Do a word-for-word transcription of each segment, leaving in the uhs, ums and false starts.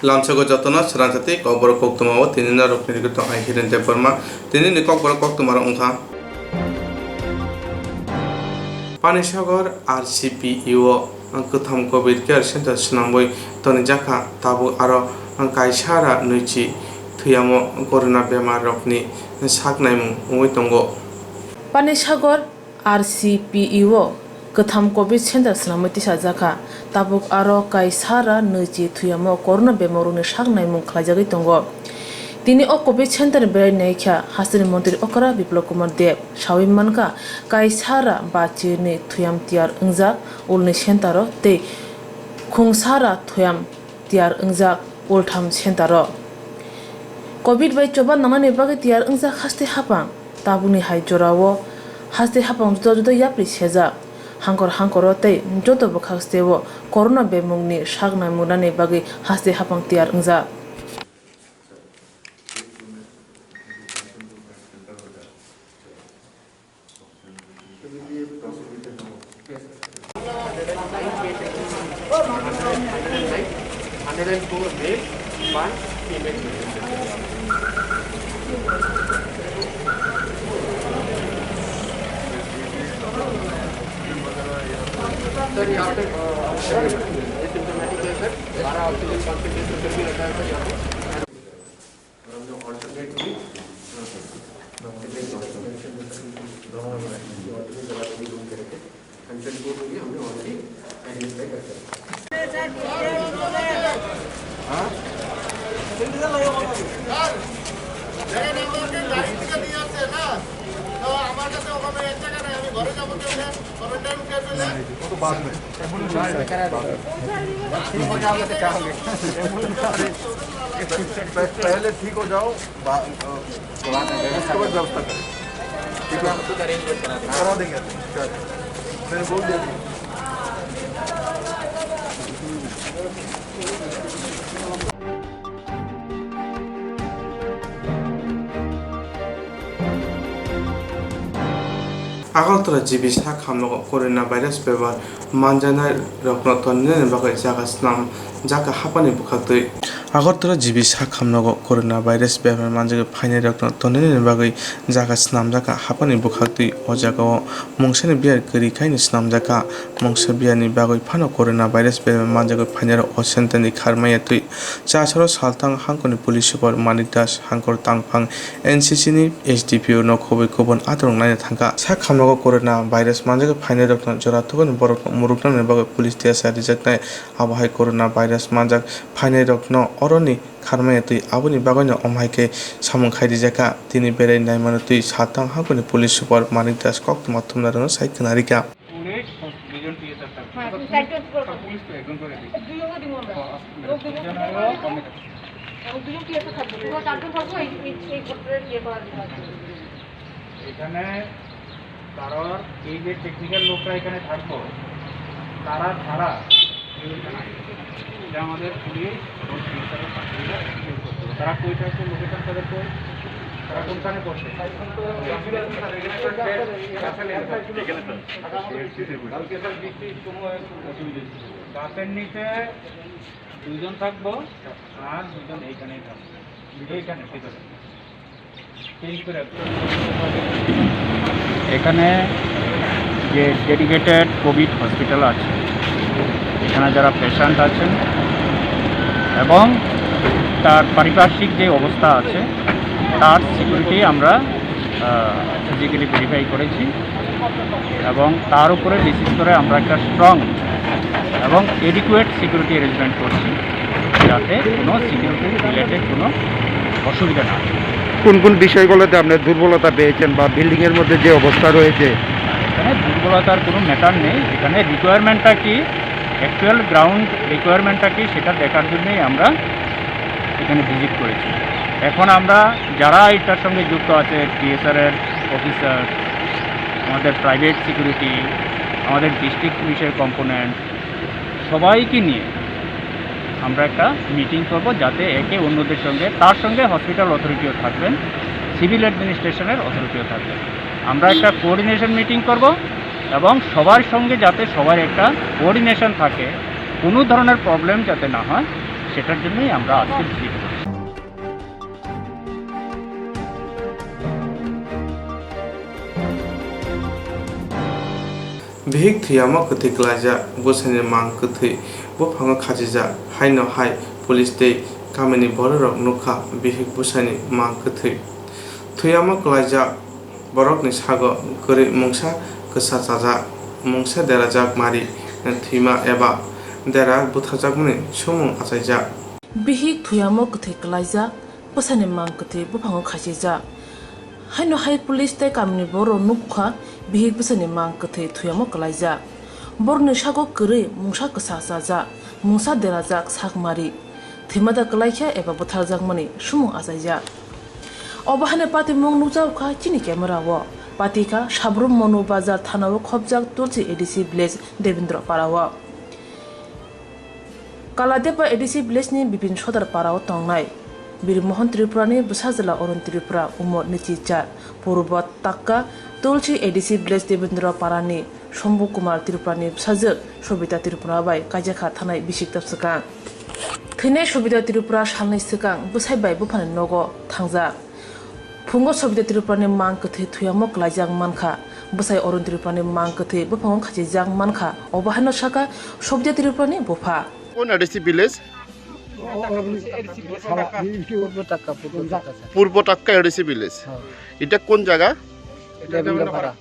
Lamsogo jotono swrangsa tei kokborok koktwma o tini norokni rwgwi tong hai Hiren Debbarma. Tini ni kokborok koktwma rok wngkha. Panisagar R C P E o kwtham covid care center swnamwi tonijakha, tabuk aro kaisa ra nwichi thwiyamo corona bemar rokni sak naimung wngwi tongo. Panisagar R C P E o kwtham covid center swnamwi tisajakha. Tabuk aro kaisa ra nwichi thwiyamo corona bemorokni sak naimung khlaijagwi tongo. Tini o covid center ni berai naikha hasteni montri okra Biplab Kumar Deb. Sawi mankha, kaisa ra bachirni thwiyam tiyar wngjak ulni center o tei khungsa ra thwiyam tiyar wngjak ultham center o. Covid bai choba nangnani bagwi tiyar wngjak haste hapang. Tabukni hai jorao haste hapang juda juda yapri sejak. Hangkor hangkoro tei joto bwkhak steo corona bemungni sak naimunani bagwi haste hapang tiyar wngjak. Hundred and four male, one female. Sir, यहाँ पे, अ, asymptomatic है सर, बारह oxygen concentrator करके रखा है सर यहाँ पे। और हमने alternate भी, हाँ, सर। Alternate भी, alternate भी करके, कंसर्न कोड भी हमने already आइडेंटिफाई करके रखा है। हाँ? पहले ठीक हो जाओ, बा-, अ, उसके बाद व्यवस्था करें। ठीक है? करा देंगे। मैंने बोल दिया। Agartala G B sak hamnago corona virus bemar manjaknai rokno toninani bagwi jaga swnam jakha hapani bwkhaktwi. Agartala G B sak hamnago corona virus bemar manjagwi phainai rokno toninani bagwi jaga swnam jakha hapani bwkhaktwi. O jagao mungsani biyar kwrwi khaino swnam jakha. Mungsa biyarni bagwi phano corona virus bemar manjagwi phainai rok o center ni kharmaya twi. Chasaro salthang hangkoni police super Manik Das, hangkor tangphang N C C ni S D P O no khobwi kubun atorok naina thangkha. Sak hamnago corona virus manjagwi phainai rokno jora thukgani borokno muruknani bagwi police tiya sa rijaknai. Abo hai corona virus manjak phainai rokno oroni kharmaya twi aboni bagwino omhai khe samung khai rijakha. Tini berai naimano twi salthang hangkoni police super Manik Das koktwma thumnarokno sai khwnarikha. Police দুজন টিএসআর থাকবে। হ্যাঁ, তুমি চারজন করে দাও। পুলিশ তো একজন করে দিই। দুজনকে দিব আমরা। ও, আচ্ছা, লোক দুজন দুজন করে হলো দাও। কমে যাবে। এবং দুজন টিএসআর থাকবে। তোমরা চারজন থাকো, এই, এই, এই ভোটরের ইয়ে করার জন্য। এখানে কারোর এই যে টেকনিক্যাল লোকরা এখানে থাকবো, তারা ছাড়া কেউ এখানে আসবে না। এটা আমাদের পুলিশ এবং টিএসআর এর পার্সোনাল কেউ করতে হবে। তারা কই থাকবে, লোকেশন তাদের কই, তারা কোনখানে বসে? কালকে স্যার বৃষ্টির সময় অসুবিধা ছিল। গাছের নিচে দুইজন থাকবো আর দুইজন এইখানেই থাকবো, এইখানে ভিতরে। চেঞ্জ করে আসবো। এখানে যে ডেডিকেটেড কোভিড হসপিটাল আছে, এখানে যারা পেশেন্ট আছেন এবং তার পারিপার্শ্বিক যে অবস্থা আছে, তার সিকিউরিটি আমরা, আহ, ফিজিক্যালি ভেরিফাই করেছি এবং তার উপরে বেসিস করে আমরা একটা স্ট্রং এবং এডিকুয়েট সিকিউরিটি অ্যারেঞ্জমেন্ট করছি, যাতে কোনো সিকিউরিটি রিলেটেড কোনো অসুবিধা না হয়। কোন কোন বিষয়গুলোতে আপনার দুর্বলতা পেয়েছেন বা বিল্ডিংয়ের মধ্যে যে অবস্থা রয়েছে? এখানে দুর্বলতার কোনো ম্যাটার নেই। এখানে রিকোয়ারমেন্টটা কি, অ্যাকচুয়াল গ্রাউন্ড রিকোয়ারমেন্টটা কি, সেটা দেখার জন্যই আমরা এখানে ভিজিট করেছি। এখন আমরা যারা এটার সঙ্গে যুক্ত আছে, টিএসআর এর অফিসার, আমাদের প্রাইভেট সিকিউরিটি, আমাদের ডিস্ট্রিক্ট পুলিশের কম্পোনেন্ট, সবাইকে নিয়ে আমরা একটা মিটিং করব, যাতে একে অন্যদের সঙ্গে, তার সঙ্গে হসপিটাল অথরিটিও থাকবেন, সিভিল অ্যাডমিনিস্ট্রেশনের অথরিটিও থাকবেন। আমরা একটা কোঅর্ডিনেশন মিটিং করব এবং সবার সঙ্গে যাতে সবার একটা কোঅর্ডিনেশন থাকে, কোনো ধরনের প্রবলেম যাতে না হয়, সেটার জন্যই আমরা আজকে ভিজিট করছি। Bihik thwiyamo kwthwi klaijak, bwsaini mang kwthwi buphango khachijak, haino hai police tei kamini bororok nukha bihik bwsaini mang kwthwi. Thwiyamo klaijak borokni sago kwrwi mungsa kwsa chajak, mungsa derajak mari thwima eba dera butharjakmani sumung achaijak. Bihik thwiyamo kwthwi klaijak, bwsani mang kwthwi buphango khachijak. Haino hai police tei kamini borok nukha bihik bwsani mang kwthwi thwiyamo klaijak. Borokni sago kwrwi mungsa kwsa chajak, mungsa derajak sak mari. Thwima da kwlaikha eba butharjakmani sumung achaijak. Obo haino patimung nukjago kha chini camera o. Patikha Sabrum Monu Bazar thana o khopjak Tulsi A D C village Debendra Para o. Kaladepa A D C village ni Bipin Sodar Para o tongnai Bir Mohan Tripura ni bwsajwla Arun Tripura, umor nichi char, Purbo Takka Tulsi A D C village Debendra Para ni Shombu Kumar Tripura ni bwsajwk Sobita Tripura bai kaijakha thanai bisik ta swkang. Thwinai Sobita Tripura salni swkang bwsai bai buphani nogo thangjak. Phungo Sobita Tripura ni mang kwthwi thwiyamo klaijak mankha, bwsai Arun Tripura ni mang kwthwi buphango khachijak mankha, obo haino sakha Sobita Tripura ni bupha. কোন ADC village? পূর্ব টাক্কা, পূর্ব টাক্কা, স্যার। পূর্ব টাক্কা ADC village. হ্যাঁ। এটা কোন জায়গা? এটা বেঙ্গাপাড়া।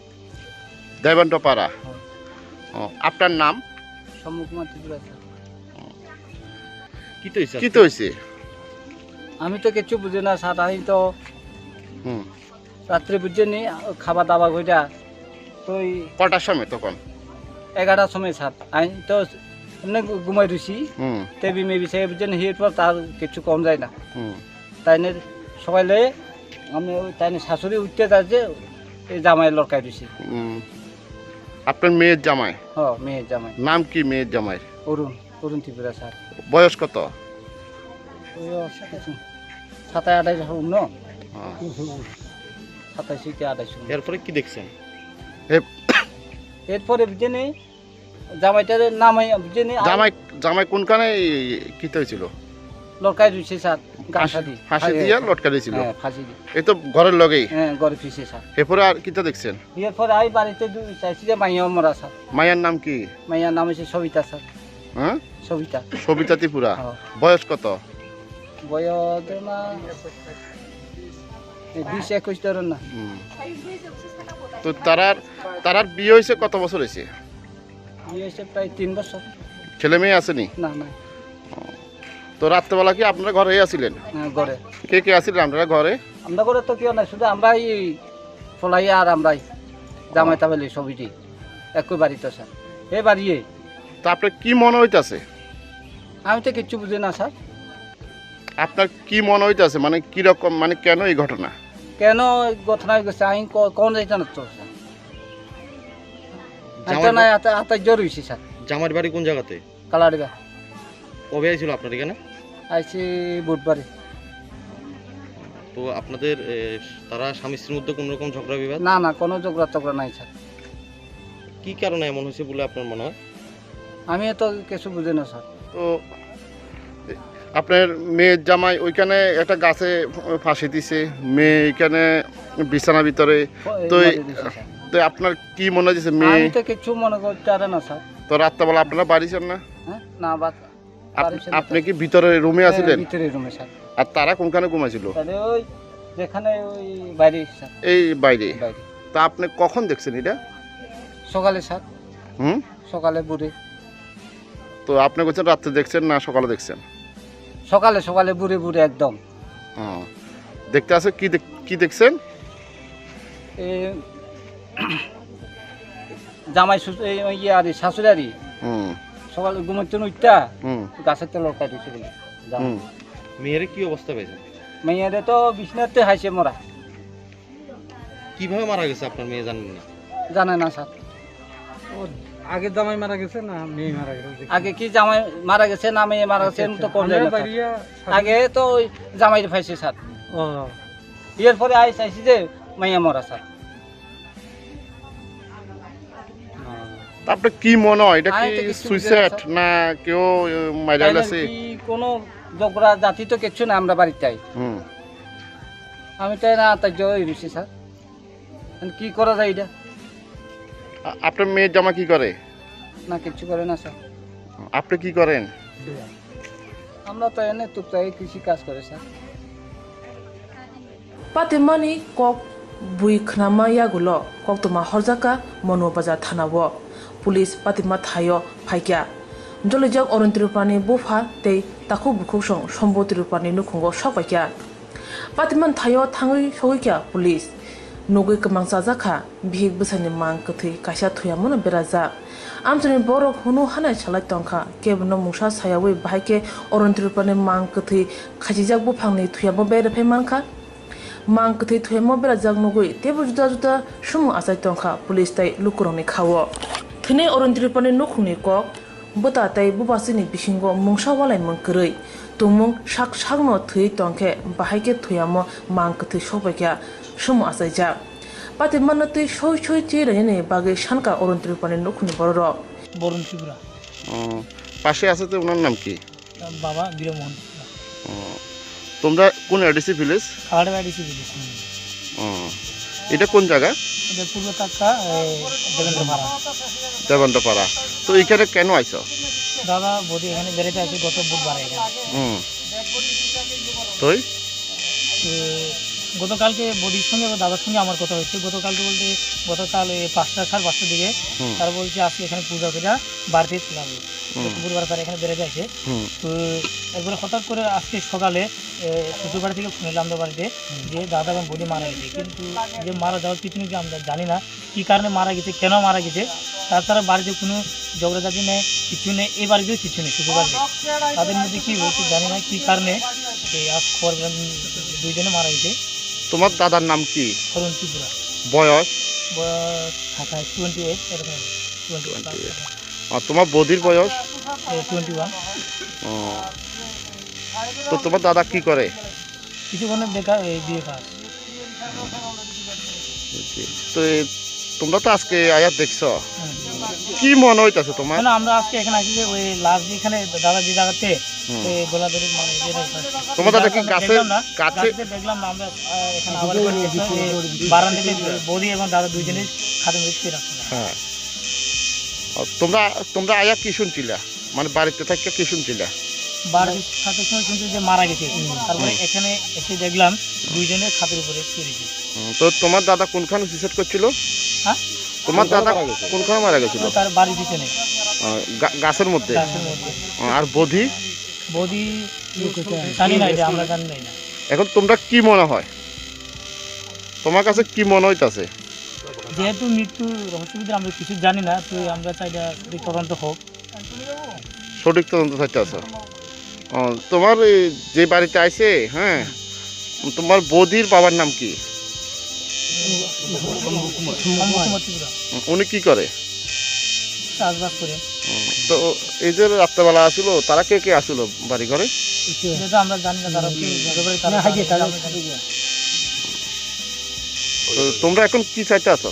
দেবেন্দ্রপাড়া। হ্যাঁ। ও, আপনার নাম? সম্মুখ কুমার ত্রিপুরা, স্যার। কি তো হয়েছে কি আজকে? তো হয়েছে? আমি তো কিচ্ছু বুঝি না, স্যার। আমি তো হুম। রাত্রে বুঝছেন নি, খাওয়া দাওয়া কইরা তো ওই কটার সময় তখন? এগারোটার সময়, স্যার। আমি তো এমনি ঘু-, ঘুমাই রইছি। হুম। তে বিমে বিষয়ে বুঝছেন, এরপর তার কিছু কম যায় না। হুম। তাইনের সকালে আমি ওই তাইনের শাশুড়ি উঠতে যাচ্ছে, এই জামাই লড়কাই দিছে। হুম। আপনার মেয়ের জামাই? হ, মেয়ের জামাই। নাম কি মেয়ের জামাইর? অরুণ, অরুণ ত্রিপুরা স্যার। বয়স কত? বয়স কিছু সাতাশ আঠাশ হবে না? হ্যাঁ। সাতাশ থেকে আঠাশ হবে। এরপরে কি দেখছেন? এ- এরপরে বুঝছেন জামাইটার নামে, বুঝছেন, জামাই, জামাই কোনখানে এই, কিতা হয়েছিল? লটকাই রয়েছে স্যার, গাছা ফাঁসি, দিয়ে। ফাঁসি হ্যাঁ, দিয়ে হ্যাঁ। লটকাই দিয়েছিল? হ্যাঁ, ফাঁসি দিয়ে। এই তো ঘরের লগেই? হ্যাঁ, ঘরের পিছে স্যার। এরপরে আর কিতা দেখছেন? এরপরে আমি বাড়িতে দু-, চাইছি যে মাইয়া মরা স্যার। মায়ের নাম কি? মাইয়ার নাম হচ্ছে সবিতা স্যার। হ্যাঁ? সবিতা। সবিতা ত্রিপুরা? হ্যাঁ। বয়স কত? বয়স না, এই বিশ একুশ ধরেন না। হুম। তো তারার, তারার বিয়ে হয়েছে কত বছর হয়েছে? বিয়ে হয়েছে প্রায় তিন বছর। ছেলে মেয়ে আসেনি? না, না। তো রাত্রেবেলা কি আপনারা ঘরে আছিলেন? হ্যাঁ, ঘরে। কে কে আছিলেন আপনারা ঘরে? আমরা ঘরে তো কেউ নাই, শুধু আমরাই ফলাই আর আমরাই জামাই তামাইলি সবই একই বাড়িতে স্যার। এ বাড়িয়ে। তা আপনার কি মনে হইতাছে? আমি তো কিচ্ছু বুঝি না স্যার। আপনার কি মনে হইতাছে? মানে কিরকম, মানে কেন এই ঘটনা? কেন এই ঘটনা হয়ে গেছে? আমি ক-, কোন যাইতে না তো স্যার। আমি তো জামাই নাই, বা- হাতে, হাতে জ্বর হয়েছে স্যার। জামাইর বাড়ি কোন জায়গাতে? কালারিবা। কবে আইছিল আপনার এখানে? আইছি বুধবারে। তো আপনাদের, এ, তারা স্বামী স্ত্রীর মধ্যে কোনো রকম ঝগড়া বিবাদ? না, না, কোনো ঝগড়া টগড়া নাই স্যার। কি কারণে এমন হয়েছে বলে আপনার মনে হয়? আমি তো কিছু বুঝি না স্যার। তো আপনার মেয়ের জামাই ওইখানে একটা গাছে ফাঁসি দিছে, মেয়ে এখানে বিছানার ভিতরে। ও, এই তো এই, মাঝে দিছে স্যার। তো আপনার কি মনে হচ্ছে মেয়ে? আমি তো কিচ্ছু মনে করতে পারে না স্যার। তো রাত্রেবেলা আপনারা বাড়ি যান না? হ্যাঁ? না, বাদ আপ-, বাড়ি ছিল আপনি তো। কি ভিতরে রুমে হ্যাঁ, আছিলেন? ভিতরে রুমে স্যার। আর তারা কোনখানে ঘুমাইছিল? তাহলে ওই যেখানে ওই বাইরে স্যার। এই বাইরে? বাইরে। তা আপনি কখন দেখছেন এটা? সকালে স্যার। হুম? সকালে ভোরে। তো আপনি বলছেন রাত্রে দেখছেন না সকালে দেখছেন? সকালে, সকালে ভোরে ভোরে একদম। ও। দেখতে আছে কি দেখ-, কি দেখছেন? এ, জামাই শ্বশুর, এই, ওই ইয়ে আরে, শাশুড়ি আরে। হুম। সকালে ঘুমাইতে উঠতা, হুম। গাছের তলে লটকাই দিছে বলে, জামাই। হুম। মেয়েরে কি অবস্থা পাইছেন? মেয়েরে তো বিছনাতে হাইছে মরা। কিভাবে মারা গেছে আপনার মেয়ে জানেন না? জানে না, স্যার। ও, আগে জামাই মারা গেছে না মেয়ে মারা গেছে? আগে কি জামাই মারা গেছে না মেয়ে মারা গেছে, আচ্ছা, এমন তো আচ্ছা। কোন আমরা জানি না, স্যার। বাড়িয়া আগে তো ওই জামাই পাইছে, স্যার। ও। এরপরে আই চাইছি যে মাইয়া মরা, স্যার। ও। আপনার কি মনে হয়, এটা আমি কি তো কিচ্ছু বুঝি না, সুইসাইড স্যার। না কেউ, আহ, মারা তাই না গেছে? কি কোনো ঝগড়া জাতি তো কিচ্ছু না আমরা বাড়িতে। হুম। আমি তাই না, তাই জয় হয়েছি, স্যার। এখন কি করা যায় এটা? আ-, আপনার মেয়ের জামা কি করে? না, কিচ্ছু করে না, স্যার। আপনি কি করেন? আমরা তো এনে টুকটাক কৃষি কাজ করে, sir. Patimani kok bui khnama yagulo koktwma horjaka Monu Bazar thanao. Police patima thaio phaikya. Jolijak Oron Tripurani bupha tei takhuk bukhuksong Sombo Tripurani nukhungo sokpaikya. Patimani thaio thangwi sogwikya police. Nugwi kwmang chajakha. Bihik bwsani mang kwthwi kaisa thuyamano berajak. Amchaini borok hunu hanai salai tongkha, kebono mungsa sayawi bahai khe Oron Tripurani mang kwthwi khachijak buphangni thuyamo bere phai mankha. Mang kwthwi thuyamo berajak nugwi teibo juda juda sumung achai tongkha police tei lukurokni khao. Thwinai Oron Tripurani nukhungni kok. Bwta tei bupasini bisingo mungsa walaimung kwrwi, tongmung sak sakno thwiwi tongkhe, bahai khe thuyamo mang kwthwi sokpaikha, sumung achaijak. Patimano twi soi soi chi rainani bagwi sankha Oron Tripurani nukhungni bororok. Barun Tripura. ও, পাশে আছে তো, ওনার নাম কি? তার বাবা বীরমোহন ত্রিপুরা। ও, তোমরা কোন এডিসি ভিলেজ? খালাড়া এডিসি ভিলেজ। হুম। ও, এটা কোন জায়গা? এটা পূর্ব তাক্কা, এ, দেবেন্দ্রপাড়া। দেবেন্দ্রপাড়া। তো এখানে কেন আইছো? দাদা, বৌদি এখানে বেড়াতে আসে গত বুধবারে এখানে। হুম। তুই? তো গতকালকে বৌদির সঙ্গে বা দাদার সঙ্গে আমার কথা হয়েছে। গতকালকে বলতে গতকাল এই পাঁচটা, সাড়ে পাঁচটার দিকে হুম। তারা বলছে আজকে এখানে পূজা করে বাড়িতে চলে আসবে। হুম। বুধবার তারা এখানে বেড়াতে আসে। হুম। তো একবারে হঠাৎ করে আজকে সকালে, এ, শ্বশুর বাড়ি থেকে ফোন এলো আমাদের বাড়িতে যে দাদা এবং বৌদি মারা গেছে। কিন্তু যে মারা যাওয়ার পিছনে কি আমরা জানি না, কি কারণে মারা গেছে, কেন মারা গেছে। তাছাড়া বাড়িতে কোনো ঝগড়াঝাটি নেই, কিছু নেই, এই বাড়িতেও কিছু নেই, শ্বশুর বাড়িতে। তাদের মধ্যে কি হয়েছে জানি না, কি কারণে এই আজ খবর পেলাম দুইজনে মারা গেছে। তোমার দাদার নাম কি? অরুণ ত্রিপুরা। বয়স? বয়স সাতাশ, টোয়েন্টি এইট এরকম, টোয়েন্টি এইট। আর তোমার বৌদির বয়স? এ, টোয়েন্টি ওয়ান। ও। তো তোমার দাদা কি করে? কিছুক্ষণের দেখা, এই বিয়ে কাজ। বুঝছি। তো এই তোমরা তো আজকে আয়া দেখছো, হুম। কি মনে হইতাছে তোমার? না, আমরা আজকে এখানে আসি যে ওই লাশ যেখানে দাদা যে জায়গাতে হুম। এই গলা ধরে মানে ইয়ে হয়েছে। তোমার দাদা কি গাছে, দেখলাম না, গাছে? গাছে দেখলাম না, আমরা, আহ, এখানে আবার দেখলাম যে বারান্দাতে বৌদি এবং দাদা দুইজনে খাটে মধ্যে শুয়ে রাখছে। হ্যাঁ। আর তোমরা, তোমরা আয়া কি শুনছিলা? মানে বাড়িতে থাকি কি শুনছিলা? বাড়িতে থাকার সময় শুনছি যে মারা গেছে। হুম। তারপরে হুম। এখানে এসে দেখলাম দুইজনে খাটের উপরে শুয়ে রয়েছে। হুম, তো তোমার দাদা কোনখানে সুইসাইড করছিল? হ্যাঁ? তোমার দাদা কোনখানে মারা গেছিল? কোনখানে মারা গেছিল? তার বাড়ির পিছনে। আহ, গা-, গাছের মধ্যে? গাছের মধ্যে। আহ, আর বৌদি? বৌদি জানি না, এটা আমরা জানি না এটা। এখন তোমরা কি মনে হয়? তোমার কাছে কি মনে হইতাছে? যেহেতু মৃত্যু রহস্যবিদ আমরা কিছু জানি না, তো আমরা চাই এটা সঠিক তদন্ত হোক। সঠিক তদন্ত চাইতে আছো? ও, তোমার এই যে বাড়িতে আইছে, হ্যাঁ, তোমার বৌদির বাবার নাম কি? শম্ভু কুমার ত্রিপুরা। উনি কি করে? চাষবাস করে। হুম, তো এই যে রাত্রেবেলা আসিল, তারা কে কে আসিল বাড়ি ঘরে? এটা তো আমরা জানি না, তারা কি ঘরে বাড়ি, তারা না, হাইজে, জানে, তারা আমরা জানি না। তো তোমরা এখন কি চাইতে আছো?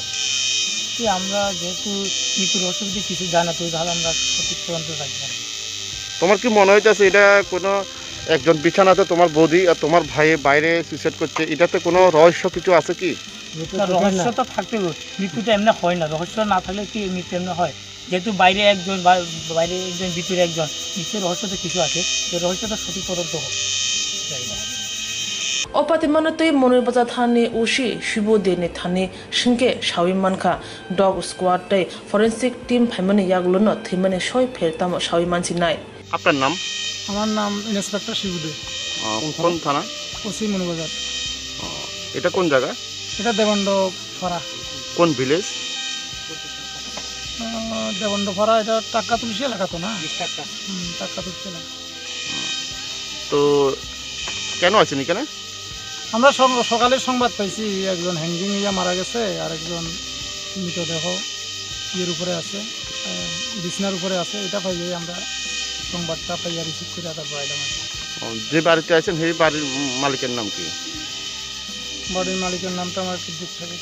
কি আমরা যেহেতু মৃত্যুর অসুবিধে কিছু জানা, তো তাহলে আমরা সঠিক তদন্ত চাইতে পারি। তোমার কি মনে হইতেছে এটা কোনো একজন বিছানাতে তোমার বৌদি আর তোমার ভাই বাইরে সুইসাইড করছে, এটাতে কোনো রহস্য কিছু আছে কি? না, রহস্য তো থাকতে হবে, মৃত্যুটা এমনি হয় না, রহস্য না থাকলে কি মৃত্যু এমনি হয়? যেহেতু বাইরে একজন বা বাইরে একজন, ভিতরে একজন, নিশ্চয়ই রহস্য তো কিছু আছে, তো রহস্যটা সঠিক তদন্ত হোক। O patimano twi Monu Bazar thani O C Shibu Deni thani singke sawi mankha, dog squad tei forensic team phaimani yagulono thwimani soi pher tamo sawi mansinai. আপনার নাম? আমার নাম ইন্সপেক্টর শিবু দে। আহ, কোন থানা? ওসি মনুবাজার। আহ, এটা কোন জায়গা? এটা দেবন্ড পাড়া। কোন ভিলেজ? আহ, দেবন্ড পাড়া, এটা টাক্কা তুলসী এলাকা তো না? হুম, টাক্কা তুলসী এলাকা। তো কেন আছেন এখানে? আমরা সং-, সকালে সংবাদ পাইছি একজন হ্যাঙ্গিং হইয়া মারা গেছে, আর একজন মৃতদেহ ইয়ের উপরে আছে, আহ, বিছনার উপরে আছে। এটা পাইয়ে আমরা সংবাদটা পাইয়া রিসিভ করে তারপর আইলাম আর কি। ও, যে বাড়িতে আছেন সেই বাড়ির মালিকের নাম কি? বাড়ির মালিকের নামটা আমার একটু দূর থেকে।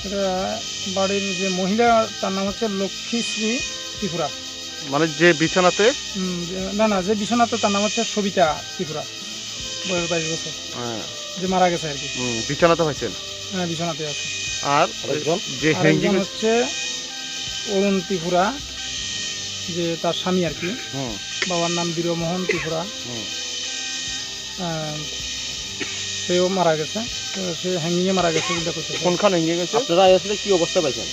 আহ, বাড়ির যে মহিলা, তার নাম হচ্ছে লক্ষ্মীশ্রী ত্রিপুরা। মানে যে বিছানাতে? হুম, যে, না, না, যে বিছানাতে, তার নাম হচ্ছে সবিতা ত্রিপুরা, বয়স বাইশ বছর। হ্যাঁ। যে মারা গেছে আর কি। হুম, বিছানাতে হয়েছেন? হ্যাঁ, বিছানাতে আছে। আর আরেকজন? যে আরেকজন হ্যাঙ্গিং হচ্ছে অরুণ ত্রিপুরা, যে তার স্বামী আর কি। হুম। বাবার নাম বীরমোহন ত্রিপুরা। হুম। আহ, সেও মারা গেছে। তো সে হ্যাঙ্গিংয়ে মারা গেছে বলে কইতেছে। কোনখানে হ্যাঙ্গিং হয়েছে? আপনারা আইয়া আসলে কি অবস্থা পাইছেন?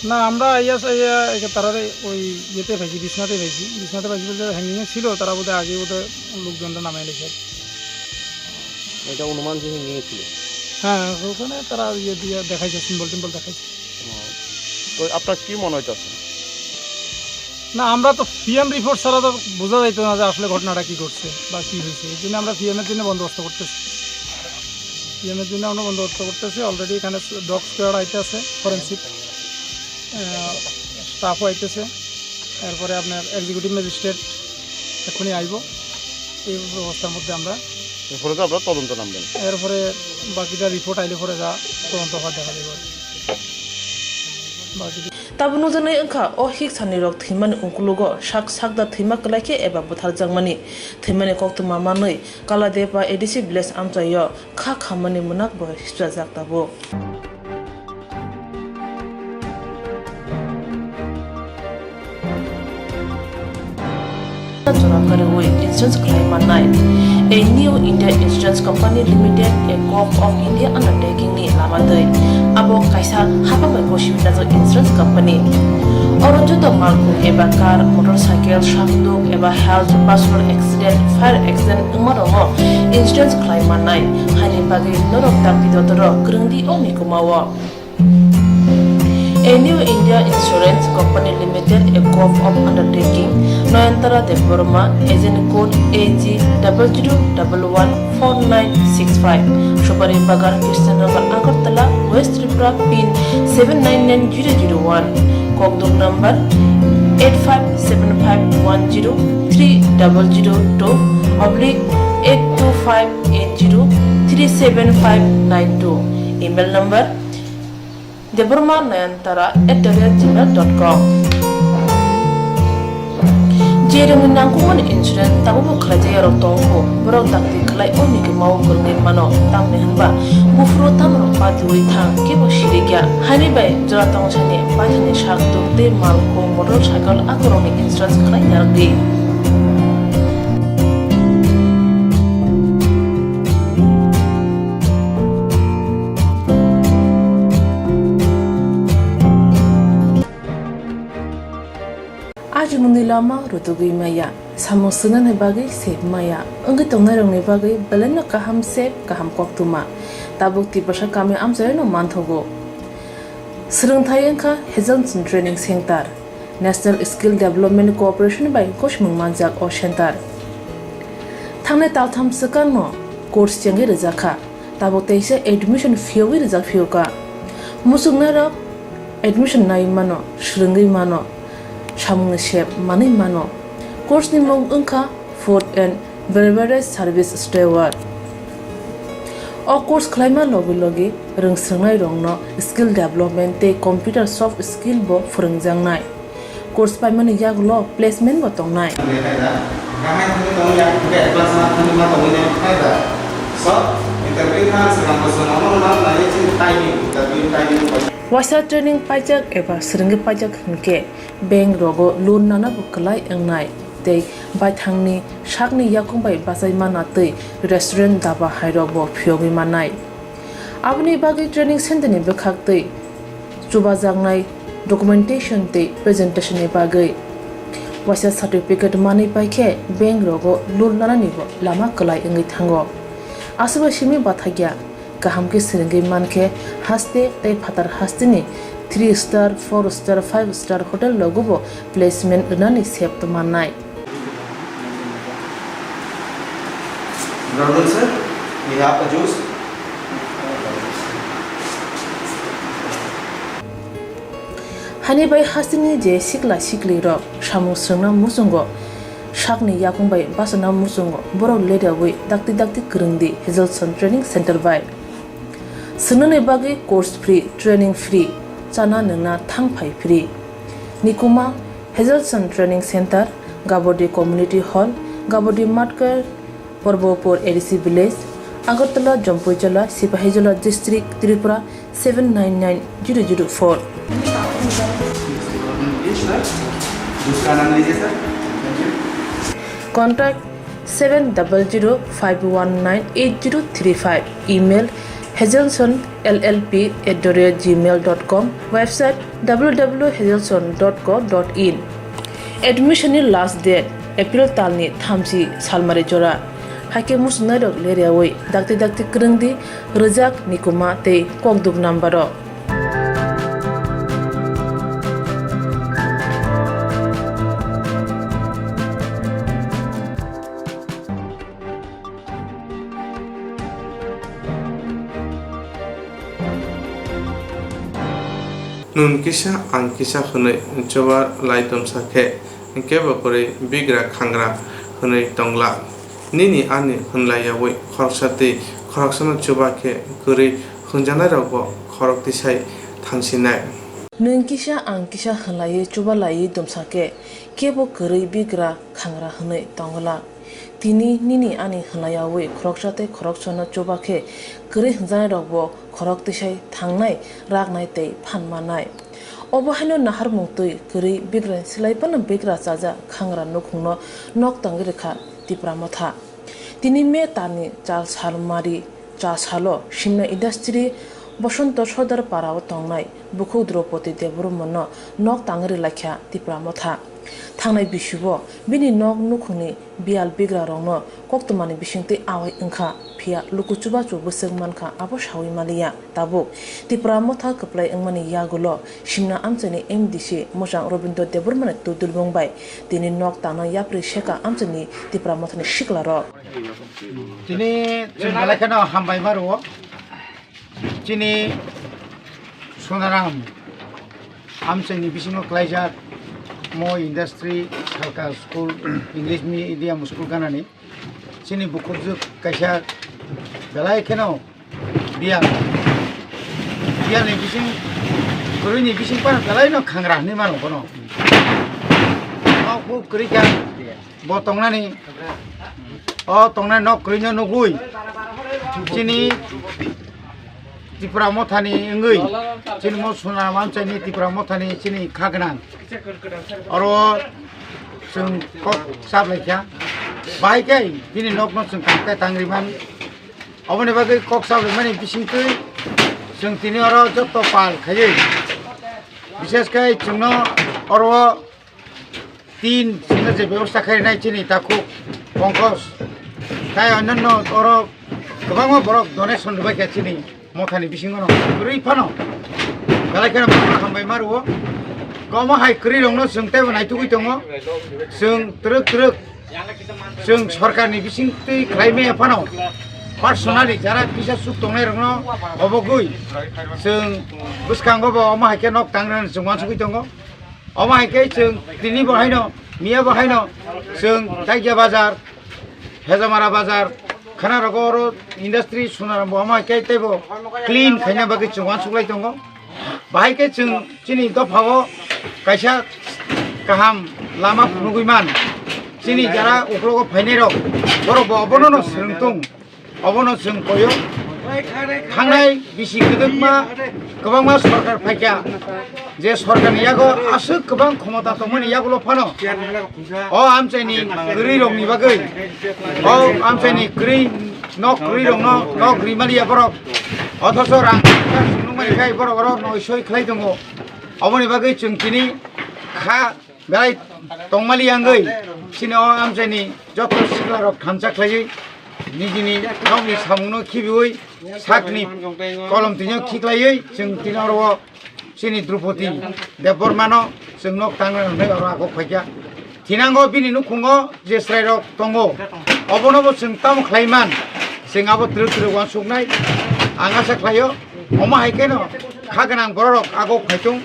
না, আমরা আইয়া, আইয়া একে তারারে ওই ইয়েতে পাইছি, বিছনাতে পাইছি। বিছনাতে পাইছি বলতে হ্যাঙ্গিংয়ে ছিল, তারা বোধহয় আগে বোধহয় লোকজনরা নামাই লেছে। এটা অনুমান যে হ্যাঙ্গিংয়ে ছিল। হ্যাঁ, ওখানে তারা ইয়ে দিয়ে দেখাইছে, সিম্বল টিম্বল দেখাইছে। ও, তো আপনার কি মনে হইতেছে? না, আমরা তো পিএম রিপোর্ট ছাড়া তো বোঝা যাইতো না যে আসলে ঘটনাটা কি ঘটছে বা কি হয়েছে। এই জন্য আমরা পিএম এর জন্য বন্দোবস্ত করতেছি। পিএম এর জন্য আমরা বন্দোবস্ত করতেছি। অলরেডি এখানে ডগ স্কোয়াড আইতে আছে, ফরেন্সিক স্টাফও আইতেছে, এরপরে আপনার এক্সিকিউটিভ ম্যাজিস্ট্রেট এখনই আইব। এই ব্যবস্থার মধ্যে আমরা এরপরে তো আপনারা তদন্ত নামবেন। এরপরে বাকিটা রিপোর্ট আইলে পরে যা তদন্ত হয় দেখা যাবে আর কি। বাকি Tabuk nukjaknai wngkha, o hik sanirok thwimani ukulugo sak sakda thwima kwlai khe eba butharjakmani. Thwimani koktwma manwi Kaladepa A D C village amchaio kha khamani mwnak bo sichajak tabuk. Jora kwrwi insurance khlai mannai. A New India Insurance Company Limited, a Gov of India undertaking ni lama twi. Abo kaisa hapang bai bo simi najak insurance company. Oro joto malkhung eba car, motorcycle, sakduk eba health, personal accident, fire accident wngma rokno insurance khlai mannai. Haini bagwi norok dakti dotoro kwrwngdi o mikuma o. A New India Insurance Company Limited, a Gov of undertaking, Nayantara Debbarma, agent code A G double zero double one four nine six five, Subari Bagan, Krishnanagar, Agartala, West Tripura, pin seven nine nine zero zero one, kokduk number eight five seven five one zero three double zero two oblique eight two five eight zero three seven five nine two, email number debbarma nayantara at the rate gmail dot com. Je rwngwi nangkukmani insurance tabukbo khlaijak yarok tongo, borok dakti khlai o mikuma o kwrwngwi mano, tamni hwnba buphuru tamrok patiui thang kebo sirikya. Haini bai jora tongsani paithakni sak tuk tei malkhung motorcycle akorokni insurance khlai narwkdi. Ajimungni lama rutugwi maya, samung swngnani bagwi se maya, wngwi tongnairokni bagwi belaino kaham sep, kaham koktwma. Tabuk Tiprasa kami amchaino manthogo. Swrwngthai wngkha Hazelson Training Center, National Skill Development Corporation bai gosimung manjak o center. Thangnai taltham swkangno course chengwi rwjakha. Tabuk teisa admission phiyogwi rijak phiyokha. Muchungnairok admission nai mano, swrwngwi mano, samungni sep manwi mano. Course ni mung wngkha Food and Beverage Service Steward. O course khlaima logi logi rwngswrwngnairokno skill development tei computer soft skill bo phwrwngjaknai. Course paimani yagulo placement bo tongnai. Waisa training paijak eba swrwngwi paijak hwnkhe bank rogo loan nana bo kwlai wngnai tei baithangni sakni yakung bai bachai mana tei restaurant daba hairok bo phiyogwi mannai. Aboni bagwi training center ni bwkhak tei chubajaknai documentation tei presentation ni bagwi waisa certificate manwi pai khe bank rogo loan lanani bo lama kwlai wngwi thango. Aswk bai simi bathakya kaham khe swrwngwi mankhe haste tei phatar hasteni three star, four star, five star hotel rogo bo placement rwnani sep tongmannai. Good afternoon, sir. We have a juice. Hani bai hasteni je sikla sikli rok samung swrwngna muchungo, sakni yakung bai bachana muchungo, borok ledaui dakti dakti kwrwngdi Hazelson Training Center bai. Swngnani bagwi course free, training free. chana nwngna thang phai phri. Nikuma Hazelson Training Center, Gabodi Community Hall, Gabodi Matkar, Porbopur A D C Village, Agartala, Jampuijala, Sipahijola District, Tripura seven nine nine zero zero four. Contact seven double zero five one nine eight zero three five. Email hazelson L L P at the rate gmail dot com. Website w w w hazelson dot co dot in. Admission ni last date April talni thamchi salmari jora. Haikhe muchungnairok leryawi dakti dakti kwrwngdi, rwjak, nikuma tei kokduk number o. Nwng kisa ang kisa hwnwi chuba lai tongsa khe, kebo kwrwi bigra khangra hwnwi tongla. Nini ani hwnlaiyawi khoroksa tei khoroksano chuba khe kwrwi hwnjanairokbo khorok tisai thangsinai. Nwng kisa ang kisa hwnlaiwi chuba laiwi tongsa khe, kebo kwrwi bigra khangra hwnwi tongla. Tini nini ani hwnlaiyawi khoroksa tei khoroksano chuba khe, kwrwi hwnjanairokbo khorok tisai thangnai, raknai tei phan mannai. Obo haino naharmung twi kwrwi bigrani slai phano bigra chajak khangra nukhungno nok tangwi rwkha Tipra Motha. Tini May talni chal salmari cha salo Simna Industry Bosonto Sodar Parao tongnai bukhuk Droupadi Debbarmano nok tangwi rwlaikha Tipra Motha. Thangnai bisugo bini nok nukhungni biyal bigrarokno koktwmani bisingtwi awai wngkha, phiya luku chubachu bwswk mankha abo saui maliya. Tabuk Tipra Motha kwplai wngmani yagulo Simna amchaini M D C mwchang Robindra Debbarmani tudulbung bai tini nok tangna yapri seka amchaini Tipra Mothani siklarok. Tini chwng belai kheno hambai ma rwo. Chini Sonaram amchaini bisingo klaijak mo industry salka school, English medium school ganani. Chini bukhukjwk kaisa belai kheno biya, biyani bising, kwrwini bising phano belaino khangra hinwi mano bono. Nok bo kwrwi kha, bo tongnani, o tongnani nok kwrwino nugwi chini Tipra Mothani wngwi, chini mo Sonaram amchaini Tipra Mothani chini kha gwnang. Oro chwng kok chaplaikha. Bahai khe bini nokno chwng tang khe tangri man. Oboni bagwi kok chaplaimani bisingtwi chwng tini oro joto pal khaiwi, bishesh khe chwngno oro tin sino je bebosta khainai chini takhuk Pankaj, tai onyanno oro kwbangma borok donation rwbaikha chini mothani bisingono kwrwi phano belai kheno hambai ma rwo. Omo hai kwrwirokno chwng teibo naitugwi tongo, chwng twrwk twrwk chwng sorkarni bisingtwi khlai maya phano personally jara kisa chuk tongnairokno obogwi chwng bwskango bo omo hai khe nok tangrani chwng uansugwi tongo. Omo hai khe chwng tini bo haino, miya bo haino chwng Daigya bazar, Hejamara bazar, khana rogo oro industry Sonaram bo omo hai khe teibo clean khaina bagwi chwng uansuk lai tongo. Bahai khe chwng chini dopha o kaisa kaham lama phunugwi man. Chini jara uklogo phainai rok, borok bo obono no swrwng tung. Obono chwng koyo. Thangnai bisi kwdwkma kwbangma sorkar phaikha, je sorkarni yago aswk kwbang khomota tongmani yagulo phano o amchaini kwrwirokni bagwi, o amchaini kwrwi nok kwrwirokno nok rimaliya borok, othocho rang nukmani khai borok oro noi soi khlai tongo. Oboni bagwi chwng tini kha belai tongmali yangwi chini o amchaini joto siklarok thansa khlaiwi nijini nokni samungno khibiwi sakni kolom tino khiklaiwi chwng tini oro o chini Drupadi Debbarmano chwng nok tangrani hwnwi oro agok phaikha. Thinango bini nukhungo je chwrairok tongo, obonobo chwng tamo khlai man, chwng abo twrwk twrwk uansuknai ang asa khlaio. Omo hai kheno kha gwnang bororok agok phaitung,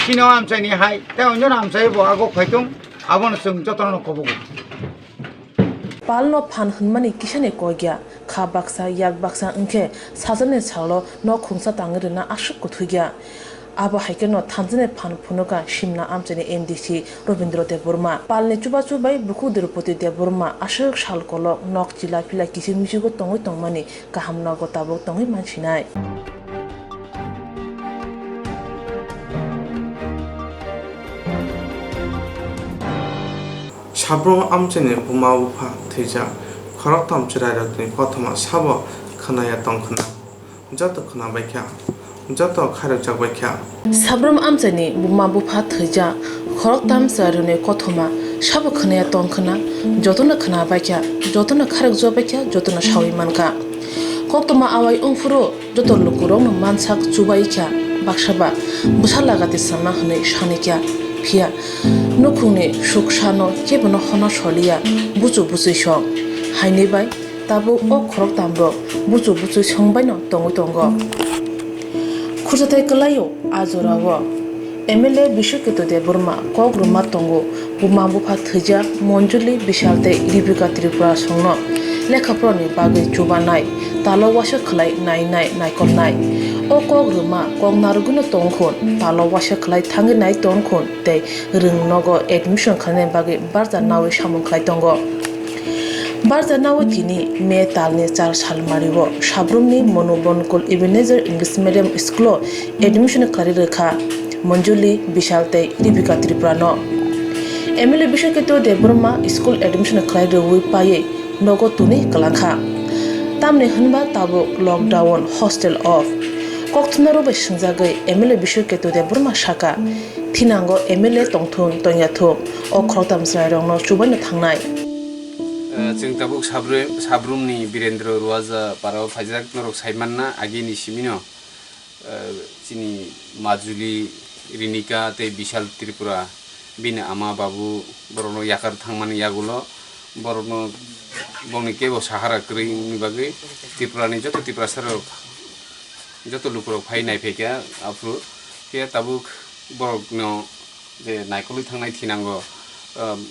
chini o amchaini hai tei onyono amchaibo agok phaitung, abono chwng jotono kobogo. Palno phan hwnmani kisani kok ya, kha baksa, yak baksa wngkhe sajani salo nok khungsa tangwi rwna aswk kuthuk ya. Abo hai kheno thanjaknai phan phunukha Simna amchaini M D C Robindra Debbarma. Palni chubachu bai bukhuk Drupadi Debbarma aswk sal kolok nok chila pila kichik michigo tongwi tongmani kaham nogo tabuk tongwi mansinai. Sabrum amchaini buma bupha thwijak, khoroktham chwrairokni kothoma sabo khwnaya tongkhwna. Joto khwnabaikha, joto khairokjakbaikha. Sabrum amchaini buma bupha thwijak, khoroktham chwrairokni kothoma sabo khwnaya tongkhwna, jotono khwnabaikha, jotono khairokjakbaikha, jotono sawi mankha. Koktwma awai wngphuru joto lukurokno mansak chubaikha, baksaba bwsa lagati sana hwnwi sanikha. Phiya nukhungni suksano kebono honna soliya, buchu buchwi song. Haini bai tabuk o khoroktamrok buchu buchwi song baino tongwi tongo. Khursathai kwlaio a jorao. M L A Biswaketu Debbarma kok rwma tongo, buma bupha thwijak Monjuli Bishal tei Ribika Tripura songno lekha porani bagwi chubanai, talo waisa khlai nainai naikolnai. O kok rwma kok narwgwino tongkhun, talo waisa khlai thangwi nai tongkhun tei rwng nogo admission khlainai bagwi barja nawi samung khlai tongo. Barja nawi tini May talni char salmario Sabrumni Monu Bonkol Ebenezer English Medium School-o admission khlai rwkha Monjuli Bishal tei Ribika Tripura no. M L A Biswaketu Debbarma school admission khlai rwui paiwi nogo tuni kwlangkha. Tamni hwnba tabuk lockdown, hostel off. Kokthumnarok bai swngjagwi M L A Biswaketu Debbarma saka, thinango M L A tongthung tongyathung, o khoroktham chwrairokno chubaino thangnai. Eh, chwng tabuk Sabru-, Sabrumni Birendra Ruaja parao phaijak norok saimanna agini simino. Eh, chini Majuli, Rinika tei Bishal Tripura, bini ama babu borokno yakar thangmani yagulo borokno bongni kebo sahara kwrwi wngni bagwi Tripurani joto Tiprasarok, joto lukurok phai naiphaikha aphuru khe tabuk borokno je naikolwi thangnai thinango, um,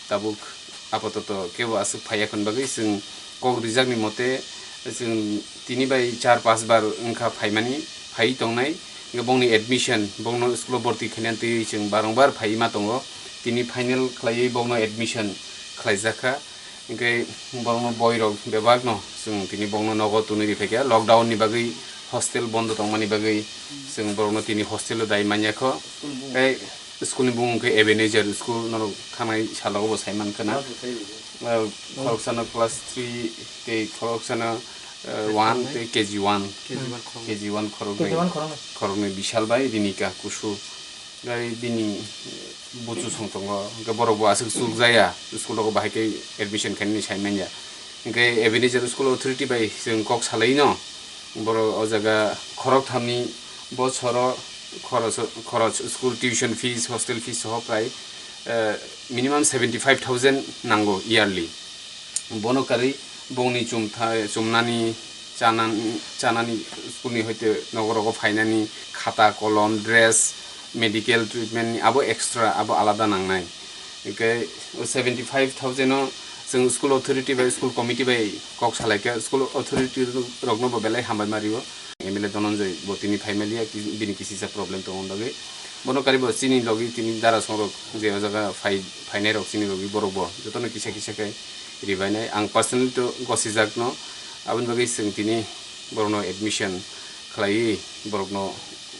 tabuk apatoto kebo aswk phaiya hwn bagwi chwng kok rijakni mote chwng tini bai char panch bar wngkha phaimani, phaiwi tongnai. Hwnkhe bongni admission, bongno school-o borti khainani twiwi chwng barongbar phaiwi ma tongo. Tini final khlaiwi bongno admission khlaijakha. Hwnkhe borokno boirok bebakno chwng tini bongno nogo twnwi riphaikha. Lockdown-ni bagwi hostel bondo tongmani bagwi chwng borokno tini hostel-o dai manyakho. Tei school-ni bumung khe Ebenezer school, norok thangnai salogo bo saimankhana. Ah, khoroksano class three tei khoroksano, eh, one tei K G one. K G one khoroknwi. K G one khoroknwi. Khoroknwi Bishal bai Rinika Kusu. Gai bini, eh, buchu song tongo, hwnkhe borok bo aswk chukjaya, school rogo bahai khe admission khainani saimanya. Hwnkhe Ebenezer School Authority bai chwng kok salaino, borok o jaga khorokthamni bochoro khoroch, khoroch school tuition fees, hostel fees soho prai, eh, minimum seventy five thousand nango yearly. Bono karwi bongni chumthai, chumnani, chanani, chanani, school ni hoite nogo rogo phainani, khata, kolom, dress, medical treatment ni abo extra, abo alada nangnai. Hwnkhe o seventy five thousand o chwng school authority bai, school committee bai kok salaikha, school authority rokno bo belai hambai ma rio. M L A Dhananjay bo tini phaimaliya, ki-, bini kisisa problem tongmani bagwi. Bono karwi bo chini logi tini dara songrok je o jaga phai, phainairok chini logi borok bo jotono kisa kisa khe ribainai. Ang personally to gosijakno, aboni bagwi chwng tini borokno admission khlaiwi borokno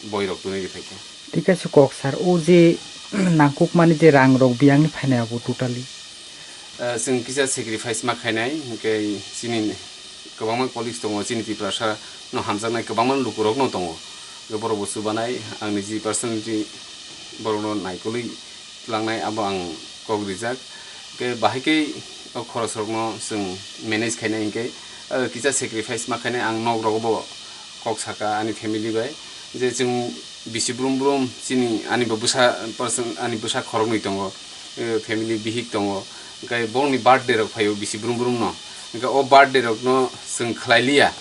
boirok twnwi riphaikha. Thik ase kok sir, o je nangkukmani je rangrok biyangni phainai abo totally? Eh, chwng kisa sacrifice ma khainai, hwnkhe chini kwbangma colleagues tongo, chini Tiprasa no hamjaknai kwbangma lukurokno tongo. Hwnkhe borokbo chubanai, ang niji personally borokno naikolwi tlangnai, abo ang kok rijak. Hwnkhe bahai khe o khorosrokno chwng manage khainai hwnkhe, eh, kisa sacrifice ma khainai, ang nok rogo bo kok saka ani family bai je chwng bisi brum brum chini ani bo bwsa person, ani bwsa khoroknwi tongo, eh, family bihik tongo, hwnkhe borokni birthday rok phaio bisi brum brum no, hwnkhe o birthday rok no chwng khlai liya.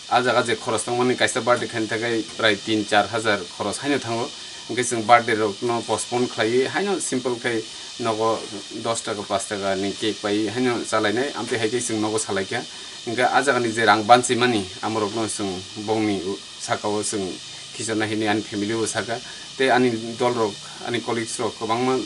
A jaga je khoros tongmani kaisa birthday khaini takhai prai tin char hajar khoros haino thango, hwnkhe chwng birthday rok no postpone khlaiwi haino simple khai nogo dos taka, pas taka ni cake pai haino chalainai, amtwi hai khe chwng nogo salaikha. Hwnkhe a jagani je rang banchimani amorokno chwng bongni u-, sakao chwng khichana hini ani family bo saka, tei ani dol rok, ani colleagues rok kwbangma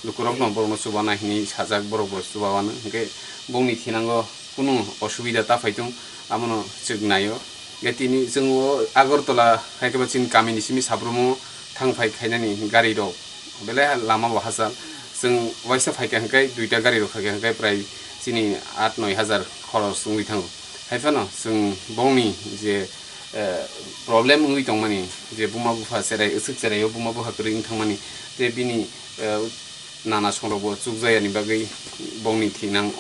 lukurokno borokno chubana hini sajak, borok bo chubawano, hinkhe bongni thinango kunu osubida ta phaitung, abono chwk naio. Hinkhe tini chwng o Agartala hai khe bo chini kamini simi sabrumo thang phai khainani gari rok belai lama bo hachal. Chwng waisa phaikha hwnkhe, duita gari rok phaikha hwnkhe prai chini aat noi hajar khoros wngwi thango. Hai phano chwng bongni je, eh, problem wngwi tongmani, je buma bupha cherai, aswk cherai o buma bupha kwrwi wng thangmani, je bini, eh, nana songrokbo chukjayani bagwi bongni thinang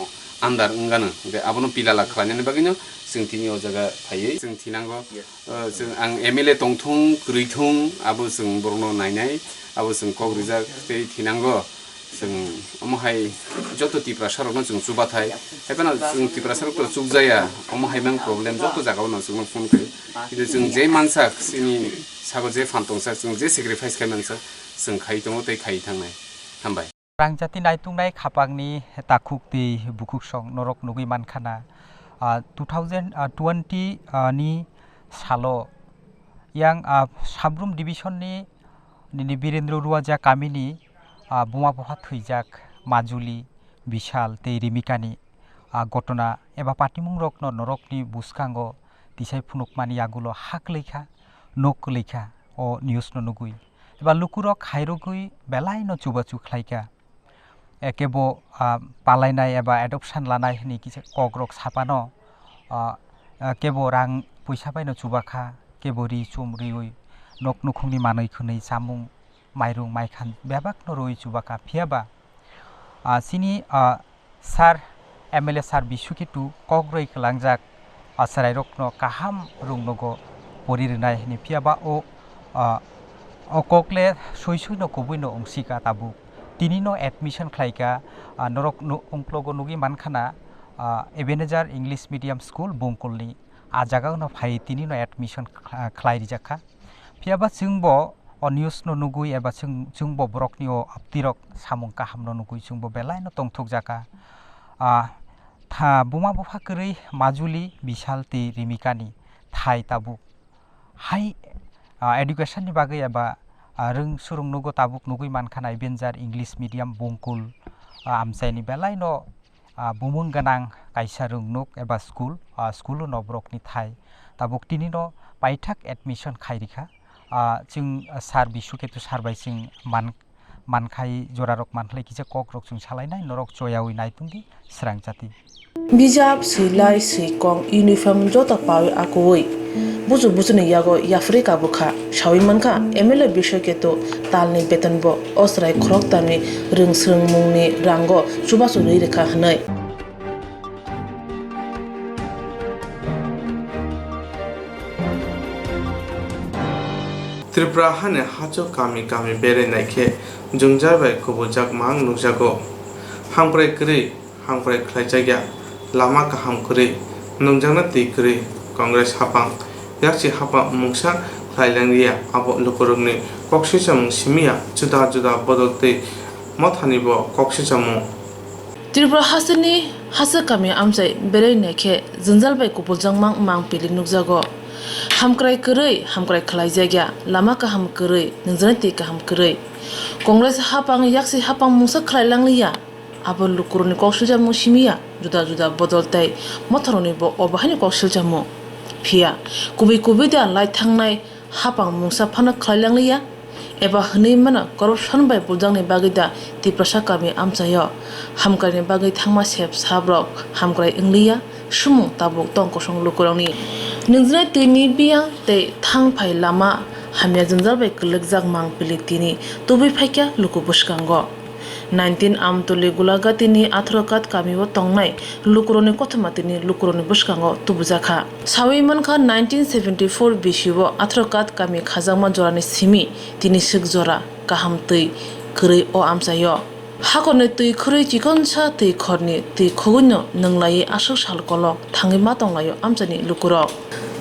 andar wngano, hwnkhe abono pilala khlainani bagwino chwng tini o jaga phaiwi chwng thinango. Yes. O, chwng, ang M L A tongthung, kwrwithung, abo chwng borokno nainai, abo chwng kok rijak tei thinango. Chwng omo hai joto Tiprasa rokno chwng chubathai. Hai phano chwng Tiprasa rok to chukjaya, omo hai mang problem joto jagao no chwngno phone khlai. Kintu chwng je mansak chini sago je phan tongsak, chwng je sacrifice khai mansak, chwng khai tongo tei khai thangnai. Hambai. Rangchati naitungnai khapangni takhuk tei bukhuksong norok nugwi mankha na, ah, two thousand twenty, ah, ni salo yang, ah, Sabrum division ni nini Birendra Ruaja kamini, ah, buma bupha thwijak Majuli, Bishal tei Rimikani, ah, gotona eba patimung rokno norokni bwskango tisai phunukmani yagulo ha kwlwikha, nok kwlwikha o news no nugwi. Eba lukurok khairogwi belai no chubachu khlaikha. Ekebo, ah, palainai eba adoption lanai hwnwi kisa kokrok sapano, ah, ah, kebo rang puisa baino chubakha, kebo ri chum riwi nok nukhungni manwi khwnwi chamung, mairung, maikhan bebakno rwi chubakha. Phiyaba, ah, chini, ah, Sir, M L A Sir Bisu Ketu kok rwi kwlangjak, ah, chwrairokno kaham rwngnogo pori rwnai hwnwi. Phiyaba o, ah, o kokle sui suino kubuino wngsika tabuk. Tinino admission khlaika, ah, norok nu-, ungklogo nugwi mankha na, ah, Ebenezer English Medium School, Bungkulni. Ah jagao no phai tinino admission khla-, khlai rijakha. Phiyaba chwngbo o news no nugwi eba chwng, chwngbo borokni o aptirok samung kaham no nugwi chwngbo belai no tongthokjaka. Ah, tha, buma bupha kwrwi Majuli, Bishal tei Rimikani thai tabuk hai, ah, education ni bagwi eba, ah, rwng surung nugo tabuk nugwi mankha na Ebenezer English Medium Bungkul, ah, amchaini belai no, ah, bumung gwnang kaisa rwngnuk eba school, ah, school-o no borokni thai tabuk tinino paithak admission khai rikha. Ah, chwng, ah, Sir Bisu Ketu sir bai chwng man, mankhai jorarok mankhlai kisa kokrok chwng salainai norok choyawi naitungdi srang chati. Bijap, swilai, swikong, uniform joto pawi akuwi buju bujuni yago yaphri kabukha. Sawi mankha, M L A Biswa Ketu talni betonbo o chwrai khoroktamni rwng swrwngmungni rango chubachu rwi rwkha hwnwi. Tripura hani hachwk kami kami berai naikhe jwngjal bai kubujak mang nukjago. Hamkrai kwrwi, hamkrai khlaijakya, lama kaham kwrwi, nungjakna twi kwrwi, Congress hapang, yaksi hapang mungsa khlailangliya, abo lukurokni koksichamung simiya, juda juda bodol twi mothanibo koksichamung. Tripura hasteni hachwk kami amchai berai naikhe jwngjal bai kubuljak mang mang pili nukjago. Hamkrai kwrwi, hamkrai khlaijakya, lama kaham kwrwi, nungjaknai twi kaham kwrwi. Congress hapang, yaksi hapang mungsa khlailangliya. Abo lukurokni kok silchamung simiya, juda juda bodol tei motharoknibo obo haino kok silchamung. Phiya, kubui kubui da lai thangnai hapang mungsa phano khlailangliya, eba hwnwi mano corruption bai buljakni bagwi da Tiprasa kami amchaio hamkraini bagwi thangma sep sabrok hamkrai wngliya, swmung tabuk tong kosong lukurokni. Nungjaknai twini biyang tei thang phai lama hamya jwngjal bai kwlwkjak mang pili tini tubui phaikha luku bwskango. Nineteen Amtuli Gulagati ni Athrokat kami o tongnai lukurokni kothoma tini lukurokni bwskango tubujakha. Sawi mankha nineteen seventy four bisi o Athrokat kami khajakma jorani simi tini swk jora kaham twi kwrwi o amchaio. Hakorni twi khurwi chikonsa twi khorni twi khogwino nwnglaiwi aswk sal kolok thangwi ma tonglaio amchaini lukurok.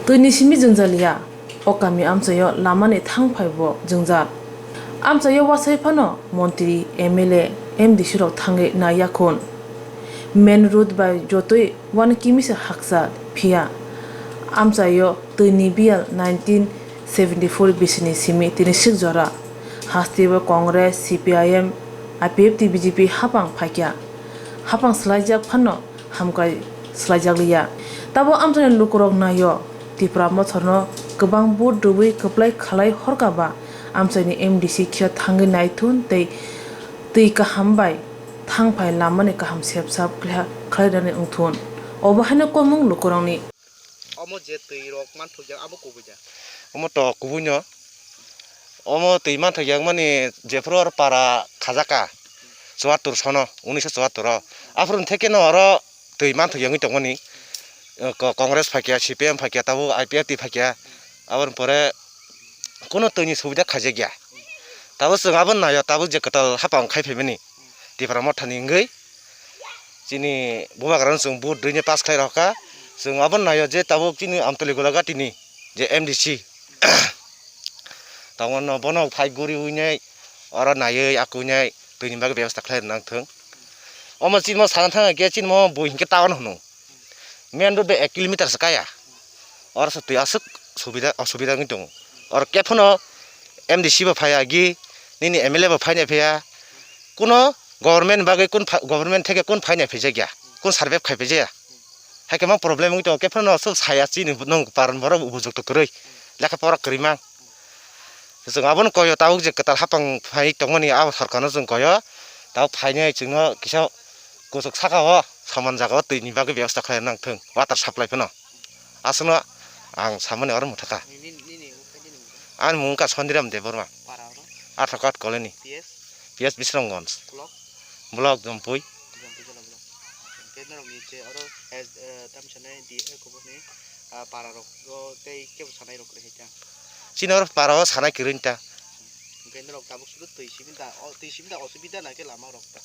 Twini simi jwngjaliya. O kami amchaio lamani thang phaibo jwngjal. Amchaio wasai phano montri, M L A, M D C rok thangwi naiya khun. Main road bai jotoi one kimi se hakchal, phiya amchaio twini biyal nineteen seventy four bisini simi tini sik jora. Hasteo Congress, C P I M, I P F T, B J P hapang phaikya. Hapang swlaijak phano hamkai swlaijakliya. Tabo amchaini lukurok naio, Tipra Mothorno kwbang vote rwui kwplai khalai horkaba amchaini M D C khe thangwi naithun tei twi kaham bai thangphai lamani kaham sepsap khlai-, khlairani wngthun. Obo haino komung lukurokni. Omo je twi rok manthokya abo kubui da? Omo to kubui no. Omo twi manthokya wngmani jephuru oro para khajaka, chuattur sono, unisho chuattur o. Aphuru theke no oro twi manthokya wngwi tongmani. Ko-, Congress phaikya, C P M phaikya, tabuk I P F T phaikya. Aboni pore kuno twini subida khaijakya. Tabuk chwng abo naio, tabuk je kwtal hapang khai phaimani. Tipra Mothani wngwi chini bubagrano chwng vote rwini pass khlai rokha. Chwng abo naio je tabuk chini Amtoli Golaghatini je M D C, tabukno bono phai guriwinai oro naiwi akuinai twini bagwi bebostha khlai rwna thung. Omo chini mo sana thang khe chini mo bui hinkhe town hwno. Main road bai ek kilometer se kaya. Oro se twi aswk subida, osubida wngwi tongo. Oro khe phano M D C bo phai agi, nini M L A bo phainai phaiya. Kuno government bagwi kun pha-, government theke kun phainai phaijakya, kun survey khai phaijakya. Hai khe ma problem wngwi tongo, khe phano aswk saya chini nwng paran borok bujukto kwrwi, lekha pora kwrwi mang. Chwng abono koyo, tabuk je kwtal hapang phai tongmani abo sorkarno chwng koyo, tabuk phainai chwngno kisa kuchuk saka o saman jaga o twini bagwi bebostha khlai nang thung, water supply phano. Aswkno ang samani oro mwthaka. Nini, nini, nini, nini. Ani mung wngkha Sondiram Debbarma. Para oro? Athakat Colony. P S? P S Bisramganj. Block? Block Jompui. Jompui jala block. Tei norokni je oro, eh, eh, tamsa nai di, eh, kubuni, ah, para rok o tei kebo sanai rok kwrwi hai ta? Chini oro para o sanai kwrwi ta. Hwnkhe norok tabuk sudu twi simi da, o twi simi da osubida na khe lama rok ta?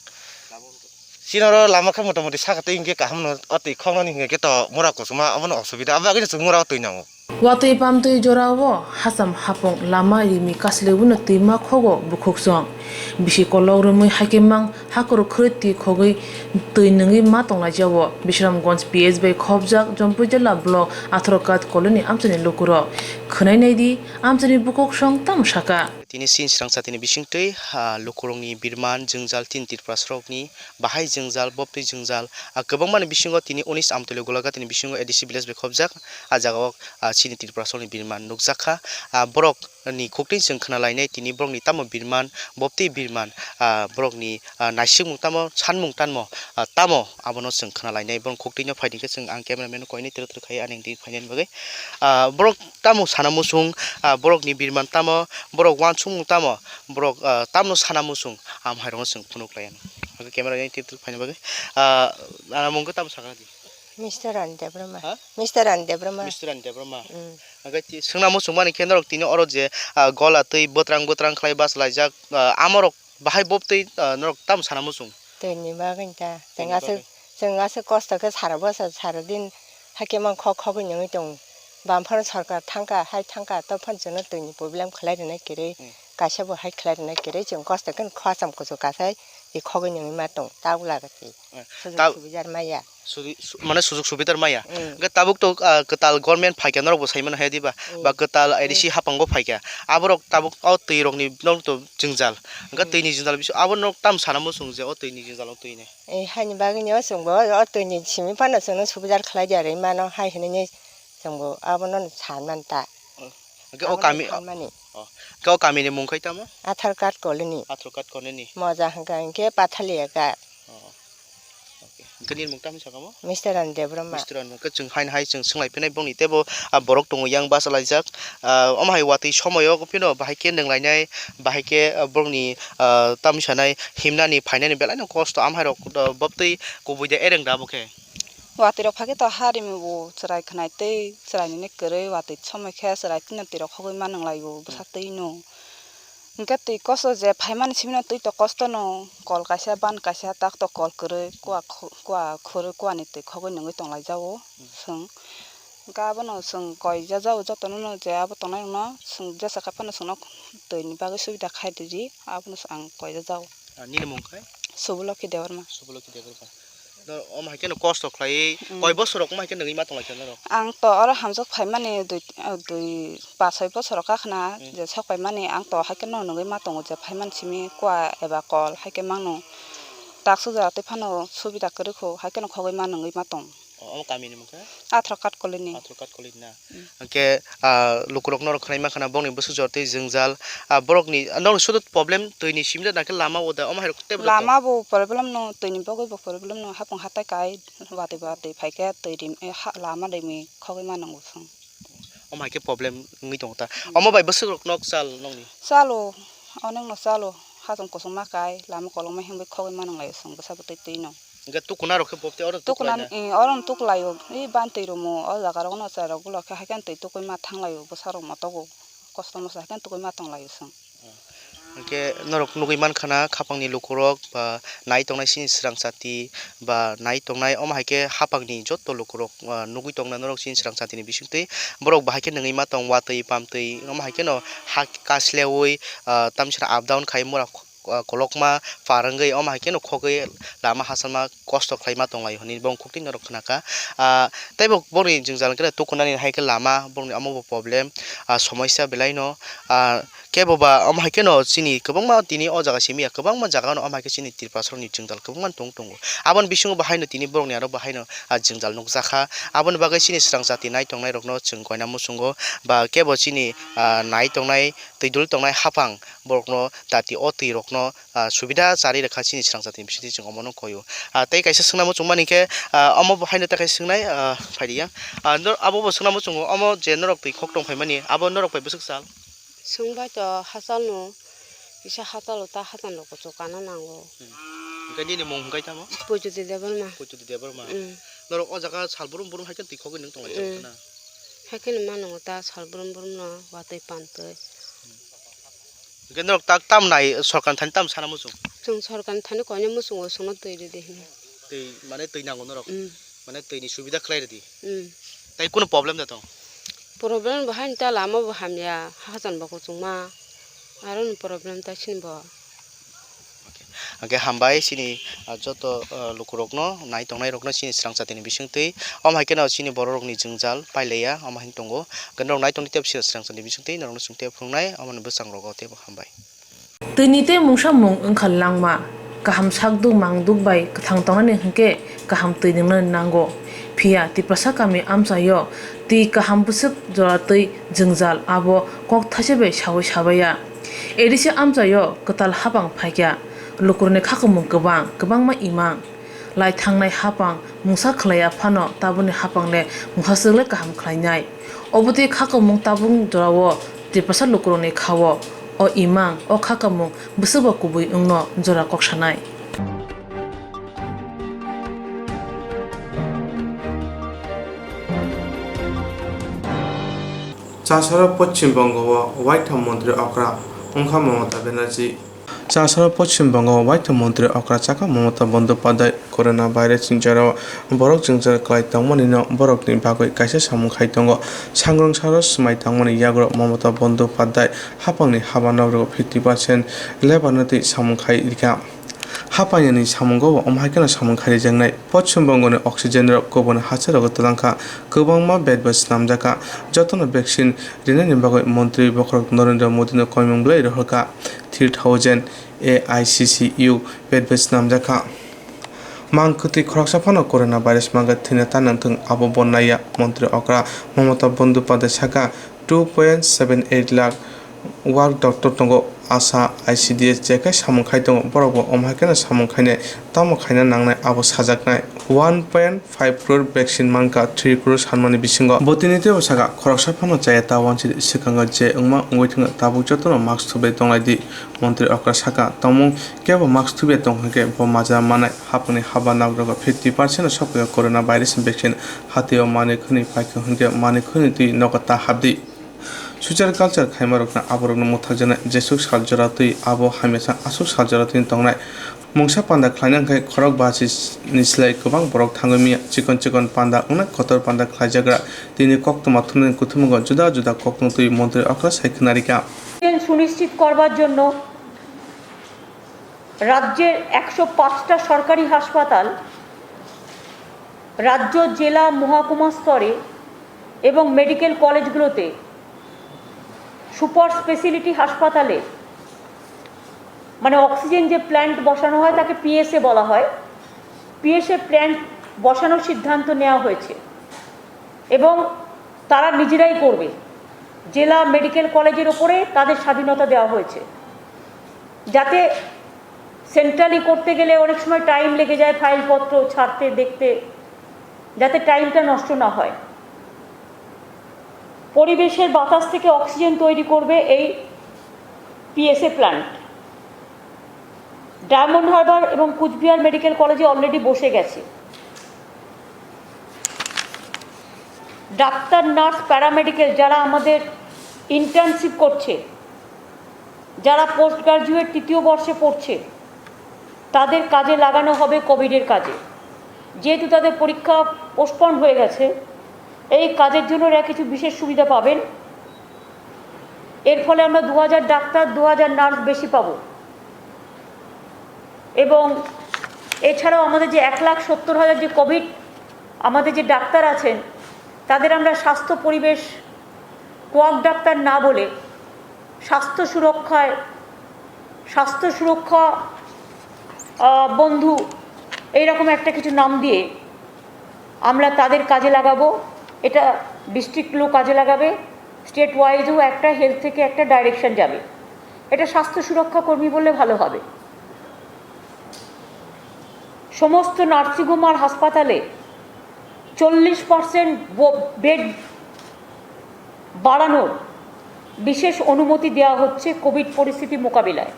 Lama rok. Chini oro lama khe motamoti saka twi hwnkhe kaham no, o twi khoknani hwnkhe to mura kochoma omono osubida, abo bagwino chwng mura o twi nango. Watwi pamtwi jorao hacham hapung lama rimi kasliwino twima khogo bukhuksong. Bisi kolok romwi haikhe mang hakhoro khwrwi twi khogwi twi nungwi ma tonglaijao. Bisramganj P S bai khopjak Jompui jila block Atharokat Colony amchaini lukurok. Khwnai naidi amchaini bukhuksong tamo saka. Tini sin srangsa tini bisingtwi, ah, lukurokni birman jwngjal tin Tripura sorokni bahai jwngjal, boptwi jwngjal, ah, kwbangmani bisingo tini unis Amtwlwi Golaghatini bisingo A D C village bai khopjak, ah, jagao, ah, chini Tripura sorokni birman nukjakha. Ah, borokni khuktwi chwng khwnalainai tini borokni tamo birman, boptwi birman, ah, borokni, ah, naisikmung tamo, sanmung tanmo, ah, tamo abono chwng khwnalainai. Borok khuktwino phaidi khe chwng ang cameraman-no koinai twrwk twrwk khai ani di phainani bagwi. Ah, borok tamo sana muchung, ah, borokni birman tamo, borok uansukmung tamo, borok, ah, tamno sana muchung, ah, amhairokno chwng phunuk lai anw. Hwnkhe camera yang tip tip phaina bagwi, ah, ah, mungkhe tamo sakha di? Mister Rani Debbarma. Ha? Mister Rani Debbarma. Mister Rani Debbarma. Mm. Hwnkhe ti-, swngna muchung mani khe norok tini oro je, ah, gola twi bwtrang bwtrang khlai bachalaijak, ah, amorok bahai boptwi, ah, norok tamo sana muchung? Twini bagwi ta. Chwng Twini aswk, bagwi. Chwng aswk kosto khe sara bwsa sara din hakhe mang khok khogwi nungwi tongo. Bam phano sorkar thangkha, hai thangkha, to phano chwngno twini problem khlai rwnai kwrwi, Hmm. kaisa bo hai khlai rwnai kwrwi, chwng kosto khe khacham kuchuk kasai, i khogwi nungwi ma tong, tabuk laga twi. Hmm. Sujug Ta- subidar maya. Sudi-, su-, mane sujug subidar maya. Mm. Hwnkhe tabuk to, ah, kwtal government phaikha norok bo saimano hai diba? Mm. Ba kwtal A D C Mm. hapang bo phaikha. Aborok tabuk o twi rokni norok to jwngjal. Hwnkhe Mm. twini jwngjal bisu abo norok tam sana muchung je o twini jwngjal o twini. Eh, haini bagwi no chwngbo o twini simi phano chwngno subidar khlai di ari mano hai hinui chwngbo abono sanmanta. Mm. Hwnkhe o Abono kami, sanmani. Oh. Hwnkhe o kamini mung khai tamo? Atharkat Colony. Atharkat Colony. Moja hwnkha hinkhe Pathalia Ghat. Oh. Okay. Hwnkhe nini mung tamo sakha mo? Mister Rani Debbarma. Mister Rani, hwnkhe chwng haino hai chwng swnglaiphinai bongni teibo, ah, borok tongo yang bachalaijak. Ah, omo hai watwi somoio phino bahai khe nwnglainai, bahai khe, ah, borokni, ah, tamni sanai himnani phainani belaino kosto amhairok, ah, boptwi kubui de ereng da bo khe. Watwi rok phai khe to ha rimi bo chwrai khwnai tei chwrai nini kwrwi watwi somoi khe chwrai tino twi rok khogwi ma nwnglai o bwsa twi no. Hwnkhe twi kosto je phaimani simi no twi to kosto no kol kaisa ban kaisa tak to kol kwrwi kua khu-, kua khurwi kua ni twi khogwi nungwi tonglai jago chwng. Hwnkhe abono chwng koi ja jago jotono no je abo tongnai rokno chwng jesa khe phano chwngno twi ni bagwi subida khai rwdi abono ang koi ja jago. Ah, nini mung khai? Subulokhi Debbarma. Subulokhi Debbarma. Nor-, omo hai kheno kosto khlaiwi, mm, koi bosor rok omo hai khe nungwi ma tonglaikha norok? Ang to oro hamjak phaimani dui, dui, pas soi bosor rok kakhna, mm, je sok paimani ang to hai kheno nungwi ma tongo je phaimani simi kua eba kol hai khe mangno tak sujak tei phano subida kwrwi kho hai kheno khogwi ma nungwi ma tong. O, omo kamini mungkha? Athro Katkolini. Athro Katkolini na? Mm. Hwnkhe, ah, lukurok norok khwnai mankha na bongni bwswk jor tei jwngjal, ah, borokni, ah, norok sudu problem twini simi da nakhe lama o da, omo hai rok tei lama bo problem no, twini bagwi bo problem no, hapung hatai kai watwi watwi phaikhe twi rim, eh, ha, lama rimi khogwi mano bo chwng. Omo hai khe problem wngwi tongo ta. Mm. Omo bai bwswk rok nok chal nokni? Chalo, onekno chalo, hachwng kusuma kai, lama kolokma himwi khogwi mano lai chwng bwsa bwtwi twi no. Hingke tukuna rok khe bopte oro tuklaina? Tukuna, eh, oro no tuklaio. I bantwi rumo, o jaga rogo no chwrai rok ulo khe hai khe twi tukui ma thang laio, bwsa rok motogo. Kosto mosto hai khe tukui ma tong laio chwng. Hingke norok nugui mankha na, khapang ni lukurok ba nai tongnai chini swrang chati ba nai tongnai, omo hai khe hapang ni joto lukurok, ah, nugui tongna norok chini swrang chati ni bisingtwi. Borok bahai khe nungui ma tong, watwi pamtwi, omo hai khe no ha kasleui, ah, tamsara up down khai mura ah, kolokma par wngwi omo hai kheno khogwi lama hachal ma kosto khlaima tonglaio hinwi bongni khukti norok khnakha. Ah, tei bo bongni jwngjal hwnkhe tukunani hai khe lama bongni omo bo problem, ah, somoisa belaino, ah, kebo ba omo hai kheno chini kwbangma tini o jaga simi ya kwbangma jaga no omo hai khe chini Tiprasarokni jwngjal kwbangma tong tongo. Aboni bisingo bo haino tini borokni aro bo haino, ah, jwngjal nukjakha. Aboni bagwi chini swrang jati nai tongnai rokno chwng koina muchungo ba kebo chini, ah, nai tongnai twi dul tongnai haphang borokno dati o twi rokno, ah, subida charwi rwkha chini swrang jatini bisingtwi chwng omono koio. Ah, tei kaisa swngna muchung mani khe, ah, omo bo haino tei kaisa swngnai, ah, phaidi ya. Ah, nor-, abo bo swngna muchungo, omo je norok twi khok tong phaimani, abo norok bai bwswk chal? Swngbai to hachalno, kisa hachalo ta hachal rok kuchuk kana nango. Hmm. Hwnkhe nini mung hwnkhe tamo? Pujuti Debbarma. Pujuti Debbarma. Hmm. Norok o jaga sal brum brum hai khe twi khogwi nwng tong lai Hmm. na? Hai kheno mano ta sal brum brum no watwi pantwi. Hwnkhe norok tak tam nai sorkar thani tam sana muchung? Chwng sorkar thani koina muchungo chwngno twi rwdi hwnwi. Twi mane twi nango norok? Mm. Mane twini subida khlai rwdi? Mm. Tai kunu problem da tong? Problem bo haini ta lama bo hamya, hachal bo kuchukma, aro ni problem ta chini bo. Hwnkhe hambai chini, ah, joto, ah, lukurokno, nai tongnairokno chini swrang jatini bisingtwi. Omo hai kheno chini bororokni jwngjal pailaiya, omo hai tongo. Hwnkhe norok nai tongdi teibo chini swrang jatini bisingtwi norokno chwng teibo phunuknai, omoni bwskango teibo hambai. Twini tei mungsa mung wngkha langma. Kaham sakduk mangduk bai kwthang tongnani hwnkhe kaham twi nwngnani nango. Phiya Tiprasa kami amchaio twi kaham bwswk jora twi jwngjal abo kok thaisa bai saui sabaiya. A D C amchaio kwtal hapang phaikha, lukurokni khakumung kwbang, kwbangma imang. Lai thangnai hapang mungsa khlaiya phano tabukni hapang le mungsa swk le kaham khlainai. Obo twi khakumung tabuk jorao Tiprasa lukurokni khao o imang, o khakumung bwswkbo kubui wngno jora kok sanai. Chasaro Poschim Bongo o waitham montri okra wngkha Mamata Banerjee. Chasaro Poschim Bongo o waitham montri okra chakha Mamata Bandopadhyay corona virus ni jorao borok jwngjal kwlai tongmani no borokni bagwi kaisa samung khai tongo. Sangrong saro swmai tangmani yagulo Mamata Bandopadhyay hapangni haba nokrogo fifty percent lebarna twi samung khai rikha. Hapangyani samungo bo omo hai kheno samung khaijaknai. Poschim Bongoni oxygen rok kubun hacharogo twlangkha, kwbangma bed bo swnamjakha. Jotono vaccine rinani bagwi montri bokhorok Narendra Modino koimung bwlai rohorkha, three thousand A I C C U bed bo swnamjakha. Mang kwtwi khoroksa phano corona virus mangkha thwina ta nangthwng abo bo naiya. Montri okra Mamata Bandopadhyay saka, two point seven eight lakh work doctor tongo, ASHA, I C D S je khe samung khai tongo, borok bo omo hai kheno samung khainai, tamo khaina nangnai abo sajaknai. One point five crore vaccine mankha three crore sanmani bisingo. Bo tini teibo saka, khoroksa phano chaya ta wansidi, swkango je wngma wngwi thwngno tabuk jotono mask thubai tonglai di. Montri okra saka, tongmung kebo mask thubai tong hwnkhe bo majra manai, hapangni haba nagrogo fifty percent no sokphaio corona virus ni vaccine. Hatio manwi khwnwi paikha hwnkhe manwi khwnwi twi nogo ta habdi. Suichar culture khaimarokno aborokno mwthakjaknai jesuk sal jora twi abo hamyasa aswk sal jora twi tongnai. Mungsa panda khlaina hwnkhe khorok basi ni slai kwbang borok thangwi manya. Chikon chikon panda wngnai kotor panda khlaijagra tini koktwma thumnani kuthumungo juda juda koktwma twi montri okra sai khwnarikha. সুনিশ্চিত করবার জন্য রাজ্যের একশো পাঁচটা সরকারি হাসপাতাল রাজ্য, জেলা, মহকুমা স্তরে এবং মেডিকেল কলেজগুলোতে সুপার স্পেশালিটি হাসপাতালে, মানে, অক্সিজেন যে প্ল্যান্ট বসানো হয়, তাকে পিএসএ বলা হয়। পিএসএ প্ল্যান্ট বসানোর সিদ্ধান্ত নেওয়া হয়েছে এবং তারা নিজেরাই করবে। জেলা মেডিকেল কলেজের ওপরে তাদের স্বাধীনতা দেওয়া হয়েছে, যাতে সেন্ট্রালি করতে গেলে অনেক সময় টাইম লেগে যায়, ফাইলপত্র ছাড়তে, দেখতে, যাতে টাইমটা নষ্ট না হয়। পরিবেশের বাতাস থেকে অক্সিজেন তৈরি করবে এই পিএসএ প্ল্যান্ট। ডায়মন্ড হারবার এবং কুচবিহার মেডিকেল কলেজে অলরেডি বসে গেছে। ডাক্তার, নার্স, প্যারামেডিকেল যারা আমাদের ইন্টার্নশিপ করছে, যারা পোস্ট গ্রাজুয়েট তৃতীয় বর্ষে পড়ছে, তাদের কাজে লাগানো হবে কোভিডের কাজে। যেহেতু তাদের পরীক্ষা পোস্টপন্ড হয়ে গেছে, এই কাজের জন্য এরা কিছু বিশেষ সুবিধা পাবেন। এর ফলে আমরা দু হাজার ডাক্তার, দু হাজার নার্স বেশি পাবো। এবং এছাড়াও আমাদের যে এক লাখ সত্তর হাজার যে কোভিড, আমাদের যে ডাক্তার আছেন, তাদের আমরা স্বাস্থ্য পরিবেশ, কোয়াক ডাক্তার না বলে স্বাস্থ্য সুরক্ষায়, স্বাস্থ্য সুরক্ষা, আহ, বন্ধু, এইরকম একটা কিছু নাম দিয়ে আমরা তাদের কাজে লাগাবো। এটা ডিস্ট্রিক্টগুলো কাজে লাগাবে, স্টেট ওয়াইজও একটা হেলথ থেকে একটা ডাইরেকশন যাবে। এটা স্বাস্থ্য সুরক্ষা কর্মী বললে ভালো হবে। সমস্ত নার্সিংহোম আর হাসপাতালে চল্লিশ পার্সেন্ট বেড বাড়ানোর বিশেষ অনুমতি দেওয়া হচ্ছে কোভিড পরিস্থিতি মোকাবিলায়।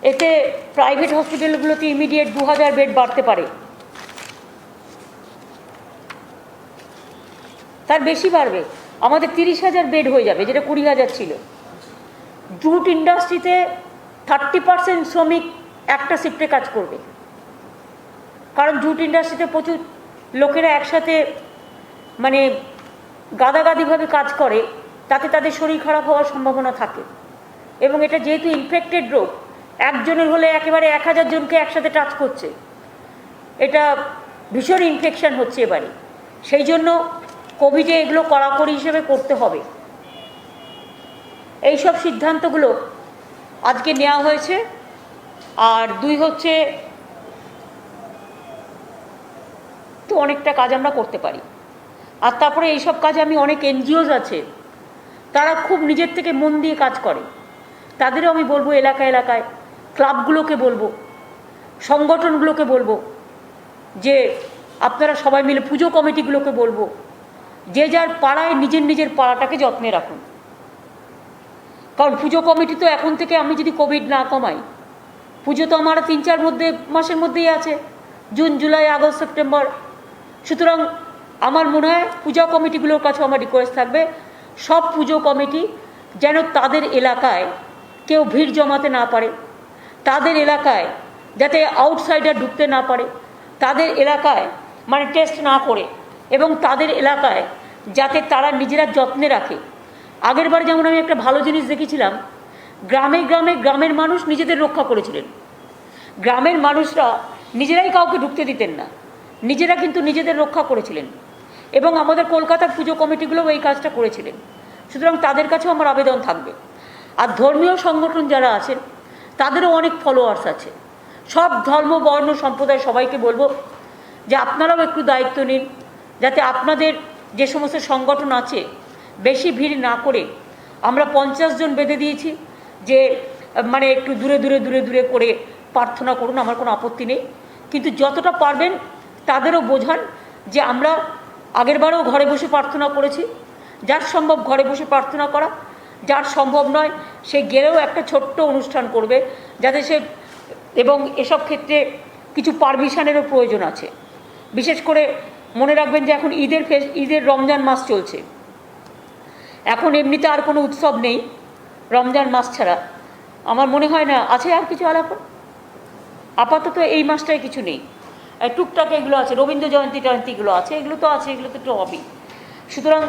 এতে প্রাইভেট হসপিটালগুলোতে ইমিডিয়েট দু হাজার বেড বাড়তে পারে। তার বেশি বাড়বে। আমাদের তিরিশ হাজার বেড হয়ে যাবে, যেটা কুড়ি হাজার ছিল। জুট ইন্ডাস্ট্রিতে থার্টি পার্সেন্ট শ্রমিক একটা শিফটে কাজ করবে, কারণ জুট ইন্ডাস্ট্রিতে প্রচুর লোকেরা একসাথে, মানে, গাদাগাদিভাবে কাজ করে, তাতে তাদের শরীর খারাপ হওয়ার সম্ভাবনা থাকে। এবং এটা যেহেতু ইনফেক্টেড রোগ, একজনের হলে একেবারে এক হাজার জনকে একসাথে টাচ করছে, এটা ভীষণ ইনফেকশন হচ্ছে এবারে। সেই জন্য কোভিডে এগুলো কড়াকড়ি হিসেবে করতে হবে। এইসব সিদ্ধান্তগুলো আজকে নেওয়া হয়েছে। আর দুই হচ্ছে, তো অনেকটা কাজ আমরা করতে পারি। আর তারপরে এইসব কাজে আমি অনেক এনজিওস আছে, তারা খুব নিজের থেকে মন দিয়ে কাজ করে, তাদেরও আমি বলবো এলাকা এলাকায়, ক্লাবগুলোকে বলবো, সংগঠনগুলোকে বলবো যে আপনারা সবাই মিলে, পুজো কমিটিগুলোকে বলবো, যে যার পাড়ায় নিজের নিজের পাড়াটাকে যত্নে রাখুন। কারণ পুজো কমিটি তো এখন থেকে আমি যদি কোভিড না কমাই, পুজো তো আমার তিন চার মধ্যে, মাসের মধ্যেই আছে, জুন, জুলাই, আগস্ট, সেপ্টেম্বর। সুতরাং আমার মনে হয় পূজা কমিটিগুলোর কাছে আমার রিকোয়েস্ট থাকবে, সব পুজো কমিটি যেন তাদের এলাকায় কেউ ভিড় জমাতে না পারে, তাদের এলাকায় যাতে আউটসাইডার ঢুকতে না পারে, তাদের এলাকায়, মানে, টেস্ট না করে, এবং তাদের এলাকায় যাতে তারা নিজেরা যত্নে রাখে। আগের বারে যেমন আমি একটা ভালো জিনিস দেখেছিলাম, গ্রামে গ্রামে গ্রামের মানুষ নিজেদের রক্ষা করেছিলেন। গ্রামের মানুষরা নিজেরাই কাউকে ঢুকতে দিতেন না, নিজেরা কিন্তু নিজেদের রক্ষা করেছিলেন। এবং আমাদের কলকাতার পুজো কমিটিগুলোও এই কাজটা করেছিলেন। সুতরাং তাদের কাছেও আমার আবেদন থাকবে। আর ধর্মীয় সংগঠন যারা আছেন, তাদেরও অনেক ফলোয়ার্স আছে। সব ধর্ম, বর্ণ, সম্প্রদায়, সবাইকে বলবো যে আপনারাও একটু দায়িত্ব নিন, যাতে আপনাদের যে সমস্ত সংগঠন আছে, বেশি ভিড় না করে, আমরা পঞ্চাশ জন বেঁধে দিয়েছি যে, আহ, মানে, একটু দূরে দূরে, দূরে দূরে করে প্রার্থনা করুন, আমার কোনো আপত্তি নেই। কিন্তু যতটা পারবেন তাদেরও বোঝান যে আমরা আগেরবারও ঘরে বসে প্রার্থনা করেছি, যার সম্ভব ঘরে বসে প্রার্থনা করা, যার সম্ভব নয় সে গেলেও একটা ছোট্ট অনুষ্ঠান করবে, যাতে সে, এবং এসব ক্ষেত্রে কিছু পারমিশনেরও প্রয়োজন আছে। বিশেষ করে মনে রাখবেন যে এখন ঈদের ফেস-, ঈদের রমজান মাস চলছে। এখন এমনিতে আর কোনো উৎসব নেই রমজান মাস ছাড়া। আমার মনে হয় না আছে আর কিছু আলাপ। আপাতত এই মাসটায় কিছু নেই। এই টুকটাক এগুলো আছে, রবীন্দ্র জয়ন্তী টয়ন্তীগুলো আছে, এগুলো তো আছে, এগুলো তো একটু হবি। সুতরাং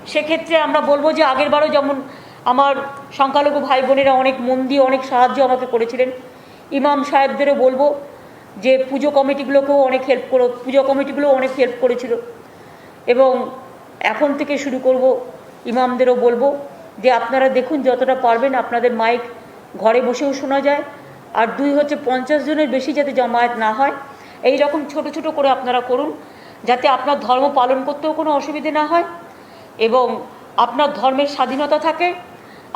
সেক্ষেত্রে আমরা বলবো যে আগের বারও যেমন আমার সংখ্যালঘু ভাই বোনেরা অনেক মন দিয়ে অনেক সাহায্য আমাকে করেছিলেন। ইমাম সাহেবদেরও বলবো যে পুজো কমিটিগুলোকেও অনেক হেল্প করে, পুজো কমিটিগুলোও অনেক হেল্প করেছিল। এবং এখন থেকে শুরু করব, ইমামদেরও বলবো যে আপনারা দেখুন যতটা পারবেন আপনাদের মাইক ঘরে বসেও শোনা যায়। আর দুই হচ্ছে পঞ্চাশ জনের বেশি যাতে জমায়েত না হয়, এই রকম ছোট ছোট করে আপনারা করুন, যাতে আপনার ধর্ম পালন করতেও কোনো অসুবিধে না হয় এবং আপনার ধর্মের স্বাধীনতা থাকে,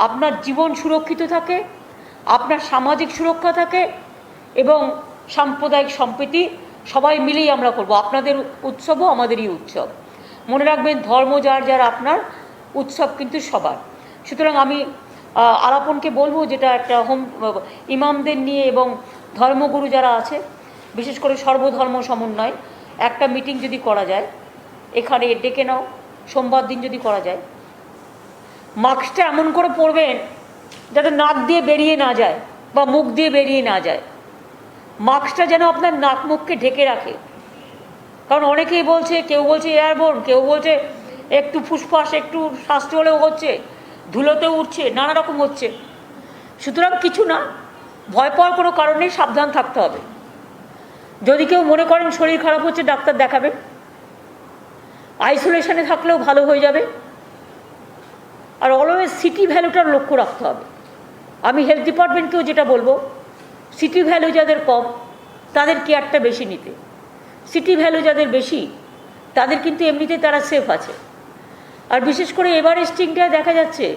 আপনার জীবন সুরক্ষিত থাকে, আপনার সামাজিক সুরক্ষা থাকে এবং সাম্প্রদায়িক সম্প্রীতি। সবাই মিলেই আমরা করব, আপনাদের উৎসবও আমাদেরই উৎসব। মনে রাখবেন, ধর্ম যার যার, আপনার উৎসব কিন্তু সবার। সুতরাং আমি আহ, আলাপনকে বলবো, যেটা একটা হোম ইমামদের নিয়ে এবং ধর্মগুরু যারা আছে, বিশেষ করে সর্বধর্ম সমন্বয় একটা মিটিং যদি করা যায়, এখানে ডেকে নাও, সোমবার দিন যদি করা যায়, মাস্কটা এমন করে পরবেন যাতে নাক দিয়ে বেরিয়ে না যায় বা মুখ দিয়ে বেরিয়ে না যায়। মাস্কটা যেন আপনার নাক মুখকে ঢেকে রাখে। কারণ অনেকেই বলছে, কেউ বলছে এয়ারবোর্ন, কেউ বলছে একটু ফুসফাস, একটু শ্বাস চলেও হচ্ছে, ধুলোতেও উঠছে, নানা রকম হচ্ছে। সুতরাং কিছু না, ভয় পাওয়ার কোনো কারণ নেই, সাবধান থাকতে হবে। যদি কেউ মনে করেন শরীর খারাপ হচ্ছে, ডাক্তার দেখাবেন, আইসোলেশনে থাকলেও ভালো হয়ে যাবে। আর অলওয়েজ সিটি ভ্যালুটার লক্ষ্য রাখতে হবে। আমি হেলথ ডিপার্টমেন্টকেও যেটা বলবো, সিটি ভ্যালু যাদের কম, তাদের কেয়ারটা বেশি নিতে। সিটি ভ্যালু যাদের বেশি, তাদের কিন্তু এমনিতেই তারা সেফ আছে। আর বিশেষ করে এভারেস্টিংটায় দেখা যাচ্ছে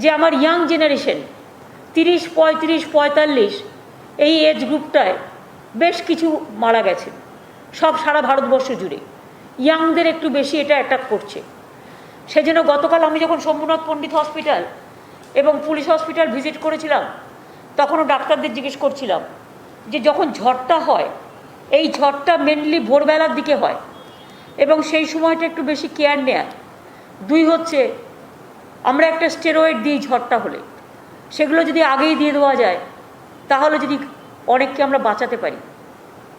যে আমার ইয়াং জেনারেশন, তিরিশ, পঁয়ত্রিশ, পঁয়তাল্লিশ, এই এজ গ্রুপটায় বেশ কিছু মারা গেছেন, সব সারা ভারতবর্ষ জুড়ে। ইয়াংদের একটু বেশি এটা অ্যাটাক করছে। সেজন্য গতকাল আমি যখন শম্ভুনাথ পণ্ডিত হসপিটাল এবং পুলিশ হসপিটাল ভিজিট করেছিলাম, তখনও ডাক্তারদের জিজ্ঞেস করছিলাম যে যখন ঝড়টা হয়, এই ঝড়টা মেনলি ভোরবেলার দিকে হয় এবং সেই সময়টা একটু বেশি কেয়ার নেয়। দুই হচ্ছে, আমরা একটা স্টেরয়েড দিই ঝড়টা হলে, সেগুলো যদি আগেই দিয়ে দেওয়া যায়, তাহলে যদি অনেককে আমরা বাঁচাতে পারি।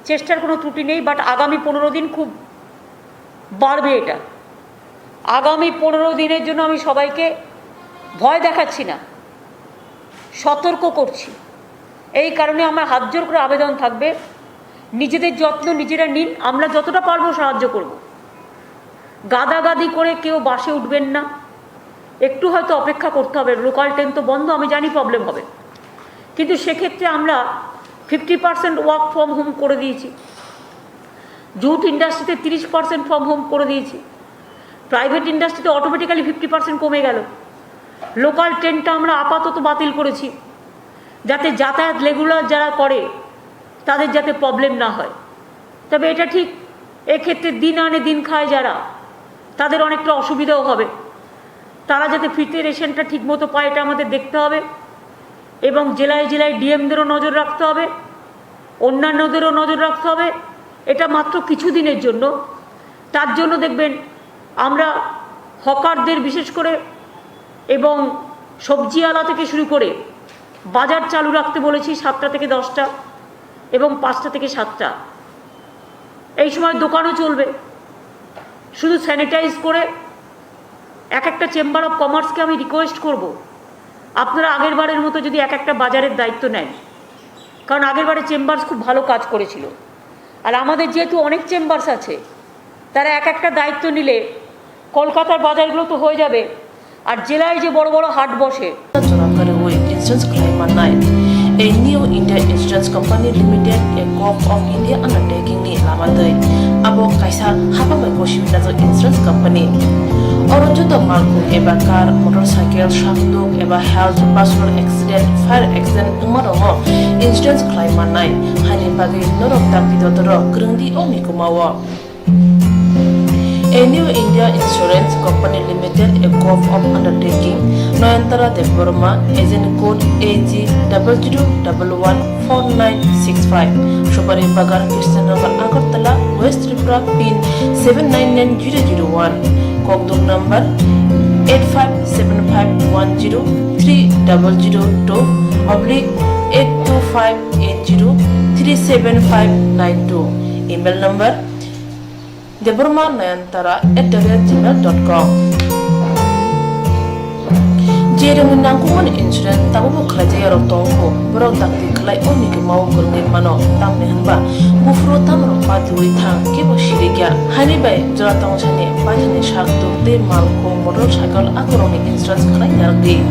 চেষ্টার কোনো ত্রুটি নেই, বাট আগামী পনেরো দিন খুব বাড়বে এটা। আগামী পনেরো দিনের জন্য আমি সবাইকে ভয় দেখাচ্ছি না, সতর্ক করছি। এই কারণে আমার হাত জোর করে আবেদন থাকবে, নিজেদের যত্ন নিজেরা নিন, আমরা যতটা পারবো সাহায্য করব। গাদাগাদি করে কেউ বাসে উঠবেন না, একটু হয়তো অপেক্ষা করতে হবে। লোকাল ট্রেন তো বন্ধ, আমি জানি প্রবলেম হবে, কিন্তু সেক্ষেত্রে আমরা fifty percent work from home করে দিয়েছি, জুট ইন্ডাস্ট্রিতে তিরিশ পার্সেন্ট ফ্রম হোম করে দিয়েছি, প্রাইভেট ইন্ডাস্ট্রিতে অটোমেটিক্যালি ফিফটি পার্সেন্ট কমে গেল। লোকাল ট্রেনটা আমরা আপাতত বাতিল করেছি, যাতে যাতায়াত রেগুলার যারা করে তাদের যাতে প্রবলেম না হয়। তবে এটা ঠিক, এক্ষেত্রে দিন আনে দিন খায় যারা, তাদের অনেকটা অসুবিধাও হবে। তারা যাতে ফ্রিতে রেশনটা ঠিকমতো পায়, এটা আমাদের দেখতে হবে। এবং জেলায় জেলায় ডিএমদেরও নজর রাখতে হবে, অন্যান্যদেরও নজর রাখতে হবে। এটা মাত্র কিছু দিনের জন্য। তার জন্য দেখবেন, আমরা হকারদের বিশেষ করে এবং সবজিওয়ালা থেকে শুরু করে বাজার চালু রাখতে বলেছি সাতটা থেকে দশটা এবং পাঁচটা থেকে সাতটা। এই সময় দোকানও চলবে, শুধু স্যানিটাইজ করে। এক একটা চেম্বার অফ কমার্সকে আমি রিকোয়েস্ট করব, আপনারা আগের বারের মতো যদি এক একটা বাজারের দায়িত্ব নেন, কারণ আগের বারে চেম্বার্স খুব ভালো কাজ করেছিল। আর আমাদের যেহেতু অনেক চেম্বার্স আছে, তারা এক একটা দায়িত্ব নিলে কলকাতার বাজারগুলো তো হয়ে যাবে, আর জেলায় যে বড় বড় হাট বসে, Jora kwrwi insurance khlai mannai. A New India Insurance Company Limited, a Gov of India undertaking ni lama twi. Abo kaisa hapangbai bosi winajak insurance company. Oro joto malkhung eba car, motorcycle, sakduk eba health, personal accident, fire accident wngma rokno insurance khlai mannai. Haini bagwi norok dakti dotoro kwrwngdi o mikumao. A New India Insurance Company Limited, a Gov of undertaking, Nayantara Debbarma, agent code A G double zero double one four nine six five, Subari Bagan, Krishnanagar, Agartala, West Tripura, pin seven nine nine zero zero one, Kokduk number eight five seven five one zero three double zero two oblique eight two five eight zero three seven five nine two, email number Debbarma Nayantara at the rate gmail dot com. Cherwngni nangkukmani insurance tabukbo khlaijakya rok tongo, borok dakti khlai o nigwimao kwrwngwi mano, tamni hwnba buphuru tamrok patiwi thang kebo sirikya. Haini bai jora tongthani baithani sak tuk tei mal khung motor cycle akorokni insurance khlai narwkdi.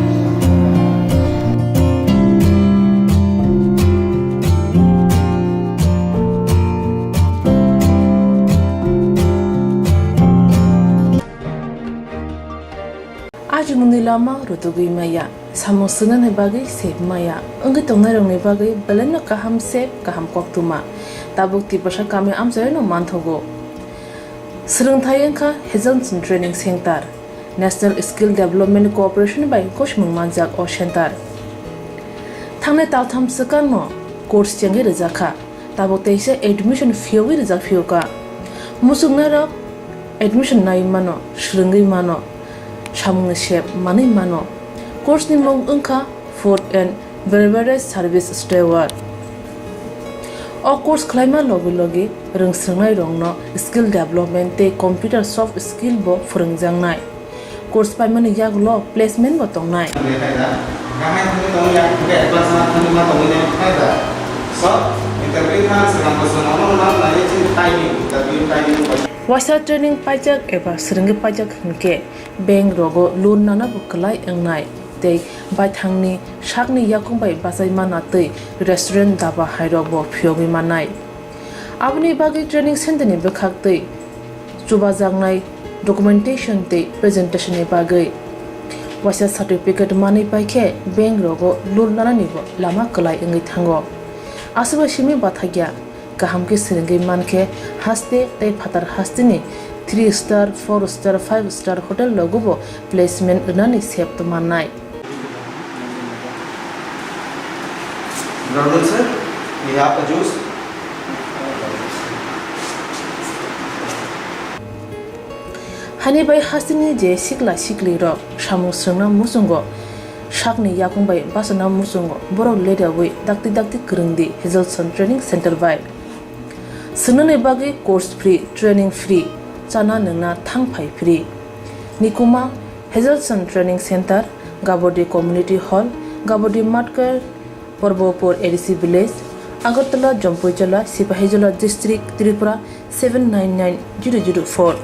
Ajimungni lama rutugwi maya, samung swngnani bagwi sep maya, wngwi tongnairokni bagwi belaino kaham sep, kaham koktwma. Tabuk Tiprasa kami amchaino manthogo. Swrwngthai wngkha Hazelson Training Center, National Skill Development Corporation bai gosimung manjak o center. Thangnai taltham swkangno course chengwi rwjakha. Tabuk teisa admission phiyogwi rijak phiyokha. Muchungnairok admission naiwi mano, swrwngwi mano, samungni sep manwi mano. Course ni mung wngkha Food and Beverage Service Steward. O course khlaima logi logi rwngswrwngnairokno skill development tei computer soft skill bo phwrwngjaknai. Course paimani yagulo placement bo tongnai. Waisa training paijak eba swrwngwi paijak hwnkhe bank rogo loan nana bo kwlai wngnai tei baithangni sakni yakung bai bachai mana tei restaurant daba hairok bo phiyogwi mannai. Aboni bagwi training center ni bwkhak tei chubajaknai documentation tei presentation ni bagwi waisa certificate manwi paikhe bank rogo loan nanani bo lama kwlai wngwi thango. Aswkbai simi bathakya kaham khe swrwngwi mankhe haste tei phatar hasteni three star, four star, five star hotel rogo bo placement rwnani sep mannai. Brother sir, we have a juice. Hani bai hasteni je sikla sikli rok samung swrwngna muchungo, sakni yakung bai bachana muchungo, borok leriawi dakti dakti kwrwngdi Hazelson Training Center bai. Swngnani bagwi course free, training free, chana nwngna thang phai free. Nikuma Hazelson Training Center, Gabodi Community Hall, Gabodi Matkar, Porbopur A D C Village, Agartala, Jampuijala, Sipahijola District, Tripura seven nine nine zero zero four.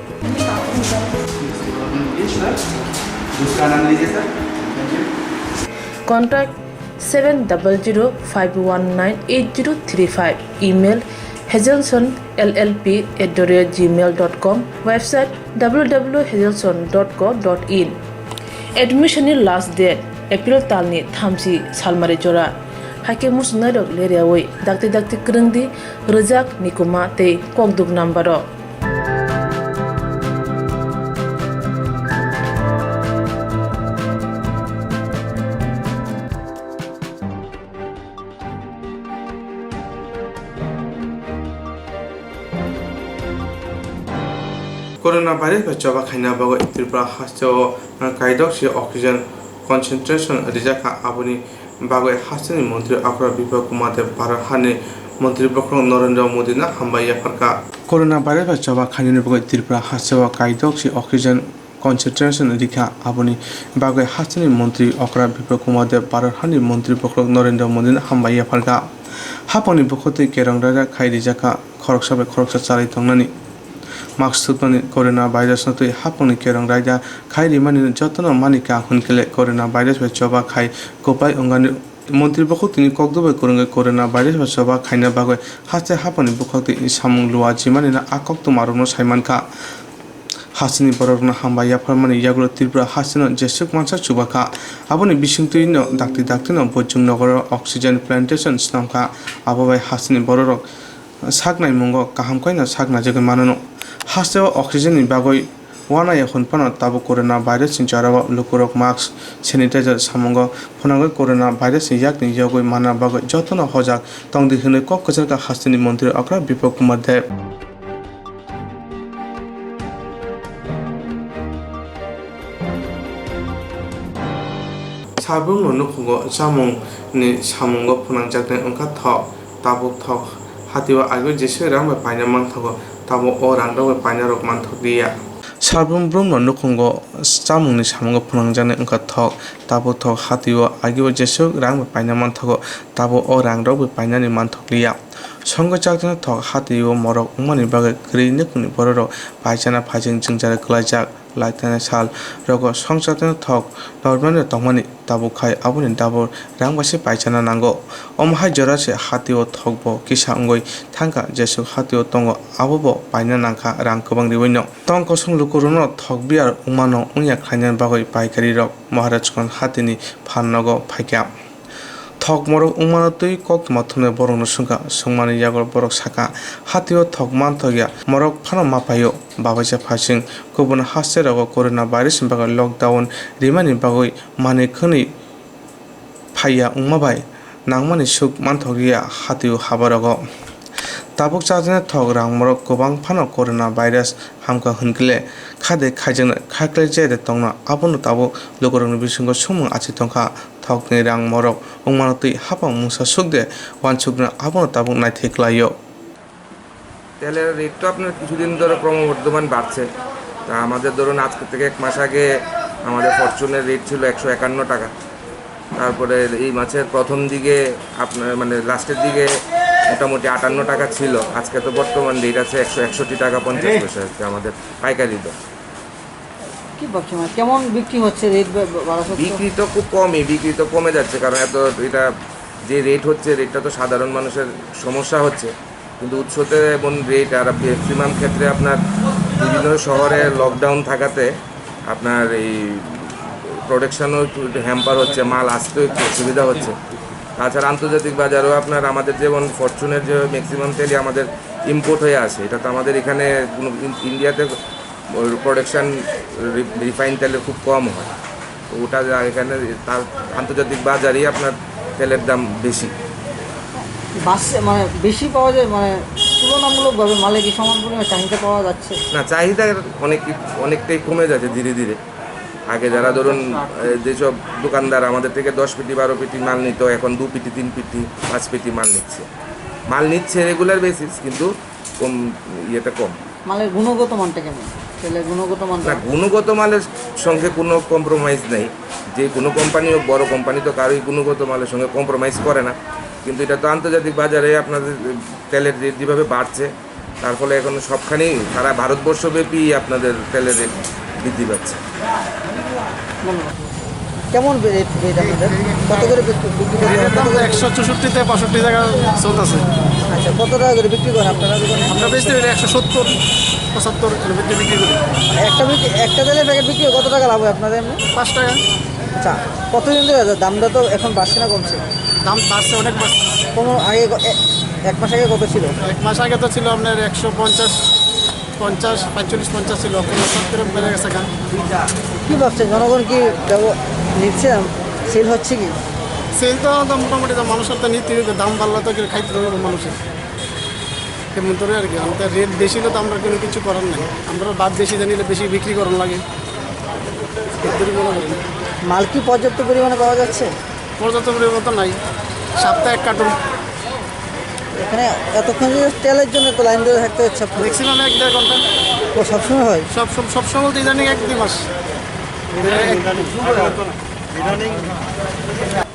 Contact seven double zero five one nine eight zero three five, email hazelson L L P at the rate gmail dot com, website W W W hazelson dot co dot in. Admission ni last date April talni thamchi salmari jora. Haikhe muchungnairok leriawi dakti dakti kwrwngdi rwjak nikuma tei kokduk number o. Corona virus bai choba khaina bagwi Tripura hasteo kaidok se oxygen concentration rijak kha, aboni bagwi hasteni montri okra Biplab Kumar Deb Bharat hani montri bokhorok Narendra Modi no hambai yapharkha. Corona virus bai choba khainani bagwi Tripura hasteo kaidok se oxygen concentration rikha, aboni bagwi hasteni montri okra Biplab Kumar Deb Bharat hani montri bokhorok Narendra Modi no hambai yapharkha. Hapangni bukhuk twi kerong raida khai rijakha, khoroksa bai khoroksa charwi tongnani. Mask thuknani, corona virus no twi hapangni kerong raida khai rimani jotono mani kha hwnkhe le corona virus bai choba khai kwplai wngani. Montri bokhok tini kokduk bai kwrwngwi corona virus bai choba khaina bagwi haste hapangni bukhuk twi samung lua chimani no a koktwma rokno saimankha. Hasteni borok rokno hambai yapharmani yagulo Tripura hasteno jeswk mansa chubakha. Aboni bisingtwi no dakti dakti no Boichung nogoro oxygen plantation swnamkha. Abo bai hasteni borok rok sak naimungo kaham khe no sak naijagwi mano. Hasteo oxygen ni bagwi uanai ya hwn phano tabuk corona virus ni jorao lukurok mask, sanitizer samungo phunugwi corona virus ni yakni yogwi manna bagwi jotono hojak tongdi hwnwi kok kwcharkha hasteni montri okra Biplab Kumar Deb. Sabungno nukhungo chamungni samungo phunangjaknai wngkha thok. Tabuk thok hatio agwi jesa rang bai paina manthogo, tabuk o rangrok bai paina rok manthok liya. Salbrum brumno nukhungo chamungni samungo phwnangjaknai wngkha thok. Tabuk thok hatio agio jeswk rang bai paina manthogo, tabuk o rangrok bai painani manthokliya. Songwi chakjaknai thok hatio morok wngmani bagwi kwrwi nukhungni bororok paichana phaising jwngjal kwlaijak. Laitana sal rogo songchaknai thok normal no tongmani. Tabuk khai aboni double rang bai se paichana nango. Omo hai jora se hatio thok bo kisa wngwi thangkha, jeswk hatio tongo abo bo paina nangkha rang kwbang riwino. Tong kosong lukurokno thok biyar wngmano wngya khlaina bagwi paikari rok Maharajganj hatini phan nogo phaikha. Thok morok wngmano twi koktwma thumnai borokno swngkha, swngmani yago borok sakha, hatio thok manthokya morok phano ma paio. Babaisa phaising kubun haste rogo corona virus ni bagwi lockdown rimani bagwi manwi khwnwi phaiya wngma bai nangmani swk manthokya hatio habarogo. Tabuk chajaknai thok rangmorok kwbang phano corona virus hamkha hwnkhe khade khaijaknai khaklai jai de tongna, abono tabuk lukurokni bisingo swngmung achai tongkha. Thokni rangmorok wngmano twi hapang mungsa swk de uansukna, abono tabuk naithai klaio. তেলের রেট তো আপনার কিছুদিন ধরে ক্রমবর্ধমান বাড়ছে। তা আমাদের ধরুন আজকে থেকে এক মাস আগে আমাদের ফরচুনের রেট ছিল একশো একান্ন টাকা, তারপরে এই মাসের প্রথম দিকে আপনার মানে লাস্টের দিকে মোটামুটি আটান্ন টাকা ছিল, আজকে তো বর্তমান রেট আছে একশো একষট্টি টাকা পঞ্চাশ পয়সা হচ্ছে আমাদের পাইকারি দর। কি ভাবছেন, মানে, কেমন বিক্রি হচ্ছে রেট বা-, বা-, বাড়া সত্ত্বেও? বিক্রি তো খুব কমই, বিক্রি তো কমে যাচ্ছে, কারণ এত এটা যে রেট হচ্ছে, রেটটা তো সাধারণ মানুষের সমস্যা হচ্ছে, কিন্তু উৎসতে এমন রেট। আর ম্যাক্সিমাম ক্ষেত্রে আপনার বিভিন্ন শহরে লকডাউন থাকাতে আপনার এই প্রোডাকশনও একটু হ্যাম্পার হচ্ছে, মাল আসতেও একটু অসুবিধা হচ্ছে। তাছাড়া আন্তর্জাতিক বাজারেও আপনার আমাদের যেমন ফরচুনের যে ম্যাক্সিমাম তেলই আমাদের ইম্পোর্ট হয়ে আসে, এটা তো আমাদের এখানে কোনো ইন-, ইন্ডিয়াতে ওর প্রোডাকশন রি-, রিফাইন তেলের খুব কম হয়। তো ওটা যা এখানে তার আন্তর্জাতিক বাজারেই আপনার তেলের দাম বেশি। বাসে মানে বেশি পাওয়া যায়, মানে তুলনামূলকভাবে মালে কি সমান পরিমাণ চাহিদা পাওয়া যাচ্ছে? না, চাহিদা অনেক, অনেকটাই কমে যাচ্ছে ধীরে ধীরে। আগে যারা ধরুন, এ, যেসব দোকানদার আমাদের থেকে দশ পেটি, বারো পেটি মাল নিত, এখন দু পেটি, তিন পেটি, পাঁচ পেটি মাল নিচ্ছে। মাল নিচ্ছে রেগুলার বেসিস, কিন্তু কম, ইয়েটা কম। মালের গুণগত মানটা কেমন? তেলের গুণগত মানটা? না, গুণগত মালের সঙ্গে কোনো কম্প্রোমাইজ নেই। যে কোনো কোম্পানি হোক, বড় কোম্পানি তো কারোই গুণগত মালের সঙ্গে কম্প্রোমাইজ করে না। কিন্তু এটা তো আন্তর্জাতিক বাজারে আপনাদের তেলের রেট যেভাবে বাড়ছে, তার ফলে এখন সবখানেই সারা ভারতবর্ষব্যাপী আপনাদের তেলের রেট বৃদ্ধি পাচ্ছে। ধন্যবাদ। কেমন বে-, রেট, রেট আপনাদের? কত করে বিক্রি, বিক্রি করতে হয়? রেটের দাম তো একশো চৌষট্টি থেকে বাষট্টি টাকা চলতেছে। আচ্ছা, কত টাকা করে বিক্রি করেন আপনারা দোকানে? আমরা বেচতে গেলে একশো সত্তর, পঁচাত্তর এর মধ্যে বিক্রি করি। একটা বিক্রি, একটা তেলের প্যাকেট বিক্রি করে কত টাকা লাভ হয় আপনাদের এমনি? পাঁচ টাকা। আচ্ছা, কতদিন ধরে আছে? দামটা তো এখন বাড়ছে না কমছে? দাম বাড়ছে, অনেক বাড়ছে। কোনো আগে ক-, এ-, এক মাস আগে কত ছিল? এক মাস আগে তো ছিল আপনার একশো পঞ্চাশ, পঞ্চাশ, পঁয়তাল্লিশ, পঞ্চাশ ছিল, এখন সত্তর বেড়ে গেছে গা। কি ভাবছেন, জনগণ কি ব্যব-, নিচ্ছে, সেল হচ্ছে কি? সেল তো, তো মোটামুটি তো মানুষের তো নিতে হবে, দাম বাড়লে তো কেউ খাইতে হবে মানুষের। এমন ধরে আর কি, আমাদের রেট বেশি হলে তো আমরা কোনো কিছু করার নাই, আমরা বাদ বেশি জানিলে বেশি বিক্রি করার লাগে। এর জন্য মনে করি। মাল কি পর্যাপ্ত পরিমাণে পাওয়া যাচ্ছে? পর্যাপ্ত পরিমাণ তো নাই, সপ্তাহে এক কার্টুন। এখানে এতক্ষণ যে তেলের জন্য তো লাইন ধরে থাকতে হচ্ছে আপনাদের? ম্যাক্সিমাম এক দেড় ঘন্টা। ও, সবসময় হয়? সব, সব, সবসময় বলতে ইদানিং এক দুই মাস।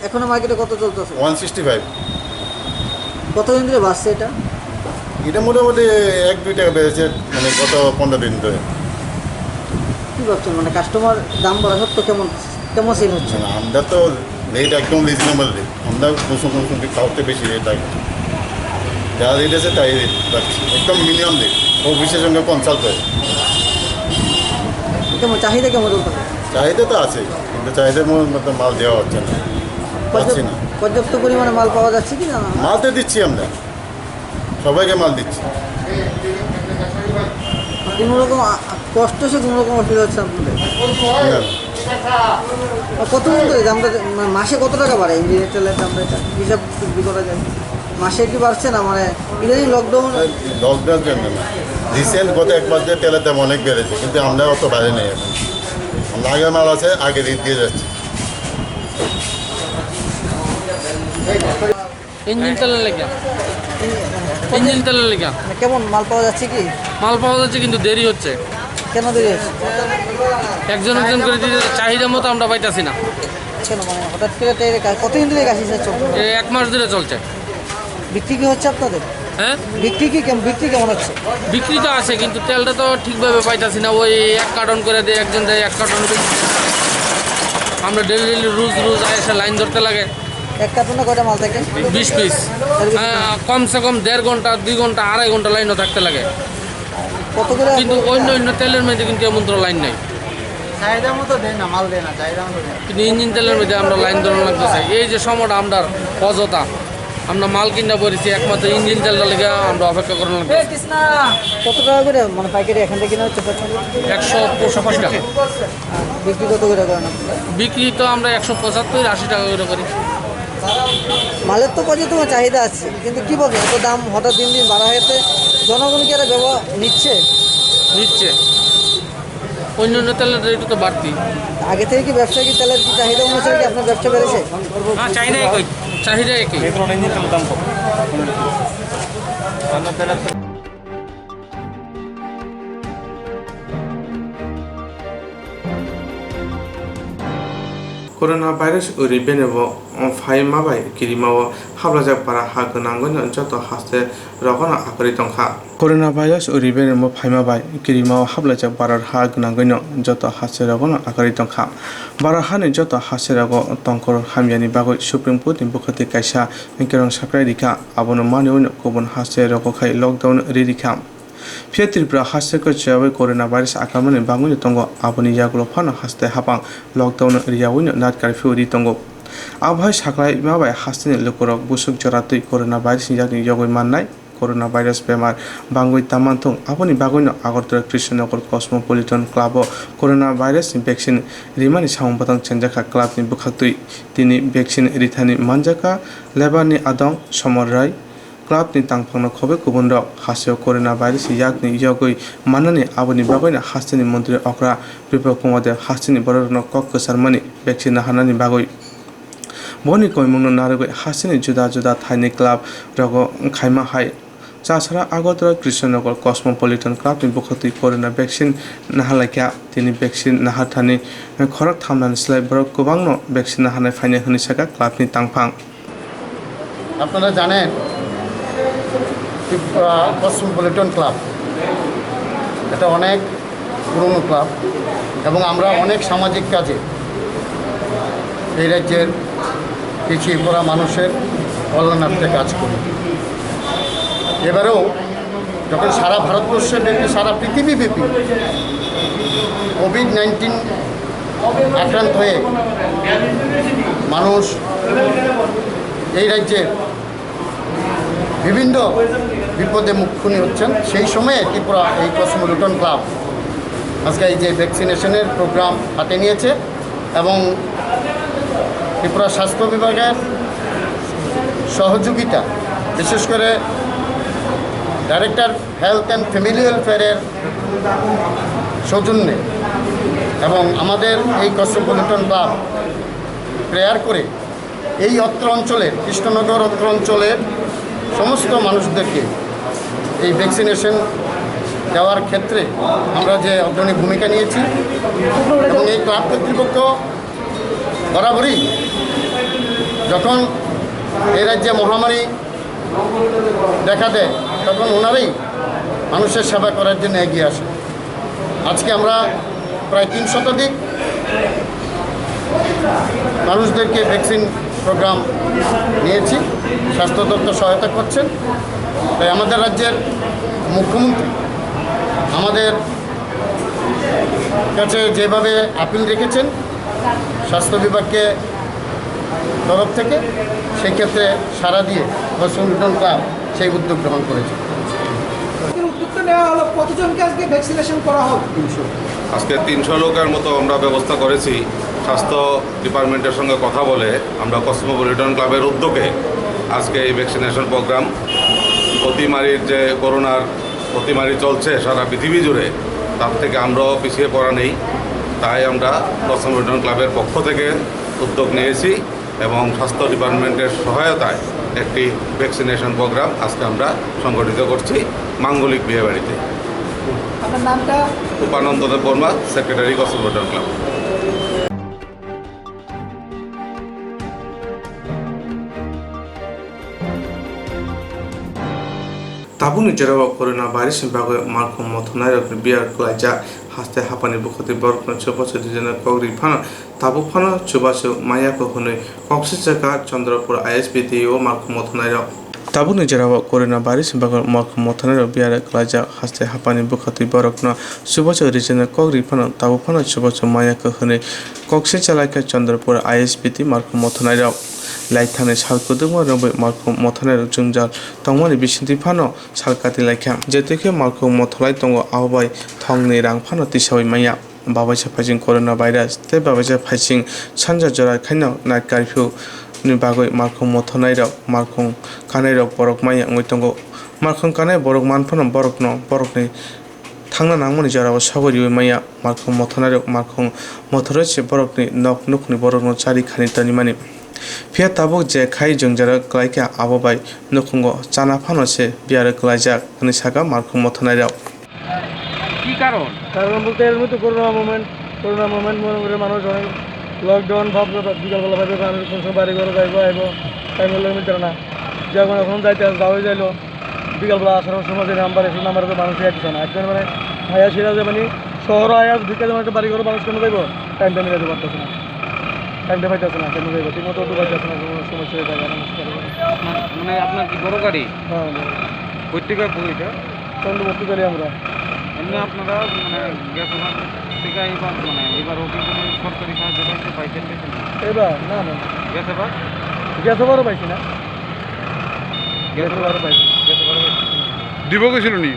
এখনো মার্কেটে কত চলতেছে? One sixty five. কতদিন ধরে বাড়ছে এটা? এটা মোটামুটি এক দুই টাকা বেড়েছে, মানে, গত পনেরো দিন ধরে। কি ভাবছেন, মানে, কাস্টমার দাম বাড়া সত্ত্বেও কেমন, কেমন সেল হচ্ছে? না, আমরা তো রেট একদম রিজনেবল রেট, আমরা কুসুম কুসুম খাওয়াতে বেশি রেট রাখি। যা রেট আছে তাই রেট রাখছি, একদম মিনিমাম রেট। অফিসের সঙ্গে কনসাল্ট হয়। কেমন চাহিদা, কেমন চলতেছে? চাহিদা তো আছে, কিন্তু চাহিদার মতো মাল দেওয়া হচ্ছে না, পাচ্ছি না। পর্যাপ্ত পরিমাণে মাল পাওয়া যাচ্ছে কি না? মাল তো দিচ্ছি আমরা, সবাইকে মাল দিচ্ছি। কোনো রকম আ-, কষ্ট সে কোনো রকম ফিল হচ্ছে আপনাদের? না। আর কত দিন ধরে দামটা, মানে, মাসে কত টাকা বাড়ে ইঞ্জিনের তেলের দামটা, এটা হিসাব কি করা যায়? মাসে কি বাড়ছে না, মানে, ইদানিং লকডাউন? লকডাউন কেন না? রিসেন্ট গত এক মাস ধরে তেলের দাম অনেক বেড়েছে, কিন্তু আমরা অত বাইরে নেই এখন। আমরা আগের মাল আছে, আগে রেট দিয়ে যাচ্ছি। ইঞ্জিন তেলের লেগে। ইঞ্জিন তেলের লেগে। মানে, কেমন মাল পাওয়া যাচ্ছে কি? মাল পাওয়া যাচ্ছে, কিন্তু দেরি হচ্ছে। কেন দেরি হচ্ছে? একজন একজন করে দিতে চাহিদা মতো আমরা পাইতাছি না। কেন, মানে, হঠাৎ করে তো এর কা-, কতদিন ধরে এই কাশি স্যার চলছে? এ এক মাস ধরে চলছে। বিক্রি কি হচ্ছে আপনাদের? হ্যাঁ? বিক্রি কি কেম-, বিক্রি কেমন হচ্ছে? বিক্রি তো আছে, কিন্তু তেলটা তো ঠিকভাবে পাইতাছি না। ওই এক কার্টন করে দেয়, একজন দেয় এক কার্টন। আমরা ডেলি ডেলি রোজ রোজ এসে লাইন ধরতে লাগে। এক কার্টনে কয়টা মাল থাকে? বিশ পিস। এর বেশি? হ্যাঁ, কমসে কম দেড় ঘন্টা, দুই ঘন্টা, আড়াই ঘন্টা লাইনও থাকতে লাগে। কত করে? কিন্তু অন্য অন্য তেলের মধ্যে কিন্তু এমন তো লাইন নাই। চাহিদা মতো দেয় না, মাল দেয় না, চাহিদা মতো দেয় না। কিন্তু ইঞ্জিন তেলের মধ্যে আমরা লাইন ধরে লাগতেছে। এই যে সময়টা আমরা অযথা, আমরা মাল কিনা পড়েছি একমাত্র ইঞ্জিন তেলটা লেগে আমরা অপেক্ষা করার লাগতেছে। কত টাকা করে, মানে, পাইকারি এখান থেকে কিনা হচ্ছে প্রথমে? একশো পঁয়ষট্টি টাকা। আর বিক্রি কত করে করেন আপনারা? বিক্রি তো আমরা একশো পঁচাত্তর, আশি টাকা করে করি। মালের তো পর্যাপ্ত চাহিদা আছে, কিন্তু কি বলবো, এত দাম হঠাৎ দিন দিন বাড়া হয়েছে, জনগণ কি এটা ব্যবহার নিচ্ছে? নিচ্ছে। অন্য অন্য তেলের রেট তো বাড়তি। আগে থেকে কি ব্যবসায়ী কি তেলের কি চাহিদা অনুসারে কি আপনার ব্যবসা বেড়েছে? না, চাহিদা একই। চাহিদা একই। পেট্রোল, ইঞ্জিন তেলের দাম কম। অন্য তেলের Corona virus uri bene bo phaima bai kirima o hablajak para ha gwnangwi no joto haste rogo no akwrwi tongkha. Corona virus uri bene bo phaima bai kirima o hablajak para ha gwnangwi no joto haste rogo no akwrwi tongkha. Bara hani joto haste rogo tongkhor hamyani bagwi Supreme Court ni bwkhati kaisa kerong sakrai rikha, abono manwi no kubun haste rogo khai lockdown ri rikha. Phiya Tripura haste kwchwyaui coronavirus akromani bagwino tongo, aboni yagulo phano haste hapang lockdown rwyaui no night curfew ri tongo. Abohai saklaima bai hasteni lukurok busuk jora twi coronavirus ni yakni yogwi mannai. Coronavirus bemar bangwi tangmanthung, aboni bagwino Agartala Krishnanagar Cosmopolitan Club o coronavirus ni vaccine rimani samung bwtang chenjakha club ni bwkhaktwi. Tini vaccine rithani manjakha Lebanon ni adong Somor Rai. Club ni tangphangno khobwi kubunrok hasteo coronavirus yakni yogwi mannani, aboni bagwino hasteni montri okra Biplab Kumar Deb hasteni bororokno kok kwcharmani vaccine naharnani bagwi. Boni koimungno narwgwi hasteni juda juda thaini club rogo wngkhaima hai Chasara Agartala Krishnanagar Cosmopolitan Club ni bwkhaktwi corona vaccine naharlaikha. Tini vaccine naharthani khorok thamnani slai borok kwbangno vaccine naharnai phainai hwnwi sakha club ni tangphang. আপনারা জানেন, Tripura Cosmopolitan club এটা অনেক পুরনো ক্লাব এবং আমরা অনেক সামাজিক কাজে এই রাজ্যের পিছিয়ে পড়া মানুষের কল্যাণার্থে কাজ করি। এবারেও যখন সারা ভারতবর্ষে ব্যাপী, সারা পৃথিবীব্যাপী কোভিড নাইন্টিন আক্রান্ত হয়ে মানুষ এই রাজ্যের বিভিন্ন বিপদে মুখোমুখি হচ্ছেন, সেই সময়ে ত্রিপুরা এই কসমোপলিটন ক্লাব আজকে এই যে ভ্যাকসিনেশনের প্রোগ্রাম হাতে নিয়েছে এবং ত্রিপুরা স্বাস্থ্য বিভাগের সহযোগিতা, বিশেষ করে ডাইরেক্টর হেলথ অ্যান্ড ফ্যামিলি ওয়েলফেয়ারের সৌজন্যে এবং আমাদের এই কসমোপলিটন ক্লাব প্রেয়ার করে এই অত্র অঞ্চলের, কৃষ্ণনগর অত্র অঞ্চলের সমস্ত মানুষদেরকে এই ভ্যাকসিনেশন দেওয়ার ক্ষেত্রে আমরা যে অগ্রণী ভূমিকা নিয়েছি এবং এই ক্লাব কর্তৃপক্ষ বরাবরই যখন এই রাজ্যে মহামারী দেখা দেয়, তখন ওনারাই মানুষের সেবা করার জন্য এগিয়ে আসে। আজকে আমরা প্রায় তিন শতাধিক মানুষদেরকে ভ্যাকসিন প্রোগ্রাম নিয়েছি, স্বাস্থ্য দপ্তর সহায়তা করছেন। তাই আমাদের রাজ্যের মুখ্যমন্ত্রী আমাদের কাছে যেভাবে আপিল রেখেছেন স্বাস্থ্য বিভাগকে তরফ থেকে, সেক্ষেত্রে সাড়া দিয়ে কসমোপলিটন ক্লাব সেই উদ্যোগ গ্রহণ করেছে। আজকের উদ্যোগটা নেওয়া হলো, কতজনকে আজকে ভ্যাকসিনেশন করা হবে? তিনশো। আজকে তিনশো লোকের মতো আমরা ব্যবস্থা করেছি। স্বাস্থ্য ডিপার্টমেন্টের সঙ্গে কথা বলে আমরা কসমোপলিটন ক্লাবের উদ্যোগে আজকে এই ভ্যাকসিনেশন প্রোগ্রাম, অতিমারির যে করোনার অতিমারি চলছে সারা পৃথিবী জুড়ে, তার থেকে আমরাও পিছিয়ে পড়া নেই। তাই আমরা কসমোপলিটন ক্লাবের পক্ষ থেকে উদ্যোগ নিয়েছি এবং স্বাস্থ্য ডিপার্টমেন্টের সহায়তায় একটি ভ্যাকসিনেশন প্রোগ্রাম আজকে আমরা সংগঠিত করছি মাঙ্গলিক বিয়েবাড়িতে। আপনার নামটা? Upananda Deb Barma, secretary cosmopolitan club. Tabukni jorao corona virus ni bagwi malkhung mothornairokni biyar kwlaijak haste haphani bukhukni borokno chubachu rijana kok ri phano tabuk phano chubachu maya kok hwnwi kok sijak kha Chandrapur I S B T o malkhung mothornairok. Tabukni jorao corona virus ni bagwi malkhung mothornairok biyar kwlaijak haste haphani bukhukni borokno chubachu rijana kok ri phano tabuk phano chubachu maya kok hwnwi kok sijak lai kha Chandrapur I S B T malkhung mothornairok. Laithani sal kwdwkma romwi malkhung mothornairok jwngjal tongmani bisingtwi phano sal kati lai kha. Jetuikhe malkhung motholai tongo, abo bai thongni rang phano tisaui manya. Babaisa phaising corona virus tei babaisa phaising sanja jora khaino night curfew ni bagwi malkhung mothornairok, malkhung kanairok borok manya wngwi tongo. Malkhung kanai borok man phano borokno, borokni thangna nangmani jorao sogwi riui manya. Malkhung mothornairok malkhung mothorwi se borokni nok nukhungni borokno chari khani tonimani. Phiya tabuk je khai jwngjal kwlaikha, abo bai nukhungo chana phano se biyaro kwlaijak, hwnwi sakha malkhung mothornairok. কি কারণ? কারণ বলতে এর মধ্যে corona movement, corona movement মনে করে মানুষ অনেক লকডাউন ভাব, বিকালবেলা ভাবে মানুষ কোন সময় বাড়ি ঘরে যাইবো আইবো, টাইম হলে মিলতে না। যেমন এখন যাইতে যাওয়াই যাইলো, বিকালবেলা আসার সময় যে নাম্বার, এখন নাম্বারে তো মানুষ এক দিছে না। একজন মানে আয়া সিরা যে মানে শহর আয়া ঢুকে যেমন একটা বাড়ি ঘরে মানুষ কেন যাইবো, টাইমটা মিলাতে পারতেছে না, টাইমটা পাইতেছে না, কেন যাইবো, ঠিক মতো ঢুকাইতেছে না, কোনো সমস্যা হয়ে যায়, অনেক মুশকিল হয়ে যায়। আপনার, মানে আপনার কি বড় গাড়ি? হ্যাঁ, বড়। কই থেকে বই এটা? চন্দ্রবর্তী চলি আমরা। এমনি আপনারা মানে গেছে থেকে এবার মানে এবার ওকে কোনো সরকারি সাহায্য পাইছে, পাইছেন, পাইছেন না? এবার? না, না, না। গেছে বার? গেছে বারও পাইছি না। গেছে বারও পাইছি। গেছে বারও পাইছি। দিব গেছিল নি?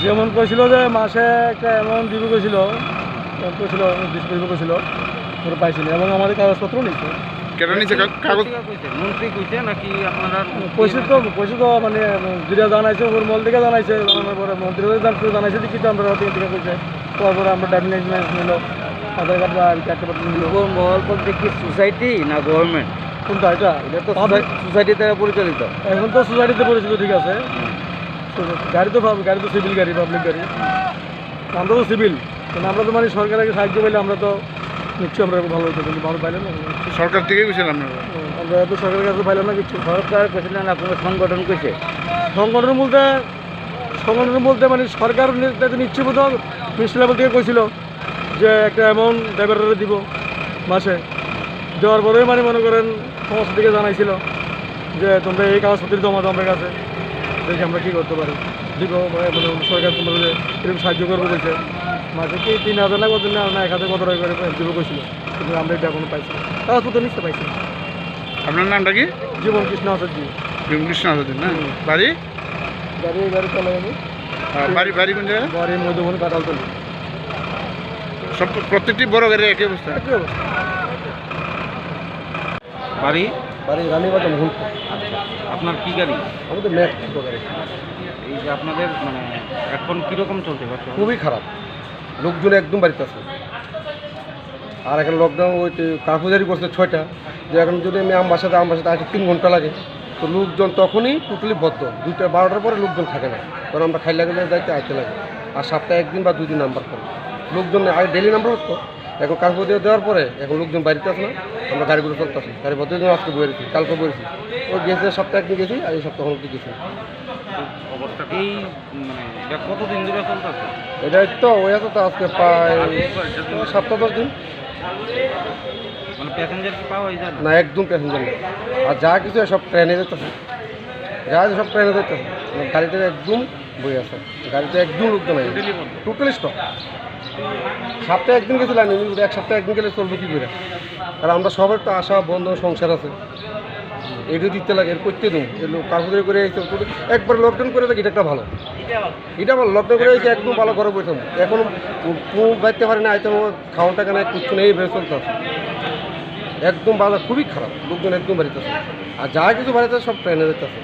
যেমন কইছিল যে মাসে একটা অ্যামাউন্ট দিব কইছিল, কইছিল, বিশ দিব কইছিল, ওরা পাইছিল এবং আমাদের কাগজপত্র নিচ্ছে। কেটা নিছে কা-, কাগজ? কইছে, মন্ত্রী কইছে নাকি আপনারা কইছে তো, কইছে তো মানে যেটা জানাইছে উপর মহল থেকে জানাইছে, জানানোর পরে মন্ত্রী হয়ে জান-, জানাইছে যে কি তো আমরা ওদিকে থেকে কইছে। তারপরে আমরা ড্রাইভিং লাইসেন্স নিল, আধার কার্ড বা আই ডি কার্ড নিল। উপর মহল বলতে কি সোসাইটি না গভর্নমেন্ট? কোনটা এটা? এটা তো পাবলিক। সোসাই-, সোসাইটি দ্বারা পরিচালিত। এখন তো সোসাইটিতে পরিচালিত, ঠিক আছে। হুম। তো গাড়ি তো পাব-, গাড়ি তো সিভিল গাড়ি, পাবলিক গাড়ি। আমরা তো সিভিল, মানে আমরা তো মানে সরকারের সাহায্য পাইলে আমরা তো নিশ্চয়ই আমরা ভালো হইতো, কিন্তু ভালো পাইলাম না। সরকার থেকে গেছেন আপনারা? হুম, আমরা তো সরকারের কাছে পাইলাম না কিছু। সরকার গেছিলেন না, কোনো সংগঠন কইছে? সংগঠন বলতে, সংগঠন বলতে মানে সরকার নি-, নিশ্চয় বোধ মিনিস্টার লেভেল থেকে কইছিল যে একটা অ্যামাউন্ট ড্রাইভাররা দিব মাসে। দেওয়ার পরে মানে মনে করেন সমস্ত দিকে জানাইছিল যে তোমরা এই কাগজপত্র জমা দাও আমার কাছে, দেখি আমরা কী করতে পারি। দিব, মানে, মানে, সরকার তোমরা যে এরকম সাহায্য করবো বলছে, মাসে কি তিন হাজার না কত না, না এক হাজার কত টাকা করে দিব কইছিল, কিন্তু আমরা এটা এখনো পাইছি না। কাগজপত্র নিশ্চয় পাইছি না। আপনার নামটা কি? জীবন কৃষ্ণ আচার্য। জীবন কৃষ্ণ আচার্য, না? হুম। বাড়ি? গাড়ি, গাড়ি চালাই আমি। আহ, বাড়ি, বাড়ি কোন জায়গায়? বাড়ি মধুবন কাঁঠালতলি। সব, প্রত্যেকটি বড় গাড়ির একই অবস্থা? একই অবস্থা। বাড়ি? বাড়ি রানীবাজার মোহনপুর। আচ্ছা, আপনার কি গাড়ি? আমাদের ম্যাক ছোট গাড়ি। এই যে আপনাদের, মানে, এখন কিরকম চলছে ব্যবসা? খুবই খারাপ, লোকজন একদম বাড়িতে আছে। আর এখন লকডাউন ওই তো কার্ফু জারি করছে ছয়টা, যে এখন যদি আমি আমবাসাতে, আমবাসাতে আসতে তিন ঘন্টা লাগে, তো লোকজন তখনই টোটালি বন্ধ, দুইটা বারোটার পরে লোকজন থাকে না, কারণ আমরা খাইলা গেলে যাইতে আইতে লাগে। আর সপ্তাহে একদিন বা দুই দিন নাম্বার করে লোকজন নেই, আগে ডেলি নাম্বার হতো, এখন কার্ফু দিয়ে দেওয়ার পরে এখন লোকজন বাড়িতে আছে না, আমরা গাড়িগুলো চলতেছে, গাড়ি প্রতিদিন আজকে বয়ে রয়েছি, কালকে বয়ে রয়েছি, ওই গেছে সপ্তাহে একদিন গেছি, আর এই সপ্তাহ অনেক গেছি। অবস্থা এই মানে, এটা কতদিন ধরে চলতেছে? এটা তো ওই আছে তো আজকে প্রায় সপ্তাহ দশ দিন। মানে, প্যাসেঞ্জার কি পাওয়া যায় না? না, একদম প্যাসেঞ্জার নেই। আর যা কিছু সব ট্রেনে যাইতেছে, যা আছে সব ট্রেনে যাইতেছে। মানে, গাড়িতে একদম বই আছে, গাড়িতে একদম লোকজন নাই, টোটালি বন্ধ। Totally stop. সপ্তাহে একদিন গেছে লাইনে, কিন্তু এক সপ্তাহে একদিন গেলে চলবে কি করে? আর আমরা সবার তো আশা, বন্ধন, সংসার আছে, এটা দিতে লাগে, এর করতে দিন। এর লোক কার্ফু করে আইছে, তো একবার লকডাউন করে দেখ, এটা একটা ভালো। এটা ভালো, লকডাউন করে আইছে, একদম ভালো ঘরে বসে। এখন ঘুম যাইতে পারে না, আইতে খাওয়ান টাকা নাই, কিচ্ছু নেই, এভাবে চলতে আছে। একদম বাজার খুবই খারাপ, লোকজন একদম বাড়িতে আছে। আর যা কিছু বাড়িতে আছে, সব ট্রেনে যাইতেছে,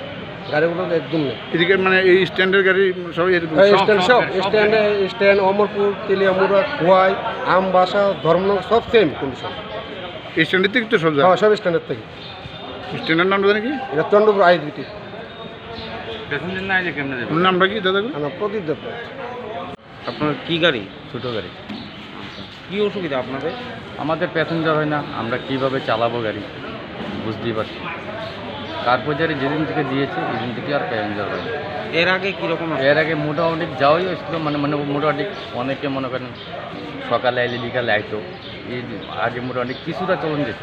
গাড়িগুলো একদম নেই। এদিকে মানে এই স্ট্যান্ডের গাড়ি সব এরকম? হ্যাঁ, সব, স্ট্যান্ড, সব, সব, সব স্ট্যান্ডে, স্ট্যান্ড, অমরপুর, তেলিয়ামুড়া, খোয়াই, আমবাসা, ধর্মনগর, সব সেম কন্ডিশন। এই স্ট্যান্ডের থেকে তো সব যায়? হ্যাঁ, সব স্ট্যান্ডের থেকে। স্ট্যান্ডের নাম জানি কি? এটা চন্দ্রপুর আইএসবিটি। প্যাসেঞ্জার না এলে কেমনে যাবে? নামটা কি দাদা? আমার প্রদীপ দেবনাথ। আপনার কি গাড়ি? ছোট গাড়ি। আচ্ছা। কি অসুবিধা আপনাদের? আমাদের প্যাসেঞ্জার হয় না, আমরা কিভাবে চালাবো গাড়ি বুঝতেই পারছি না। কার পয়সারে যেদিন থেকে দিয়েছে, সেদিন থেকে আর প্যাসেঞ্জার হয় না। এর আগে কীরকম আসতো? এর আগে মোটামুটি যাওয়াই হয়েছিল, মানে, মানে, মোটামুটি অনেকে মনে করেন সকালে আইলে বিকালে আইতো। এই আগে মোটামুটি কিছুটা চলন যেত,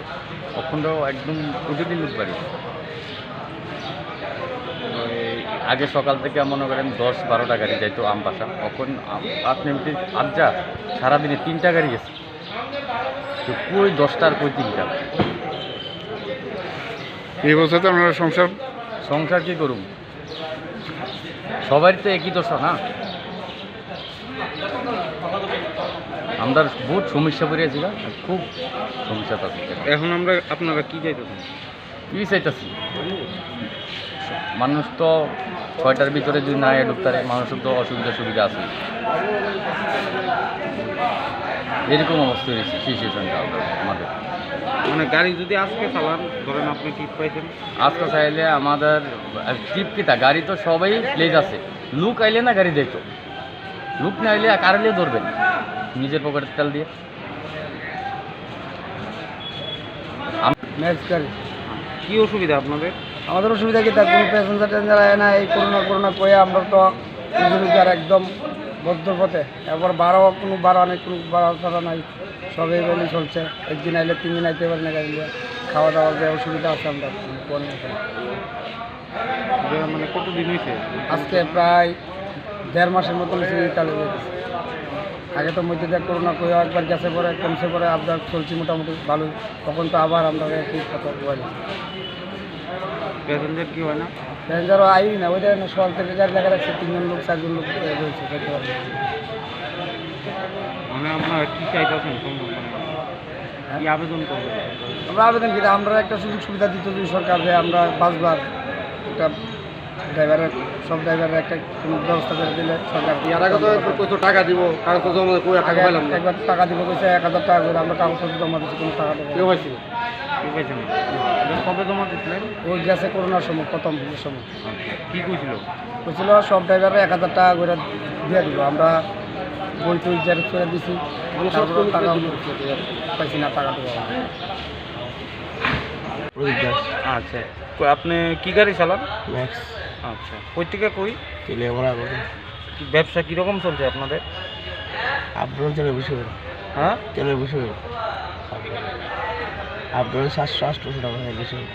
এখন তো একদম প্রতিদিন বাড়ি। ওই আগে সকাল থেকে মনে করেন দশ বারোটা গাড়ি যাইতো আমবাসা, এখন আম-, আপনি যদি আবজা সারাদিনে তিনটা গাড়ি গেছে, তো কই দশটা আর কই তিনটা? এই অবস্থাতে আপনারা সংসার? সংসার কি করুম? সবারই তো একই দশা না? আমরা বহুত সমস্যা পড়ে আছি গা, খুব সমস্যা আছে। এখন আমরা, আপনারা কি চাইতেছেন? কি চাইতেছি? মানুষ তো ছয়টার ভিতরে যদি না ঢুকতে পারে, মানুষের তো অসুবিধা সুবিধা আছে। এরকম অবস্থা হয়েছে সিচুয়েশনটা আমাদের। মানে, গাড়ি যদি আজকে চালান, ধরেন, আপনি কি পাইছেন? আজকে চাইলে আমাদের ট্রিপ কিতা, গাড়ি তো সবাই প্লেজ আছে, লোক আইলে না গাড়ি দেয় তো, লোক না আইলে কারেন্টে ধরবেন নিজের পকেটের তেল দিয়ে। ম্যাক্স গাড়ি। কি অসুবিধা আপনাদের? আমাদের অসুবিধা কি, তার কোনো প্যাসেঞ্জার ট্যাসেঞ্জার আয় না, এই করোনা করোনা কয়ে আমরা তো নিজের উপর একদম বদ্ধ পথে। এবার ভাড়াও কোনো ভাড়া নেই, কোনো ভাড়া ছাড়া নাই, সব এইভাবেই চলছে। একদিন আইলে তিন দিন আইতে পারে না গাড়ি নিয়ে। খাওয়া দাওয়ার যে অসুবিধা আছে আমরা কোনো কোনো রকম। এটা মানে কতদিন হয়েছে? আজকে প্রায় দেড় মাসের মতন হয়েছে এই চালু হয়ে গেছে। আগে তো মধ্যে দিয়ে করোনা কয়ে একবার গেছে, পরে কমছে, পরে আবার চলছে মোটামুটি ভালো। তখন তো আবার আমরা একই কথা বলে। প্যাসেঞ্জার কি হয় না? প্যাসেঞ্জারও আই না, ওই দেখেন সকাল থেকে গাড়ি লাগা রাখছে, তিনজন লোক, চারজন লোক রয়েছে, যাইতে পারে না। মানে আপনারা কি চাইতেছেন কোন কোম্পানি? হ্যাঁ? কি আবেদন করবেন? আমরা আবেদন কি, আমরা একটা সুযোগ সুবিধা দিত যদি সরকার, যে আমরা বাসবার একটা ড্রাইভারের, সব ড্রাইভারের একটা কোনো ব্যবস্থা করে দিলে সরকার। এর আগে তো কত টাকা দিব, কাগজ জমা করে টাকা আগে পাইলাম না। একবার টাকা দিব কইছে এক হাজার টাকা করে, আমরা কাগজপত্র জমা দিচ্ছি, কোনো টাকা দেবো না। কেউ পাইছে না? কেউ পাইছে না? এটা কবে জমা দিছিলেন? ওই গেছে করোনার সময়, প্রথম সময়। আচ্ছা, কি কইছিল? কইছিল সব ড্রাইভাররা এক হাজার টাকা করে দিয়ে দিব, আমরা বই টই জেরক্স করে দিছি, মানে সব তারপরে কমিটি টাকা দিল। পাইছি না, টাকা দেবো। প্রদীপ দাস। আচ্ছা, তো আপনি কি গাড়ি চালান? ম্যাক্স। আচ্ছা, কই থেকে কই? তেলিয়াপাড়া রোডে। কি ব্যবসা কিরকম চলছে আপনাদের? আপ ডাউন চলে বসে বেড়া। হ্যাঁ? চলে বসে বেড়া। আপ ডাউন সাতশো আটশো টাকা হয় বসে বেড়া।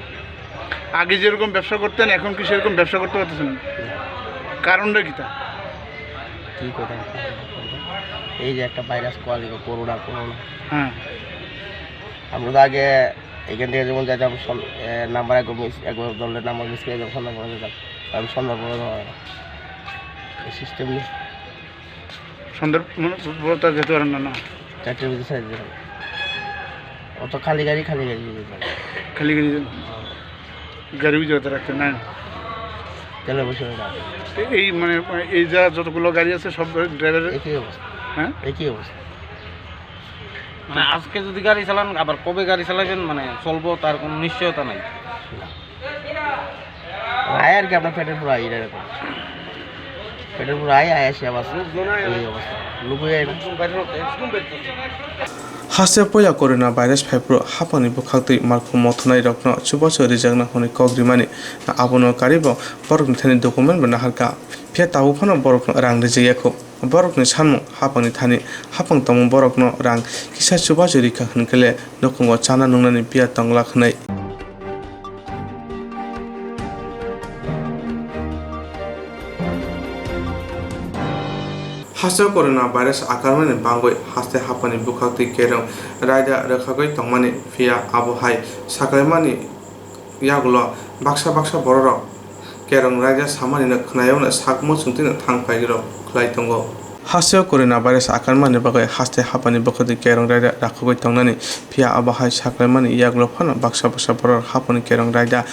আগে যেরকম ব্যবসা করতেন, এখন কি সেরকম ব্যবসা করতে পারতেছেন না? না। কারণটা কি তা? কি কথা? এই যে একটা ভাইরাস কোয়ালি করোনা, করোনা। হ্যাঁ। আমরা তো আগে এখান থেকে যেমন যাইতাম সন-, এ, নাম্বার একবার মিস, একবার ধরলে নাম্বার মিস করে যেতাম, সন্ধ্যার পরে যেতাম। আমি সন্ধ্যার পরে ধরা হয় না। এই সিস্টেম নেই। সন্ধ্যার পরে তো আর যেতে পারেন না, না? চারটের ভিতরে ছেড়ে দিতে হবে। অত খালি গাড়ি, খালি গাড়ি দিয়ে যেতে হবে। খালি গাড়ি দিয়ে? গাড়িও যেতে রাখতে না? তেলে বসে হবে না। এ-, এই মানে এই যা যতগুলো গাড়ি আছে সব ড্রাইভারের? একই অবস্থা। হ্যাঁ? একই অবস্থা। মানে আজকে যদি গাড়ি চালান, আবার কবে গাড়ি চালাবেন, মানে চলবো, তার কোনো নিশ্চয়তা নাই। না। আয় আর কি, আপনার পেটের পুরো আয়, এটা এরকম। পেটের পুরো আয়, আয় আসে আবার এই অবস্থা। লুকু যায় না। Haste poila corona virus phaiphuru hapangni bwkhaktwi malkhung mothornairokno chubachu rijakna hwnwi kok rimani, abono karibo borokni thani document bo naharkha, phiya tabuk phano borokno rang rijak yakho. Borokni sanmung hapangni thani hapang tongmung borokno rang kisa chubachu rikha hwnkhe le nukhungo chana nungnani piya tongla hwnwi. Hasteo corona virus akarmani bangwi haste hapani bwkhaktwi kerong raida rwkhagwi tongmani, phiya abo hai saklaimani yagulo baksa baksa bororok kerong raida samanino khwnayawno sak muchungtwino thang phairok khlai tongo. Hasteo corona virus akarmani bagwi haste hapani bwkhaktwi kerong raida rakhogwi tongnani, phiya abo hai saklaimani yagulo phano baksa baksa bororok hapani kerong raida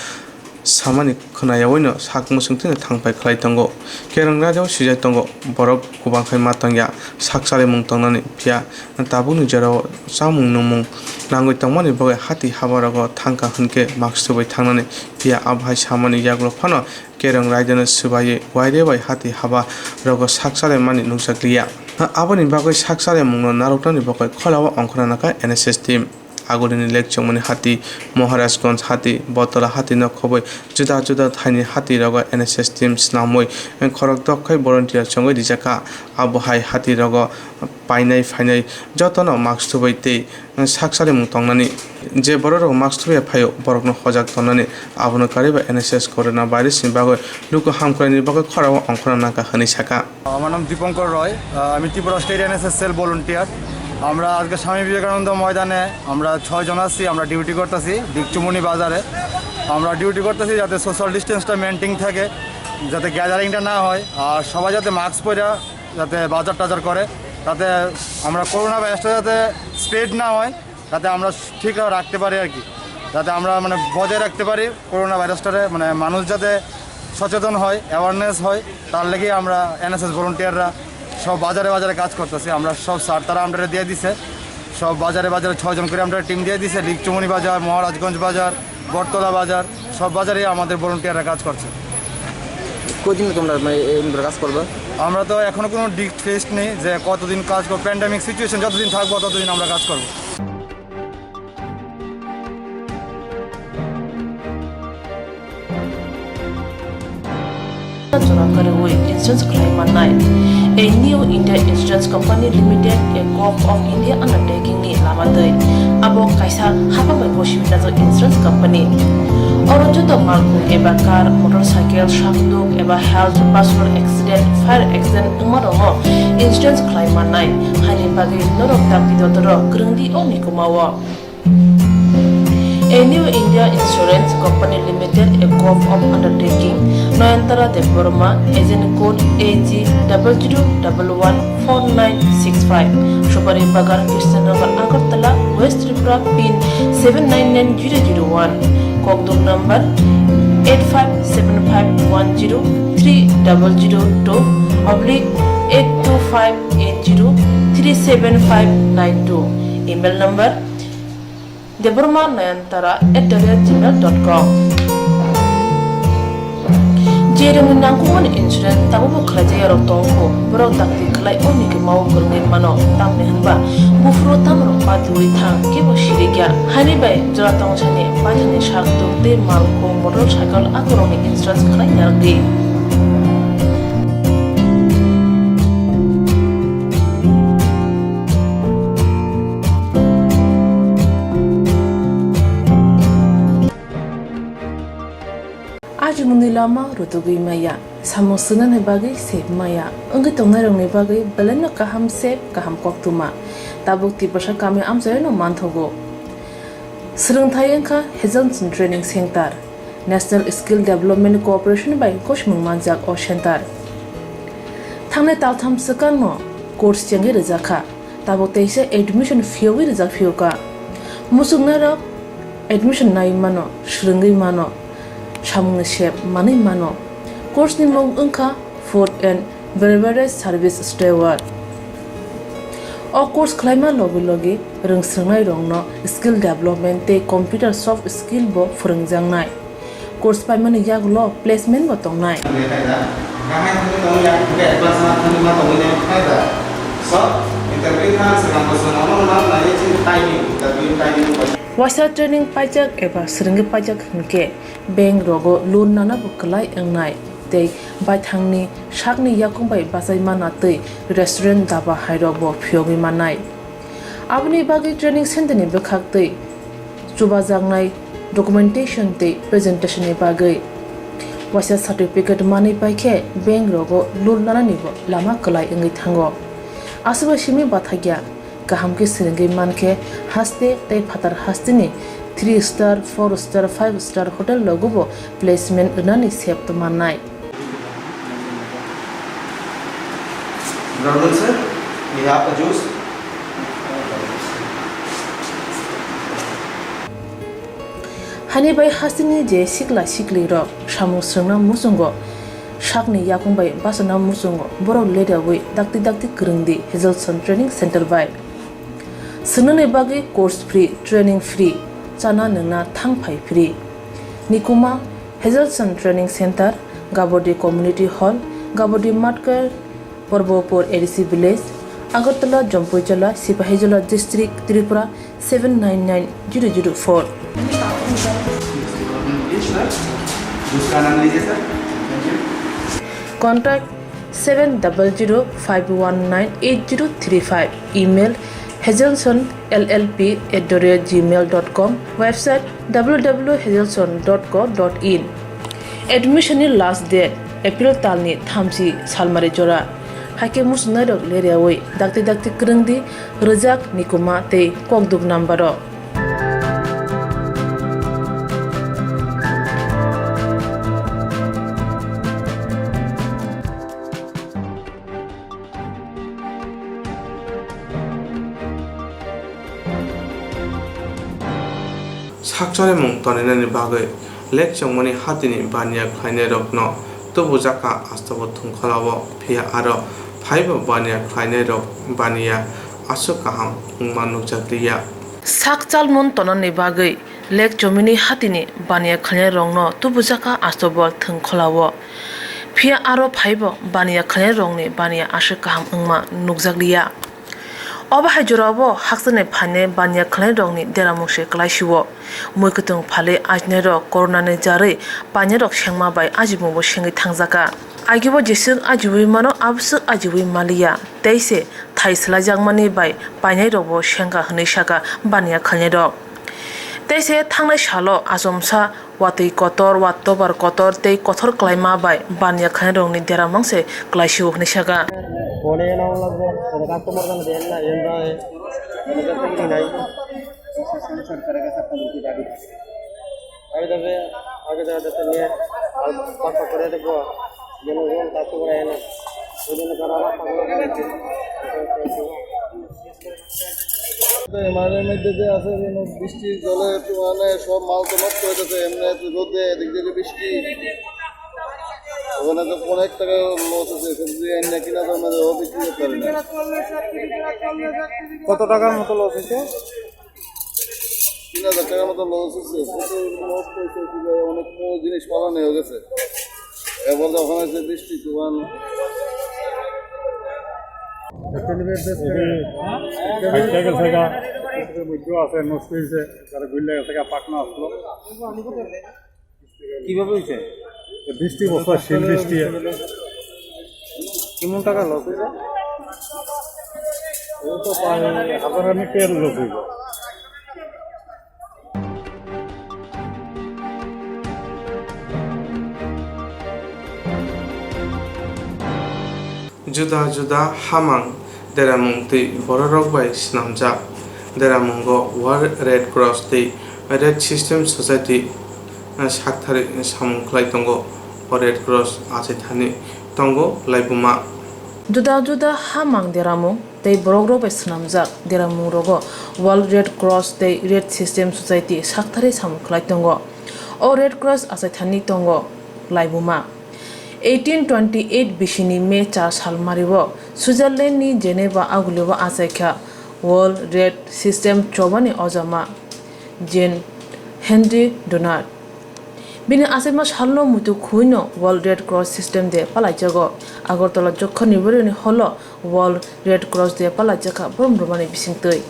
samani khwnayawino sak muchungtwino thang phai khlai tongo. Kerong raida o swijak tongo, borok kubang khai ma tongya, sak chalaimung tongnani, phiya tabukni jorao chamung nungmung nangwi tongmani bagwi hati habarogo thangkha hwnkhe mask tubui thangnani, phiya abo hai samani yagulo phano kerong raidano swbaiwi waire bai hati haba rogo sak chalaimani nukjakliya. Aboni bagwi sak charimungno narwknani bagwi khorao ongkhorna nangkha N S S team. Agulini Lekchongmani hati, Maharajganj hati, Botola hati no khobwi juda juda thaini hati rogo N S S team snamwi khorokdok khai volunteer chongwi rijakha. Abo hai hati rogo painai phainai jotono mask thubwi tei sak charimung tongnani. Je bororok mask thubwi phaio, borokno hojak tonnani. Abono karwi ba N S S corona virus ni bagwi luku hamkraini bagwi khorao ongkhorna nangkha hwnwi sakha. আমার নাম দীপঙ্কর রয়। আহ, আমি Tripura state NSS cell volunteer. আমরা আজকে স্বামী বিবেকানন্দ ময়দানে আমরা ছয়জন আছি, আমরা ডিউটি করতেছি ডিকচুমনি বাজারে। আমরা ডিউটি করতেছি যাতে সোশ্যাল ডিস্টেন্সটা মেনটেন থাকে, যাতে গ্যাদারিংটা না হয়, আর সবাই যাতে মাস্ক পরে যাতে বাজার টাজার করে, তাতে আমরা করোনা ভাইরাসটা যাতে স্প্রেড না হয়, যাতে আমরা ঠিক রাখতে পারি আর কি, যাতে আমরা মানে বজায় রাখতে পারি করোনা ভাইরাসটারে, মানে মানুষ যাতে সচেতন হয়, অ্যাওয়ারনেস হয়, তার লেগেই আমরা এনএসএস ভলান্টিয়াররা সব বাজারে বাজারে কাজ করতেছি। আমরা সব স্যার তারা আমরা দিয়ে দিছে, সব বাজারে বাজারে ছয়জন করে আমরা টিম দিয়ে দিছে। লিকচুমনি বাজার, মহারাজগঞ্জ বাজার, বটতলা বাজার, সব বাজারেই আমাদের ভলান্টিয়াররা কাজ করছে। কদিন তোমরা মানে এই কাজ করবে? আমরা তো এখনো কোনো ডেট ফিক্সড নেই যে কতদিন কাজ করবো, প্যান্ডেমিক সিচুয়েশন যতদিন থাকবো ততদিন আমরা কাজ করবো। Jora kwrwi insurance khlai mannai. A New India Insurance Company Limited, a Govt of India undertaking ni lama twi. Abo kaisa hapang bai bosi bijak insurance company. Oro joto malkhung eba car, motorcycle, sakduk eba health, personal accident, fire accident wngma rokno insurance khlai mannai. Haini bagwi norok dakti dotoro kwrwngdi o mikumao. A New India Insurance Company Limited, a Govt of undertaking, Nayantara Debbarma, agent code A G double zero double one four nine six five, Subari Bagan, Krishnanagar, Agartala, West Tripura, pin seven nine nine zero zero one, kokduk number eight five seven five one zero three double zero two oblique eight two five eight zero three seven five nine two, email number debbarma nayantara at the rate gmail dot com. Je rwngni nangkukmani insurance tabukbo khlaijak yarok tongkho, borok dakti khlai o mikimao kwrwngwi mano, tamni hwnba buphuru tamrok patiui thang, kebo sirikya. Haini bai jora tongsani paithani sak tuk tei malkhung, motorcycle akorokni insurance khlai narwkdi. Ajimungni lama rutugwi maya, samung swngnani bagwi se maya, wngwi tongnairokni bagwi belaino kaham se kaham koktwma. Tabuk Tiprasa kami amchaino manthogo. Swrwngthai wngkha Hazelson Training Center. National Skill Development Corporation bai kochmung manjak o center. Thangnai taltham swkangno course chengwi rwjakha, tabuk teisa admission phiyogwi rwjak phiyokha. Muchungnairok admission naiwi mano, swrwngwi mano, samungni sep manwi mano. Course ni mung wngkha Food and Beverage Service Steward. O course khlaima logi logi rwngswrwngnairokno skill development tei computer soft skill bo phwrwngjaknai. Course paimani yagulo placement bo tongnai. Waisa training paijak eba swrwngwi paijak hwnkhe bank rogo loan nana bo kwlai wngnai tei baithangni sakni yakung bai bachai mana tei restaurant daba hairok bo phiyogwi mannai. Aboni bagwi training center ni bwkhak tei chubajaknai documentation tei presentation ni bagwi waisa certificate manwi paikhe bank rogo loan nanani bo lama kwlai wngwi thango. Aswk bai simi bathakya. Kaham khe swrwngwi mankhe haste tei phatar hasteni three star, four star, five star hotel rogobo placement rwnani sep mannai. Normal sir, we have a juice. Hani bai hasteni je sikla siklirok samung swrwngna muchungo, sakni yakung bai bachana muchungo, borok ledaui dakti dakti kwrwngdi Hazelson Training Center bai. Swngnani bagwi course free, training free, chana nwngna thang phai free. Nikuma, Hazelson Training Center, Gabodi Community Hall, Gabodi Matkar, Porbopur A D C Village, Agartala, Jampuijala, Sipahijola district, Tripura seven nine nine zero zero four. Contact seven double zero five one nine eight zero three five. Email hazelson L L P at the rate gmail dot com. Website W W hazelson dot co dot in. Admission ni last date April talni thamchi salmari jora. Haikhe muchungnairok leriyawi dakti dakti kwrwngdi rwjak, nikuma tei kokduk number o. Sakcharimung toninani bagwi lek chongmani hatini baniya khlainairokno tubujak kha astobo thwngkholao, phiya aro phaibo baniya khlainairok baniya aswk kaham wngma nukjakliya. Sak chalmun tonani bagwi lek chomini hatini baniya khlainairokno tubujak kha astobo thwngkholao, phiya aro phaibo baniya khlainairokni baniya aswk kaham wngma nukjakliya. Obo hai jorao hakchani phainai baniya khlainairokni deramung se kwlaisio. Mui kwthwng phalwi ajinairok coronani jarwi painairok sengma bai ajimungbo sengwi thangjakha. Agibo jeswk ajiwi mano, aboswk ajiwi maliya. Tei se thai swlaijakmani bai painairokbo sengkha hwnwi sakha baniya khlainairok. Tei se thangnai salo achomsa watwi kotor, wattobar kotor tei kothor kwlaima bai baniya khlainairokni deramung se kwlaisio hwnwi sakha. Phone e nang lagbo, kada customer jang den na, yen bai. Kada customer nai. Sare ka sab koi ki dadi. Abe dabe, abe dabe dabe niye, al pak pak kore dekho. Jeno gon customer aye na. Oi jeno gara pak pak kore dekho. তো এমআরএর মধ্যে যে আছে, যেন বৃষ্টির জলে একটু মানে সব মাল তো নষ্ট হয়ে যাচ্ছে, এমনি একটু রোদে, এদিক দিয়ে বৃষ্টি, ওখানে তো অনেক টাকা লস আছে, সবজি এনে কিনা তো আমাদের অফিস দিয়ে পারি না। কত টাকার মতো লস হয়েছে? তিন হাজার টাকার মতো লস হচ্ছে, প্রচুর নষ্ট হয়েছে, কি বলে, অনেক জিনিস ফালানো হয়ে গেছে। এবার যখন হয়েছে বৃষ্টি, তুফান। ফাইটটা গেছে গা, মধ্যে আছে, নষ্ট হয়েছে, তারা গুল্লা গেছে গা, পাকনা আসলো। কিভাবে হয়েছে? বৃষ্টি বছর, শিল বৃষ্টি। কেমন টাকা লস হয়েছে? ও তো প্রায় হাজার খানিক টাকা লস হয়েছে। Juda juda hamang deramung twi bororok bai swnamjak deramungo World Red Cross tei Red System Society sakthari samung khlai tongo. O Red Cross achaithani tongo laibuma. Juda juda hamang deramung tei borokrok bai swnamjak deramung rogo World Red Cross tei Red System Society sakthari samung khlai tongo. O Red Cross achaithani tongo laibuma. Eighteen twenty eight bisini May char salmario Switzerland ni Geneva agulio achaikha World Red System chobani ojama Jean Henry Dunant. Bini achaima salno muitu khuino World Red Cross System de palaijago. Agartala Jokkha ni boroni holo World Red Cross de palaijakha borom romani bisingtwi.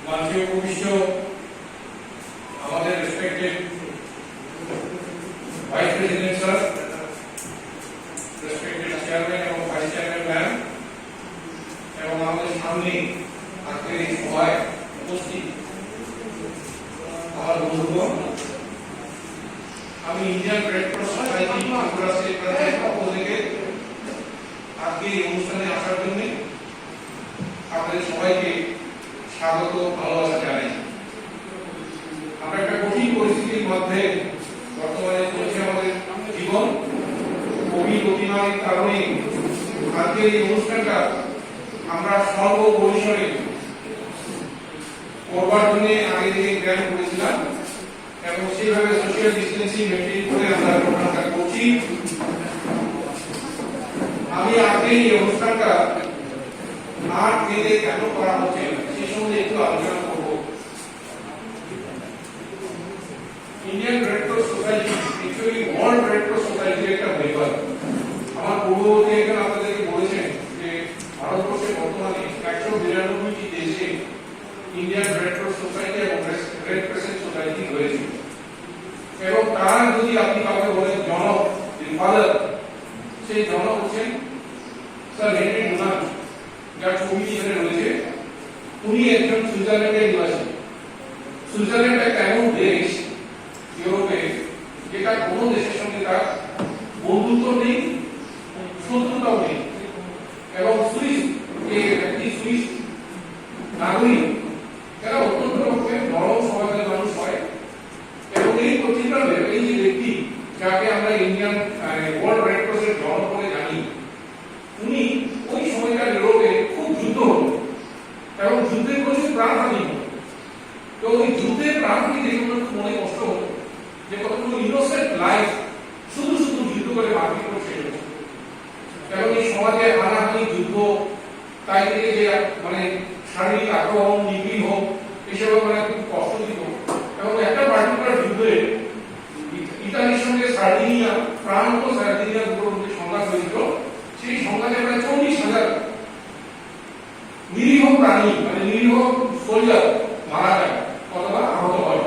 মাননীয় কমিশন, আমাদের respected vice president sir, respected chairman এবং vice chairman ma'am, এবং আমাদের সামনে আজকের এই সভায় উপস্থিত আমার বন্ধুগণ, আমি Indian red cross society Tripura state ব্রাঞ্চের পক্ষ থেকে আজকে এই অনুষ্ঠানে আসার জন্য আপনাদের সবাইকে স্বাগত, ভালোবাসা জানাই। আমরা একটা কঠিন পরিস্থিতির মধ্যে বর্তমানে চলছে আমাদের জীবন। কোভিড অতিমারির কারণে আজকের এই অনুষ্ঠানটা আমরা স্বল্প পরিসরে করবার জন্য আগে থেকে প্ল্যান করেছিলাম এবং সেইভাবে সোশ্যাল ডিস্টেন্সিং মেনটেন করে আমরা প্রোগ্রামটা করছি। আমি আজকে এই অনুষ্ঠানটা আর এতে কেন করা হচ্ছে, সে সম্বন্ধে একটু আলোচনা করব। Indian red cross society actually world red cross সোসাইটির একটা মেম্বার। আমার পূর্ববর্তী একজন আপনাদেরকে বলেছেন যে ভারতবর্ষ সেই জনক হচ্ছেন স্যার হেনরি ডুনান্ট, যার ছবি এখানে রয়েছে। উনি একজন সুইজারল্যান্ডের নিবাসী। সুইজারল্যান্ড একটা এমন দেশ ইউরোপে, যেটা কোনো দেশের সঙ্গে তার বন্ধুত্ব নেই, শত্রুতাও নেই। এবং সুইস, যে ব্যক্তি সুইস নাগরিক, এরা অত্যন্ত রকমের নরম স্বভাবের মানুষ হয়। এবং এই প্রতিষ্ঠানের এই যে ব্যক্তি, যাকে আমরা ইন্ডিয়ান, আহ, ওয়ার্ল্ড রেড ক্রসের জনক বলে জানি, উনি ওই সময়কার ইউরোপে খুব যুদ্ধ হতো এবং যুদ্ধে প্রচুর প্রাণহানি হতো। তো ওই যুদ্ধের প্রাণহানি দেখে ওনার খুব মনে কষ্ট হতো যে কতগুলো ইনোসেন্ট লাইফ শুধু শুধু যুদ্ধ করে মারপিট করে শেষ হচ্ছে। এবং এই সমাজে হানাহানি, যুদ্ধ, তাই থেকে যে মানে শারীরিক আক্রমণ, নিপীড়ন, এসবে মানে খুব কষ্ট দিত। এবং একটা পার্টিকুলার যুদ্ধে ই-, ইতালির সঙ্গে সার্ডিনিয়া, ফ্রান্স ও সার্ডিনিয়া দুটো মধ্যে সংঘাত হয়েছিল। সেই সংঘাতে প্রায় চল্লিশ হাজার নিরীহ প্রাণী, মানে নিরীহ সোলজার মারা যায় অথবা আহত হয়।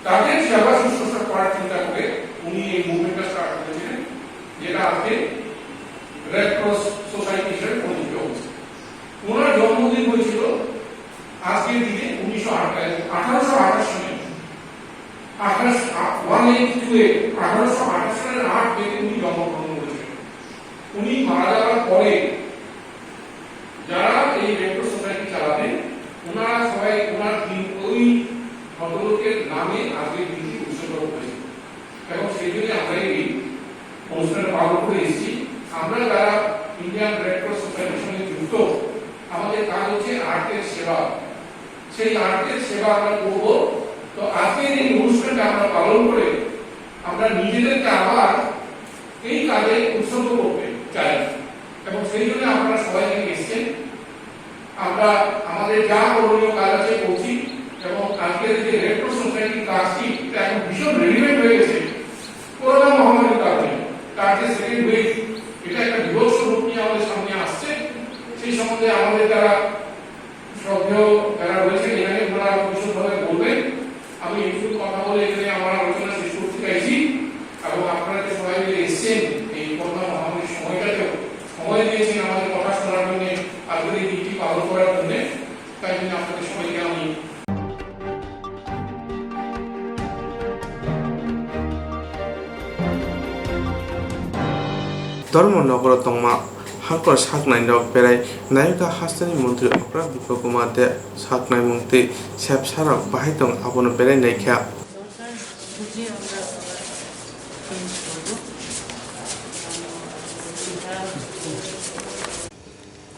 তাদের সেবা শুশ্রূষা করার চিন্তা করে উনি এই মুভমেন্টটা স্টার্ট করেছিলেন, যেটা আজকে রেড ক্রস সোসাইটি হিসেবে পরিচিত হচ্ছে। ওনার জন্মদিন হয়েছিল আজকের দিনে উনিশশো আঠাশ, আঠারোশো আঠাশ সালে, আঠাশ, ওয়ান এইট টু এ, আঠারোশো আঠাশ সালের আট মে উনি জন্মগ্রহণ করেছিলেন। উনি মারা যাওয়ার পরে যারা এই রেড ক্রস সোসাইটি চালাতেন, ওনারা সবাই ওনার দিন, ওই ভদ্রলোকের নামে আজকের দিনটি উৎসর্গ করেছেন। এবং সেই জন্য আমরা এই অনুষ্ঠানটা পালন করে এসেছি। আমরা যারা ইন্ডিয়ান রেড ক্রস সোসাইটির সঙ্গে যুক্ত, আমাদের কাজ হচ্ছে আর্টের সেবা। সেই আর্টের সেবা আমরা করব। তো আজকের এই অনুষ্ঠানটা আমরা পালন করে আমরা নিজেদেরকে আবার এই কাজে উৎসর্গ করতে চাই এবং সেই জন্য আপনারা সবাই এখানে এসেছেন। আমরা আমাদের যা করণীয় কাজ আছে করছি এবং আজকের যে রেড ক্রস সোসাইটির কাজটি, এটা এখন ভীষণ রেডিমেড হয়ে গেছে করোনা মহামারীর কারণে। তার যে সেকেন্ড ওয়েভ, এটা একটা বিভৎস রূপ নিয়ে আমাদের সামনে আসছে। সেই সম্বন্ধে আমাদের যারা শ্রদ্ধেয় যারা রয়েছেন এখানে, ওনারা বিশদভাবে বলবেন। আমি একটু কথা বলে এখানে আমার আলোচনা শেষ করতে চাইছি এবং আপনারা যে সবাই মিলে এসছেন এই করোনা মহামারীর সময়টাতেও সময় দিয়েছেন আমাদের কথা শোনার জন্য, আজকের এই দিনটি পালন করার জন্য, তাই জন্য আপনাদের সবাইকে আমি Dharmanagar tongma hangkor saknairok berai naikha hasteni montri okra Dipok Kumar de saknaimung tei sepsarok bahai tong abono berai naikha.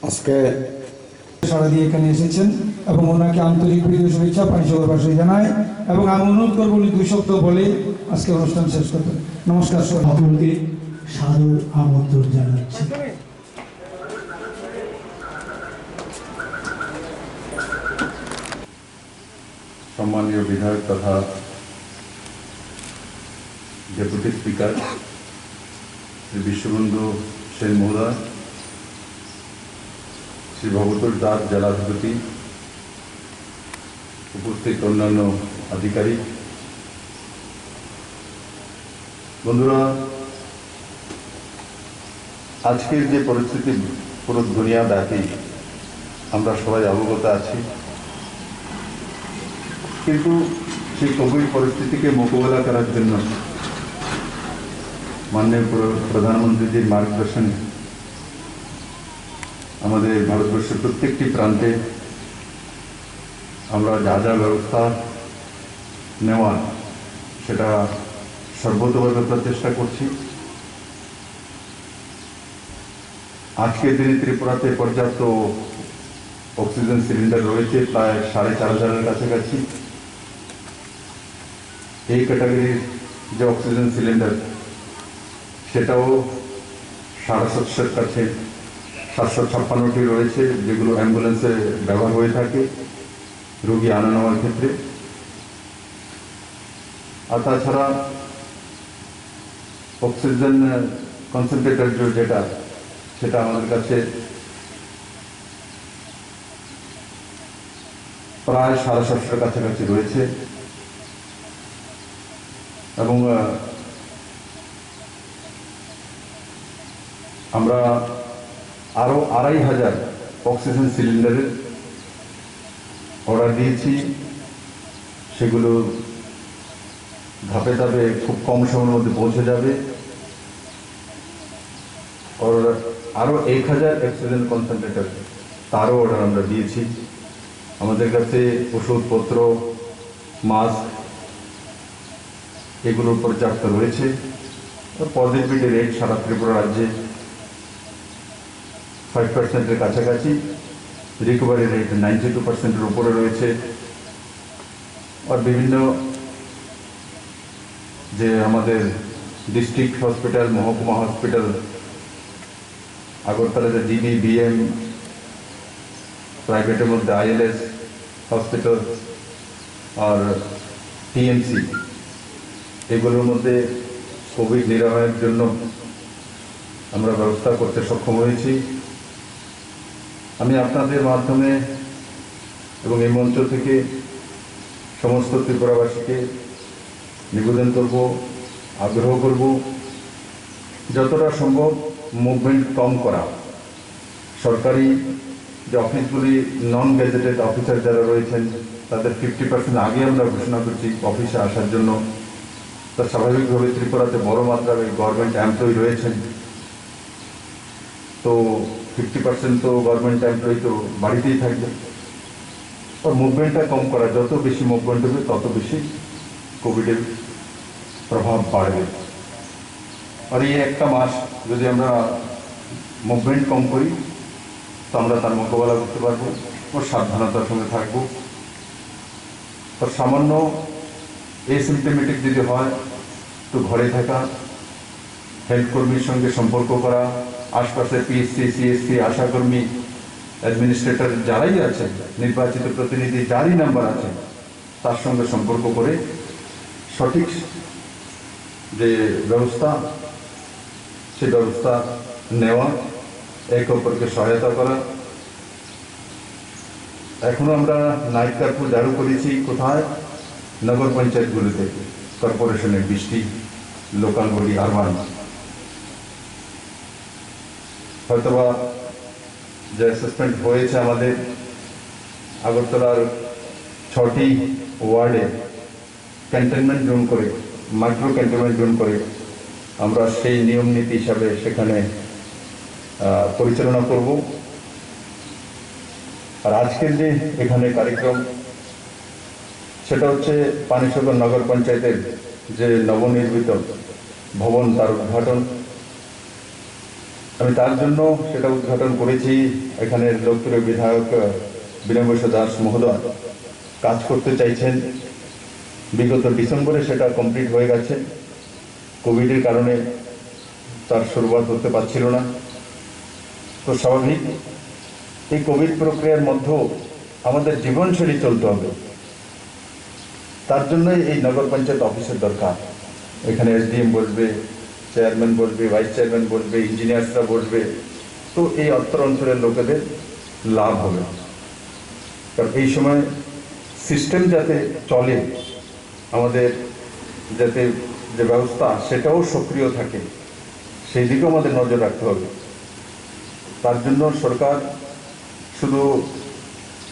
আজকে সাড়া দিয়ে এখানে এসেছেন এবং ওনাকে আন্তরিক প্রীতি ও শুভেচ্ছা পাঁচশো ভাষায় জানাই। এবং আমি অনুরোধ করবো উনি দুই শব্দ বলে আজকে অনুষ্ঠান শেষ করবেন। নমস্কার সবাই। সকলকে সাদর আমন্ত্রণ জানাচ্ছি। সম্মানীয় বিধায়ক তথা ডেপুটি স্পিকার শ্রী বিশ্ববন্ধু সেন মহোদয়, শ্রী ভবতোষ দাস জেলাধিপতি, উপস্থিত অন্যান্য আধিকারিক, বন্ধুরা, আজকের যে পরিস্থিতি পুরো দুনিয়া ব্যাপী আমরা সবাই অবগত আছি, কিন্তু সেই কোভিড পরিস্থিতিকে মোকাবেলা করার জন্য মাননীয় প্র-, প্রধানমন্ত্রীজির মার্গদর্শনে আমাদের ভারতবর্ষের প্রত্যেকটি প্রান্তে আমরা যা যা ব্যবস্থা নেওয়ার, সেটা সর্বতোভাবে প্রচেষ্টা করছি। আজকের দিনে ত্রিপুরাতে পর্যাপ্ত অক্সিজেন সিলিন্ডার রয়েছে প্রায় সাড়ে চার হাজারের কাছাকাছি। এই ক্যাটাগরির যে অক্সিজেন সিলিন্ডার, সেটাও সাড়ে সাতশোর কাছে, সাতশো ছাপ্পান্নটি রয়েছে, যেগুলো অ্যাম্বুলেন্সে ব্যবহার হয়ে থাকে রোগী আনা নেওয়ার ক্ষেত্রে। আর তাছাড়া অক্সিজেন কনসেন্ট্রেটর যে, যেটা, সেটা আমাদের কাছে প্রায় সাড়ে সাতশোর কাছাকাছি রয়েছে। এবং, আহ, আমরা আরও আড়াই হাজার অক্সিজেন সিলিন্ডারের অর্ডার দিয়েছি, সেগুলো ধাপে ধাপে খুব কম সময়ের মধ্যে পৌঁছে যাবে। আর আরও এক হাজার অক্সিজেন কনসেন্ট্রেটর, তারও অর্ডার আমরা দিয়েছি। আমাদের কাছে ওষুধপত্র, মাস্ক, এগুলো পর্যাপ্ত রয়েছে। পজিটিভিটি রেট সারা ত্রিপুরা রাজ্যে ফাইভ পার্সেন্টের কাছাকাছি, রিকভারি রেট নাইনটি টু পার্সেন্টের উপরে রয়েছে। আর বিভিন্ন যে আমাদের ডিস্ট্রিক্ট হসপিটাল, মহকুমা হসপিটাল, আগরতলা যে ডিবি, বিএম, প্রাইভেটের মধ্যে আইএলএস হসপিটাল আর টিএমসি, এগুলোর মধ্যে কোভিড নিরাময়ের জন্য আমরা ব্যবস্থা করতে সক্ষম হয়েছি। আমি আপনাদের মাধ্যমে এবং এই মঞ্চ থেকে সমস্ত ত্রিপুরাবাসীকে নিবেদন করব, আগ্রহ করব, যতটা সম্ভব মুভমেন্ট কম করা। সরকারি যে অফিসগুলি, নন গেজেটেড অফিসার যারা রয়েছেন, তাদের ফিফটি পার্সেন্ট আগে আমরা ঘোষণা করছি অফিসে আসার জন্য। তা স্বাভাবিকভাবে ত্রিপুরাতে বড় মাত্রায় গভর্নমেন্ট এমপ্লয়ি রয়েছেন, তো ফিফটি পার্সেন্ট তো গভর্নমেন্ট এমপ্লয়ি তো বাড়িতেই থাকবে। তো মুভমেন্টটা কম করা, যত বেশি মুভমেন্ট হবে তত বেশি কোভিডের প্রভাব বাড়বে। আর এই একটা মাস যদি আমরা মুভমেন্ট কম করি, তো আমরা তার মোকাবেলা করতে পারবো ও সাবধানতার সঙ্গে থাকবো। তো সামান্য এসিমটোমেটিক যদি হয়, তো ঘরে থাকা, হেলথ কর্মীর সঙ্গে সম্পর্ক করা, আশপাশে পিএইচসি, সিএইচসি, আশাকর্মী, অ্যাডমিনিস্ট্রেটর যারাই আছেন, নির্বাচিত প্রতিনিধি যারই নাম্বার আছে, তার সঙ্গে সম্পর্ক করে সঠিক যে ব্যবস্থা, সে ব্যবস্থা নেওয়া, একে অপরকে সহায়তা করা। এখনো আমরা নাইট কার্ফিউ জারি করেছি কোথায়? নগর পঞ্চায়েতগুলোতে, কর্পোরেশনের বিশটি লোকাল বডি, আরবান। হয়তোবা যে অ্যাসেসমেন্ট হয়েছে আমাদের আগরতলার ছটি ওয়ার্ডে, কন্টেইনমেন্ট জোন করে, মাইক্রো কন্টেইনমেন্ট জোন করে আমরা সেই নিয়ম নীতি হিসাবে সেখানে, আহ, পরিচালনা করব। আর আজকের যে এখানে কার্যক্রম, সেটা হচ্ছে পানিসাগর নগর পঞ্চায়েতের যে নবনির্মিত ভবন, তার উদ্ঘাটন। আমি তার জন্য সেটা উদ্ঘাটন করেছি। এখানে লোকপ্রিয় বিধায়ক, আহ, বিনয় বৈশ্য দাস মহোদয় কাজ করতে চাইছেন। বিগত ডিসেম্বরে সেটা কমপ্লিট হয়ে গেছে। কোভিডের কারণে তার শুরুয়াত হতে পারছিল না। তো স্বাভাবিক, এই কোভিড প্রক্রিয়ার মধ্যেও আমাদের জীবনশৈলী চলতে হবে। তার জন্যই এই নগর পঞ্চায়েত অফিসের দরকার। এখানে এসডিএম বসবে, চেয়ারম্যান বসবে, ভাইস চেয়ারম্যান বসবে, ইঞ্জিনিয়ার্সরা বসবে। তো এই অত্র অঞ্চলের লোকেদের লাভ হবে, কারণ এই সময় সিস্টেম যাতে চলে, আমাদের যাতে যে ব্যবস্থা, সেটাও সক্রিয় থাকে, সেই দিকেও আমাদের নজর রাখতে হবে। তার জন্য সরকার শুধু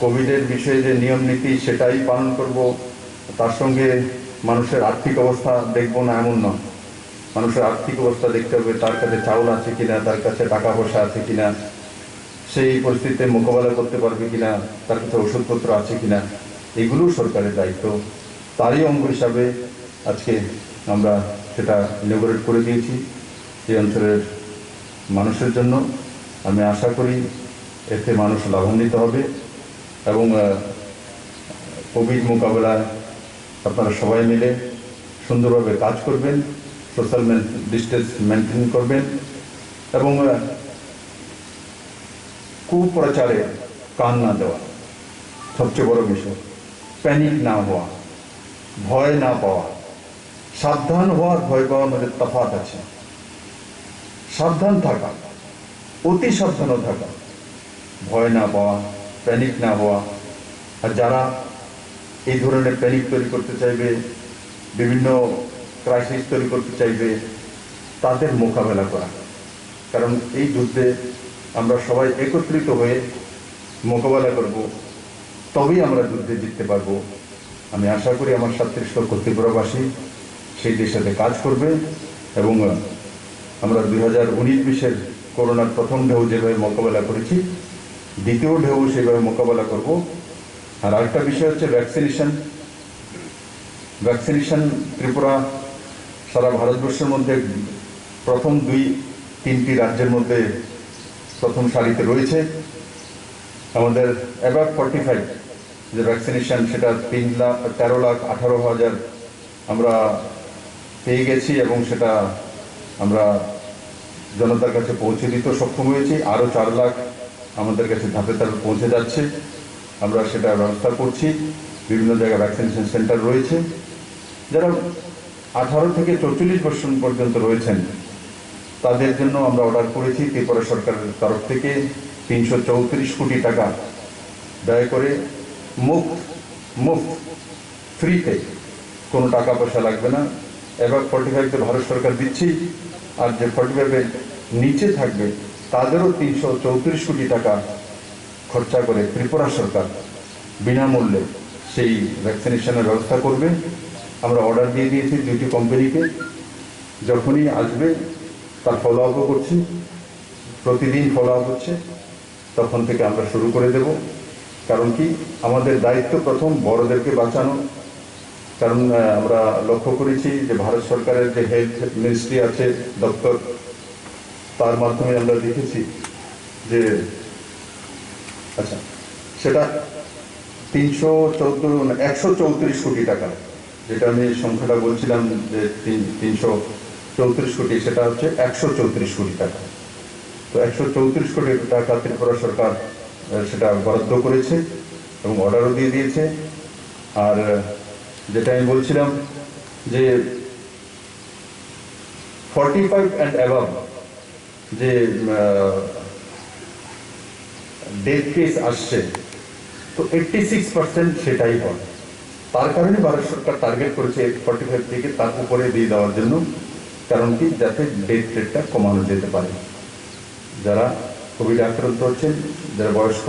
কোভিডের বিষয়ে যে নিয়ম নীতি, সেটাই পালন করব, তার সঙ্গে মানুষের আর্থিক অবস্থা দেখব না, এমন নয়। মানুষের আর্থিক অবস্থা দেখতে হবে, তার কাছে চাউল আছে কিনা, তার কাছে টাকা পয়সা আছে কিনা, সেই পরিস্থিতিতে মোকাবেলা করতে পারবে কিনা, তার কাছে ওষুধপত্র আছে কিনা, এগুলোও সরকারের দায়িত্ব। তারই অঙ্গ হিসাবে আজকে আমরা সেটা ইনোগ্রেট করে দিয়েছি এই অঞ্চলের মানুষের জন্য। আমি আশা করি এতে মানুষ লাভান্বিত হবে এবং, আহ, কোভিড মোকাবেলায় আপনারা সবাই মিলে সুন্দরভাবে কাজ করবেন, সোশ্যাল ডিস্টেন্স মেনটেন করবেন এবং, আহ, কুপ্রচারে কান না দেওয়া, সবচেয়ে বড় বিষয়। প্যানিক না হওয়া, ভয় না পাওয়া, সাবধান হওয়া আর ভয় পাওয়ার মধ্যে তফাৎ আছে। সাবধান থাকা, অতি সাবধানও থাকা, ভয় না পাওয়া, প্যানিক না হওয়া। আর যারা এই ধরনের প্যানিক তৈরি করতে চাইবে, বিভিন্ন ক্রাইসিস তৈরি করতে চাইবে, তাদের মোকাবেলা করা। কারণ এই যুদ্ধে আমরা সবাই একত্রিত হয়ে মোকাবেলা করব, তবেই আমরা যুদ্ধে জিততে পারবো। আমি আশা করি আমার সাতত্রিশ লক্ষ ত্রিপুরাবাসী সেই দিশাতে কাজ করবে এবং আমরা দুই হাজার উনিশ বিশের করোনার প্রথম ঢেউ যেভাবে মোকাবেলা করেছি, দ্বিতীয় ঢেউ সেভাবে মোকাবেলা করব। আর আরেকটা বিষয় হচ্ছে ভ্যাকসিনেশন। ভ্যাকসিনেশন ত্রিপুরা সারা ভারতবর্ষের মধ্যে প্রথম দুই তিনটি রাজ্যের মধ্যে প্রথম সারিতে রয়েছে। আমাদের অ্যাবাভ ফর্টি ফাইভ যে ভ্যাকসিনেশন, সেটা তিন লাখ তেরো লাখ আঠারো হাজার আমরা পেয়ে গেছি এবং সেটা আমরা জনতার কাছে পৌঁছে দিতে সক্ষম হয়েছি। আরও চার লাখ আমাদের কাছে ধাপে ধাপে পৌঁছে যাচ্ছে। আমরা সেটা ব্যবস্থা করছি। বিভিন্ন জায়গায় ভ্যাকসিনেশন সেন্টার রয়েছে। যারা আঠারো থেকে চৌচল্লিশ বছর পর্যন্ত রয়েছেন, তাদের জন্য আমরা অর্ডার করেছি ত্রিপুরা সরকারের তরফ থেকে তিনশো চৌত্রিশ কোটি টাকা ব্যয় করে মুফত মুফত ফ্রিতে, কোনো টাকা পয়সা লাগবে না। এবার ফর্টি ফাইভে ভারত সরকার দিচ্ছি, আর যে ফর্টি ফাইভের নিচে থাকবে, তাদেরও তিনশো চৌত্রিশ কোটি টাকা খরচা করে ত্রিপুরা সরকার বিনামূল্যে সেই ভ্যাকসিনেশনের ব্যবস্থা করবে। আমরা অর্ডার দিয়ে দিয়েছি দুইটি কোম্পানিকে, যখনই আসবে তার ফলো আপও করছি, প্রতিদিন ফলো আপ হচ্ছে। তখন থেকে আমরা শুরু করে দেব। কারণ কি, আমাদের দায়িত্ব প্রথম বড়দেরকে বাঁচানো। কারণ আহ, আমরা লক্ষ্য করেছি যে ভারত সরকারের যে হেলথ মিনিস্ট্রি আছে, দপ্তর, তার মাধ্যমে আমরা দেখেছি যে, আচ্ছা, সেটা তিনশো চৌদ্দ, না, একশো চৌত্রিশ কোটি টাকা, যেটা আমি সংখ্যাটা বলছিলাম যে তিন তিনশো চৌত্রিশ কোটি, সেটা হচ্ছে একশো চৌত্রিশ কোটি টাকা। তো একশো চৌত্রিশ কোটি টাকা ত্রিপুরা সরকার আহ, সেটা বরাদ্দ করেছে এবং অর্ডারও দিয়ে দিয়েছে। আর আহ, যেটা আমি বলছিলাম যে ফর্টি ফাইভ অ্যান্ড অ্যাবাভ যে ডেথ কেস আসছে, তো এইটটি সিক্স পার্সেন্ট সেটাই হয়। তার কারণে ভারত সরকার টার্গেট করেছে ফর্টি ফাইভ থেকে তার উপরে দিয়ে দেওয়ার জন্য। কারণ কি, যাতে ডেথ রেটটা কমানো যেতে পারে। যারা কোভিড আক্রান্ত হচ্ছেন, যারা বয়স্ক,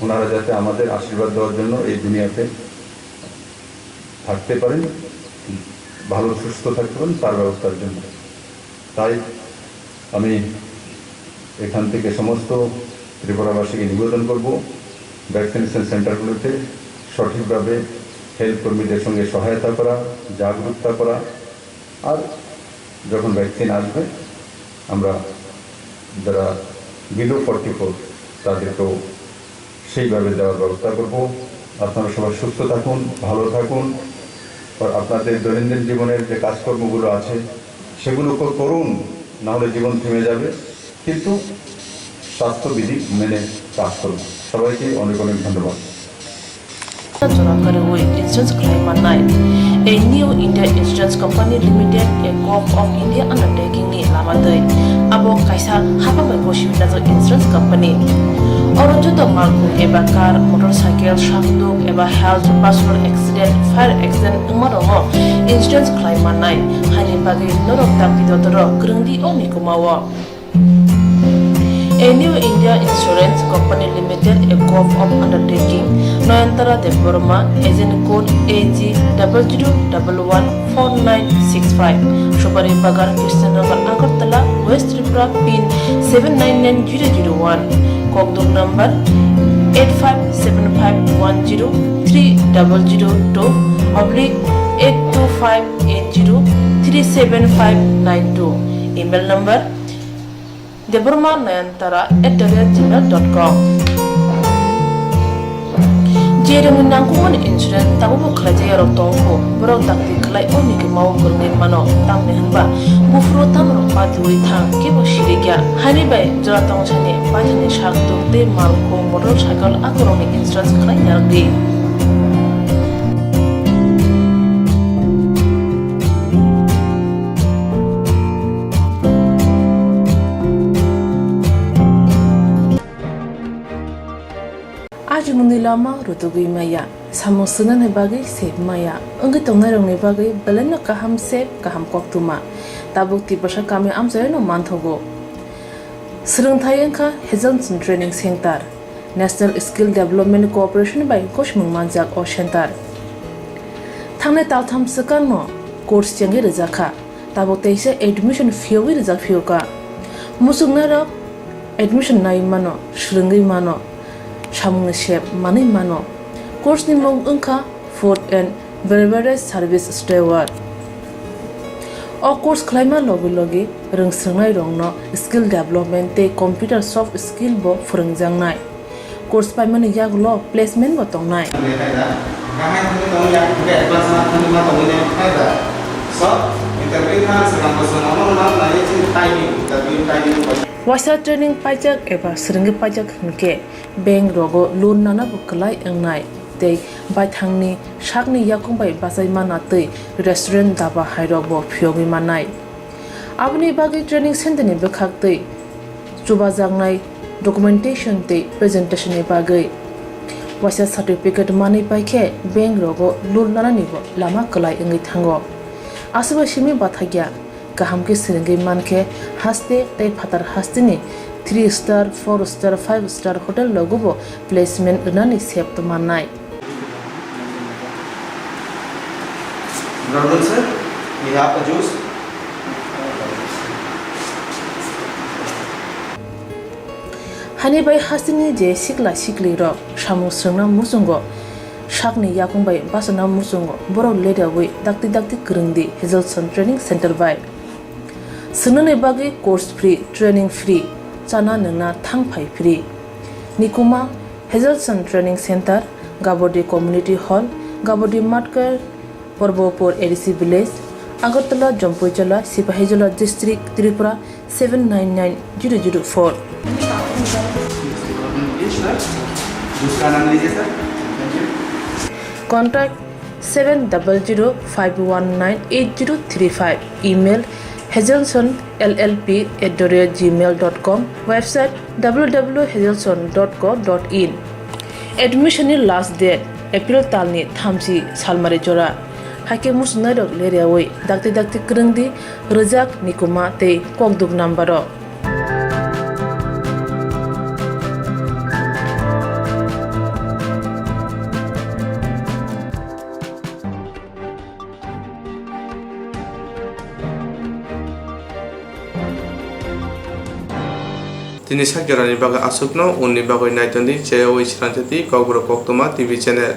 ওনারা যাতে আমাদের আশীর্বাদ দেওয়ার জন্য এই দুনিয়াতে থাকতে পারেন, ভালো সুস্থ থাকতে পারেন, তার ব্যবস্থার জন্য। তাই আমি এখান থেকে সমস্ত ত্রিপুরাবাসীকে নিবেদন করব, ভ্যাকসিনেশন সেন্টারগুলোতে সঠিকভাবে হেলথ কর্মীদের সঙ্গে সহায়তা করা, জাগরুকতা করা। আর যখন ভ্যাকসিন আসবে, আমরা যারা বিলো ফর্টি ফোর, তাদেরকেও সেইভাবে দেওয়ার ব্যবস্থা করব। আপনারা সবাই সুস্থ থাকুন, ভালো থাকুন। আর আপনাদের দৈনন্দিন জীবনের যে কাজকর্মগুলো আছে, সেগুলো কর-, করুন, না হলে জীবন থেমে যাবে। কিন্তু স্বাস্থ্যবিধি মেনে কাজ করুন। সবাইকে অনেক অনেক ধন্যবাদ। Jora kwrwi insurance khlai mannai. A New India Insurance Company Limited, a Gov of India undertaking ni lama twi. Abo kaisa hapang bai bo simi najak insurance company. Oro joto malkhung eba car, motorcycle, sakduk eba health, personal accident, fire accident wngma rokno insurance khlai mannai. Haini bagwi norok dakti dodorok kwrwngdi o mikuma o. A New India Insurance Company Limited, a Gov of undertaking, Noyantara Debbarma, agent code A G double zero double one four nine six five, Subari Bagan, Krishnanagar, Agartala, West Tripura, pin seven nine nine zero zero one, Kokduk number eight five seven five one zero three double zero two oblique eight two five eight zero three seven five nine two, email number Debbarma Nayantara at the rate gmail dot com. Je rwngni nangkukmani insurance tabukbo khlaijak yarok tongkho, borok dakti khlai o mikima o kwrwngwi mano, tamni hwnba buphuru tamrok patiui thang kebo sirikya. Haini bai jora tongsani paithakni sak tuk tei malkhung motorcycle akorokni insurance khlai narwkdi. Ajimungni lama rutugwi maya, samung swngnani bagwi sep maya, wngwi tongnairokni bagwi belaino kaham sep, kaham koktwma. Tabuk Tiprasa kami amchairokno manthogo. Swrwngthai wngkha Hazelson Training Center, National Skill Development Corporation bai gosimung manjak o center. Thangnai taltham swkangno course chengwi rwjakha, tabuk teisa admission phiyogwi rwjak phiyokha. Muchungnairok admission nai mano, swrwngwi mano, samungni sep manwi mano. Course ni mung wngkha Food and Beverage Service Steward. O course khlaima logi logi rwngswrwngnairokno skill development tei computer soft skill bo phwrwngjaknai. Course paimani yagulo placement bo tongnai. Waisa training paijak eba swrwngwi paijak hwnkhe bank rogo loan nana bo kwlai wngnai tei baithangni sakni yakung bai bachai mana tei restaurant daba hairok bo phiyogwi mannai. Aboni bagwi training center ni bwkhak tei chubajaknai documentation tei presentation ni bagwi waisa certificate manwi paikhe bank rogo loan nanani bo lama kwlai wngwi thango. Aswkbai simi bathakya. Kaham khe swrwngwi mankhe haste tei phatar hasteni three star, four star, five star hotel rogo bo placement rwnani sep tongmannai. Brother sir, we have a juice. Hani bai hasteni je sikla siklirok samung swrwngna muchungo, sakni yakung bai bachana muchungo, borok leriawi dakti dakti kwrwngdi Hazelson Training Center bai. Swngnani bagwi course free, training free, chana nwngna thang phai free. Nikuma Hazelson Training Center, Gabodi Community Hall, Gabodi Matkar, Porbopur A D C Village, Agartala, Jampuijala, Sipahijola District, Tripura seven nine nine zero zero four. Contact seven double zero five one nine eight zero three five. Email hazelson L L P at the rate gmail dot com. Website W W W hazelson dot co dot in. Admission ni last date April talni thamchi salmari jora. Haikhe muchungnairok leriawi dakti dakti kwrwngdi rwjak nikuma tei kokduk number o. Tini sak jorani bagwi aswkno, unni bagwi naitongdi, cheyawi srangchati, Kokborok Koktwma T V channel.